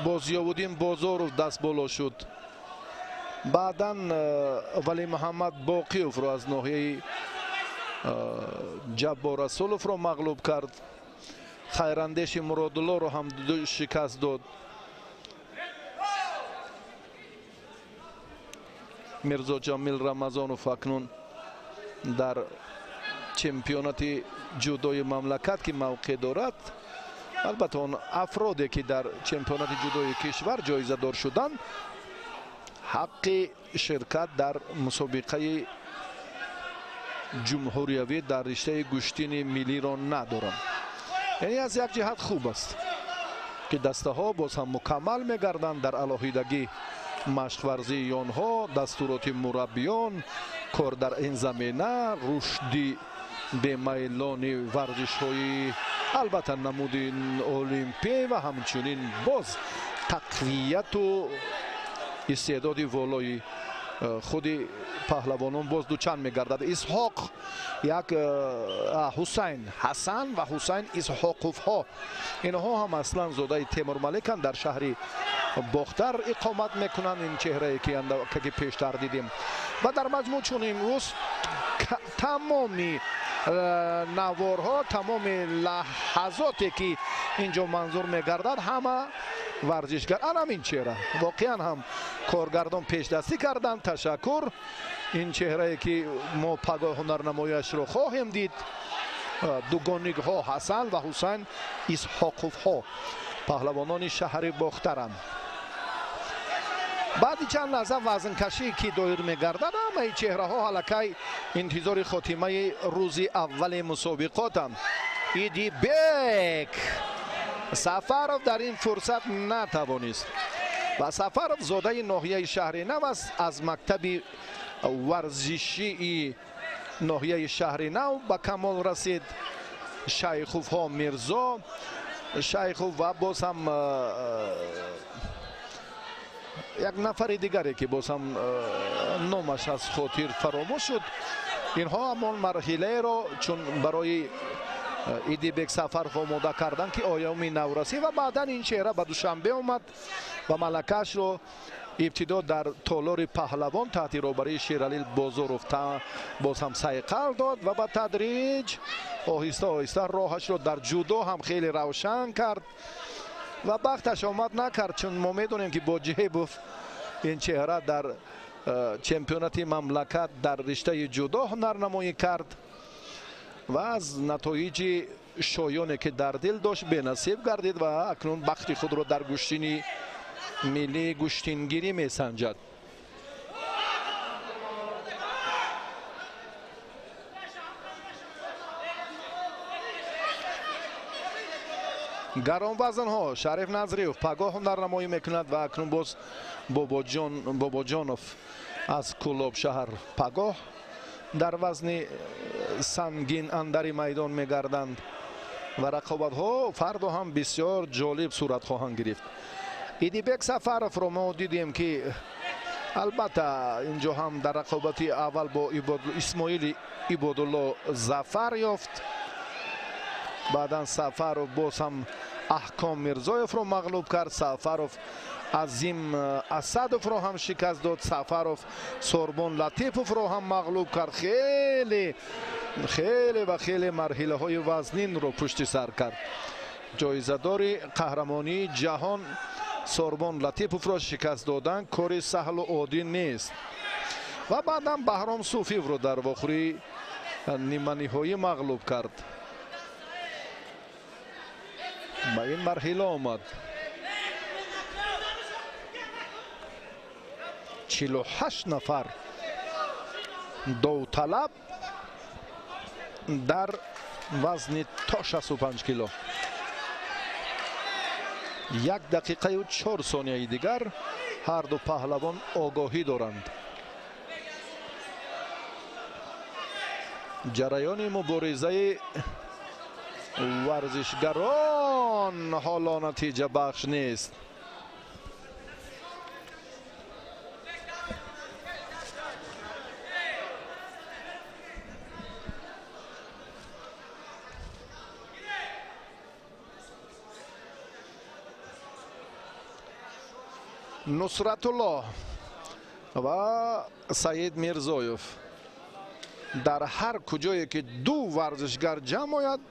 Бо Зиёвуддин Бозоров даст боло шуд. Баъдан Валӣ Муҳаммад Боқиевро аз ноҳияи Ҷаббор Расуловро мағлуб кард. Хайрандеши Муродуллоро ҳам шикаст дод. Мирзо Ҷамил Рамазонов акнун дар чемпионати ҷудои мамлакат ки мавқеъ дорад, албатта он афроде ки дар чемпионати ҷудои кишвар ҷоизадор шуданд, ҳаққи ширкат дар мусобиқаи ҷумҳуриявӣ дар риштаи гӯштини миллиро надоранд. Яъне аз як ҷиҳат хуб аст, ки дастаҳо боз ҳам мукаммал мегарданд дар алоҳидагӣ машқварзии онҳо, дастуроти мураббиён, кор дар ин замина, рушди бемайлони варзишҳои албатта намуди олимпӣ ва ҳамчунин боз тақвияту истеъдоди волои худи паҳлавонон боз дучанд мегардад. Исҳоқ як Ҳусайн Ҳасан ва Ҳусайн Исҳоқовҳо, инҳо ҳам аслан зодаи Темурмаликанд, дар шаҳри Бохтар иқомат мекунанд. Ин чеҳрае ки пештар дидем ва дар маҷмӯъ чун имрӯз тамоми наворҳо, тамоми лаҳазоте ки инҷо манзур мегардад, ҳама варзишгар анам ин чеҳра воқеан ҳам коргардон пешдастӣ карданд. Ташаккур. Ин чеҳрае ки мо пагоҳ ҳунарнамояшро хоҳем дид, дугоникҳо Ҳасан ва Ҳусайн Исҳоқовҳо, паҳлавонони шаҳри Бохтаранд. Баъди чанд лаҳза вазнкашӣ ки доир мегардад, ҳамаи чеҳраҳо аллакай интизори хотимаи рӯзи аввали мусобиқотанд. Идибек Сафаров дар ин фурсат натавонист ва Сафаров зодаи ноҳияи шаҳри нав аст, аз мактаби варзишии ноҳияи шаҳри нав ба камол расид. Шайховҳо Мирзо Шайхов ва боз ҳам як нафари дигаре ки боз ҳам номаш аз хотир фаромӯш шуд. Инҳо ҳамон марҳилаеро чун барои Идибек Сафаров омода карданд, ки оёми наврасӣ ва баъдан ин чеҳра ба Душанбе омад ва малакаашро ибтидо дар толори паҳлавон таҳти роҳбарии Шералил Бозоров боз ҳам сайқал дод ва ба тадриҷ оҳиста оҳиста роҳашро дар ҷудо ҳам хеле равшан кард ва бахташ омад накард, чун мо медонем ки бо Ҷебов ин чеҳра дар чемпионати мамлакат дар риштаи ҷудо ҳунарнамоӣ кард ва аз натоиҷи шоёне ки дар дил дошт бенасиб гардид ва акнун бахти худро дар гӯштини миллӣ гӯштингирӣ месанҷад. Гаронвазнҳо Шариф Назриев пагоҳ ҳунарнамоӣ мекунад ва акнун боз Бобоҷонов аз Кӯлоб шаҳр пагоҳ дар вазни сангин андари майдон мегарданд ва рақобатҳо фардо ҳам бисёр ҷолиб сурат хоҳанд гирифт. Идибек Сафаровро мо дидем ки албатта инҷо ҳам дар рақобати аввал бо Исмоили Ибодулло зафар ёфт. Баъдан Сафаров боз ҳам Аҳком Мирзоевро мағлуб кард. Сафаров Азим Асадовро ҳам шикаст дод. Сафаров Сорбон Латиповро ҳам мағлуб кард. Хеле хеле ва хеле марҳилаҳои вазнинро пушти сар кард. Ҷоизадори қаҳрамонии ҷаҳон Сорбон Латиповро шикаст додан кори саҳлу оддӣ нест. Ва баъдан Баҳром Суфиевро дар вохӯрии ниманиҳоӣ мағлуб кард. Ба ин марҳила омад. 48 нафар довталаб дар вазни то 65 кило. 1 дақиқаю 4 сонияи дигар ҳар ду паҳлавон огоҳӣ доранд. Ҷараёни муборизаи варзишгарон ҳоло натиҷабахш нест. Нусратулло ва Саид Мирзоев. Дар ҳар куҷое ки ду варзишгар ҷамъ ояд,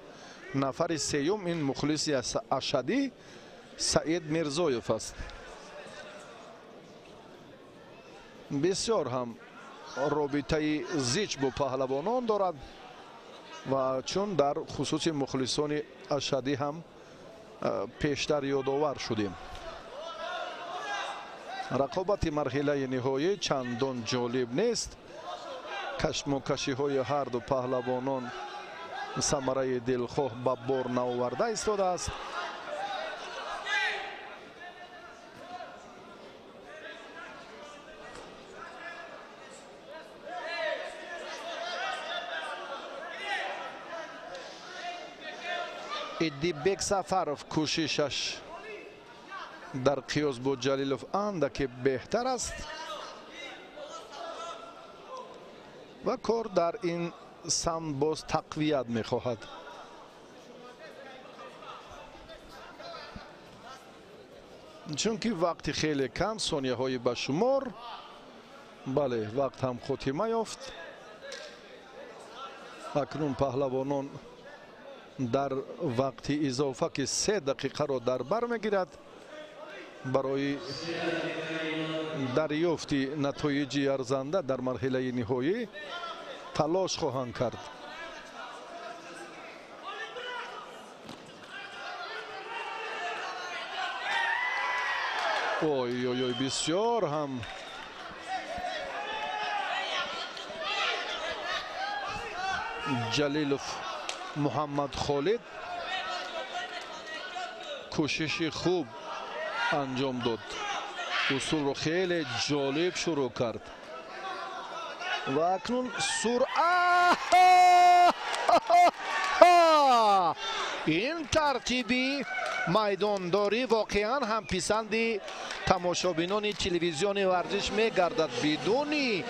нафари сеюм ин мухлиси ашадӣ Саид Мирзоев аст. Бисёр ҳам робитаи зич бо паҳлавонон дорад ва чун дар хусуси мухлисони ашадӣ ҳам пештар ёдовар шудем. Рақобати марҳилаи ниҳоӣ чандон ҷолиб нест. Кашмокашиҳои ҳарду паҳлавонон самараи дилхоҳ ба бор наоварда истодааст. Иддибек Сафаров кӯшишаш дар қиёс бо Ҷалилов андаке беҳтар аст ва кор дар ин самт боз тақвият мехоҳад. Чунки вақти хеле кам, сонияҳои ба шумор, бале, вақт ҳам хотима ёфт. Акнун паҳлавонон дар вақти изофа, ки 3 дақиқаро дар бар мегирад, барои дарёфти натоиҷи арзанда дар марҳилаи ниҳоӣ талош хоҳанд кард. Ой ой ой, бисёр ҳам Ҷалилов Муҳаммад Холид кӯшиши хуб анҷом дод. Усулро хеле ҷолиб шурӯъ кард ва акнун суръат. Ин тартиби майдондорӣ воқеан ҳам писанди тамошобинони телевизиони варзиш мегардад, бидуни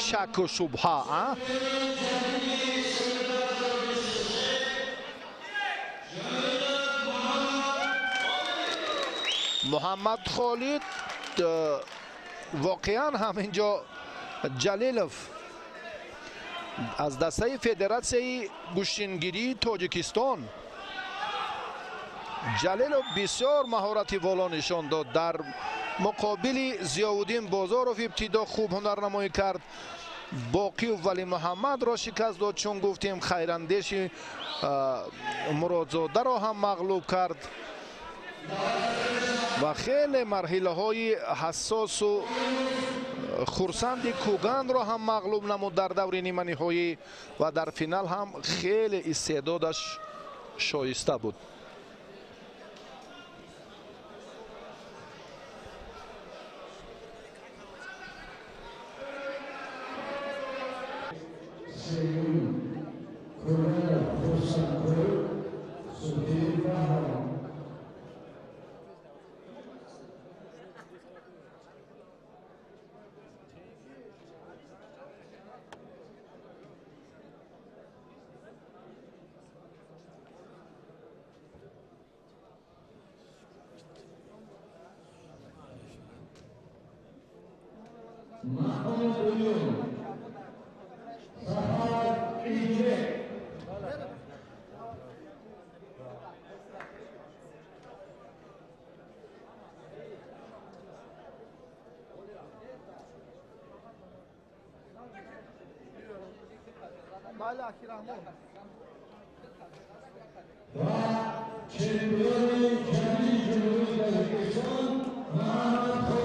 шаку шубҳа. Муҳаммад Холид воқеан ҳам инҷо Ҷалилов аз дастаи Федератсияи гӯштингирии Тоҷикистон. Ҷалилов бисёр маҳорати воло нишон дод. Дар муқобили Зиёвуддин Бозоров ибтидо хуб ҳунарнамоӣ кард, Боқиев Вали Муҳаммадро шикаст дод, чун гуфтем хайрандеши Муродзодаро ҳам мағлуб кард ва хеле марҳилаҳои ҳассосу хурсанди Кӯганро ҳам мағлуб намуд дар даври ниманиҳоӣ ва дар финал ҳам хеле истеъдодаш шоиста буд. و چمپیون جهانی جمهوری تاجیکستان محمد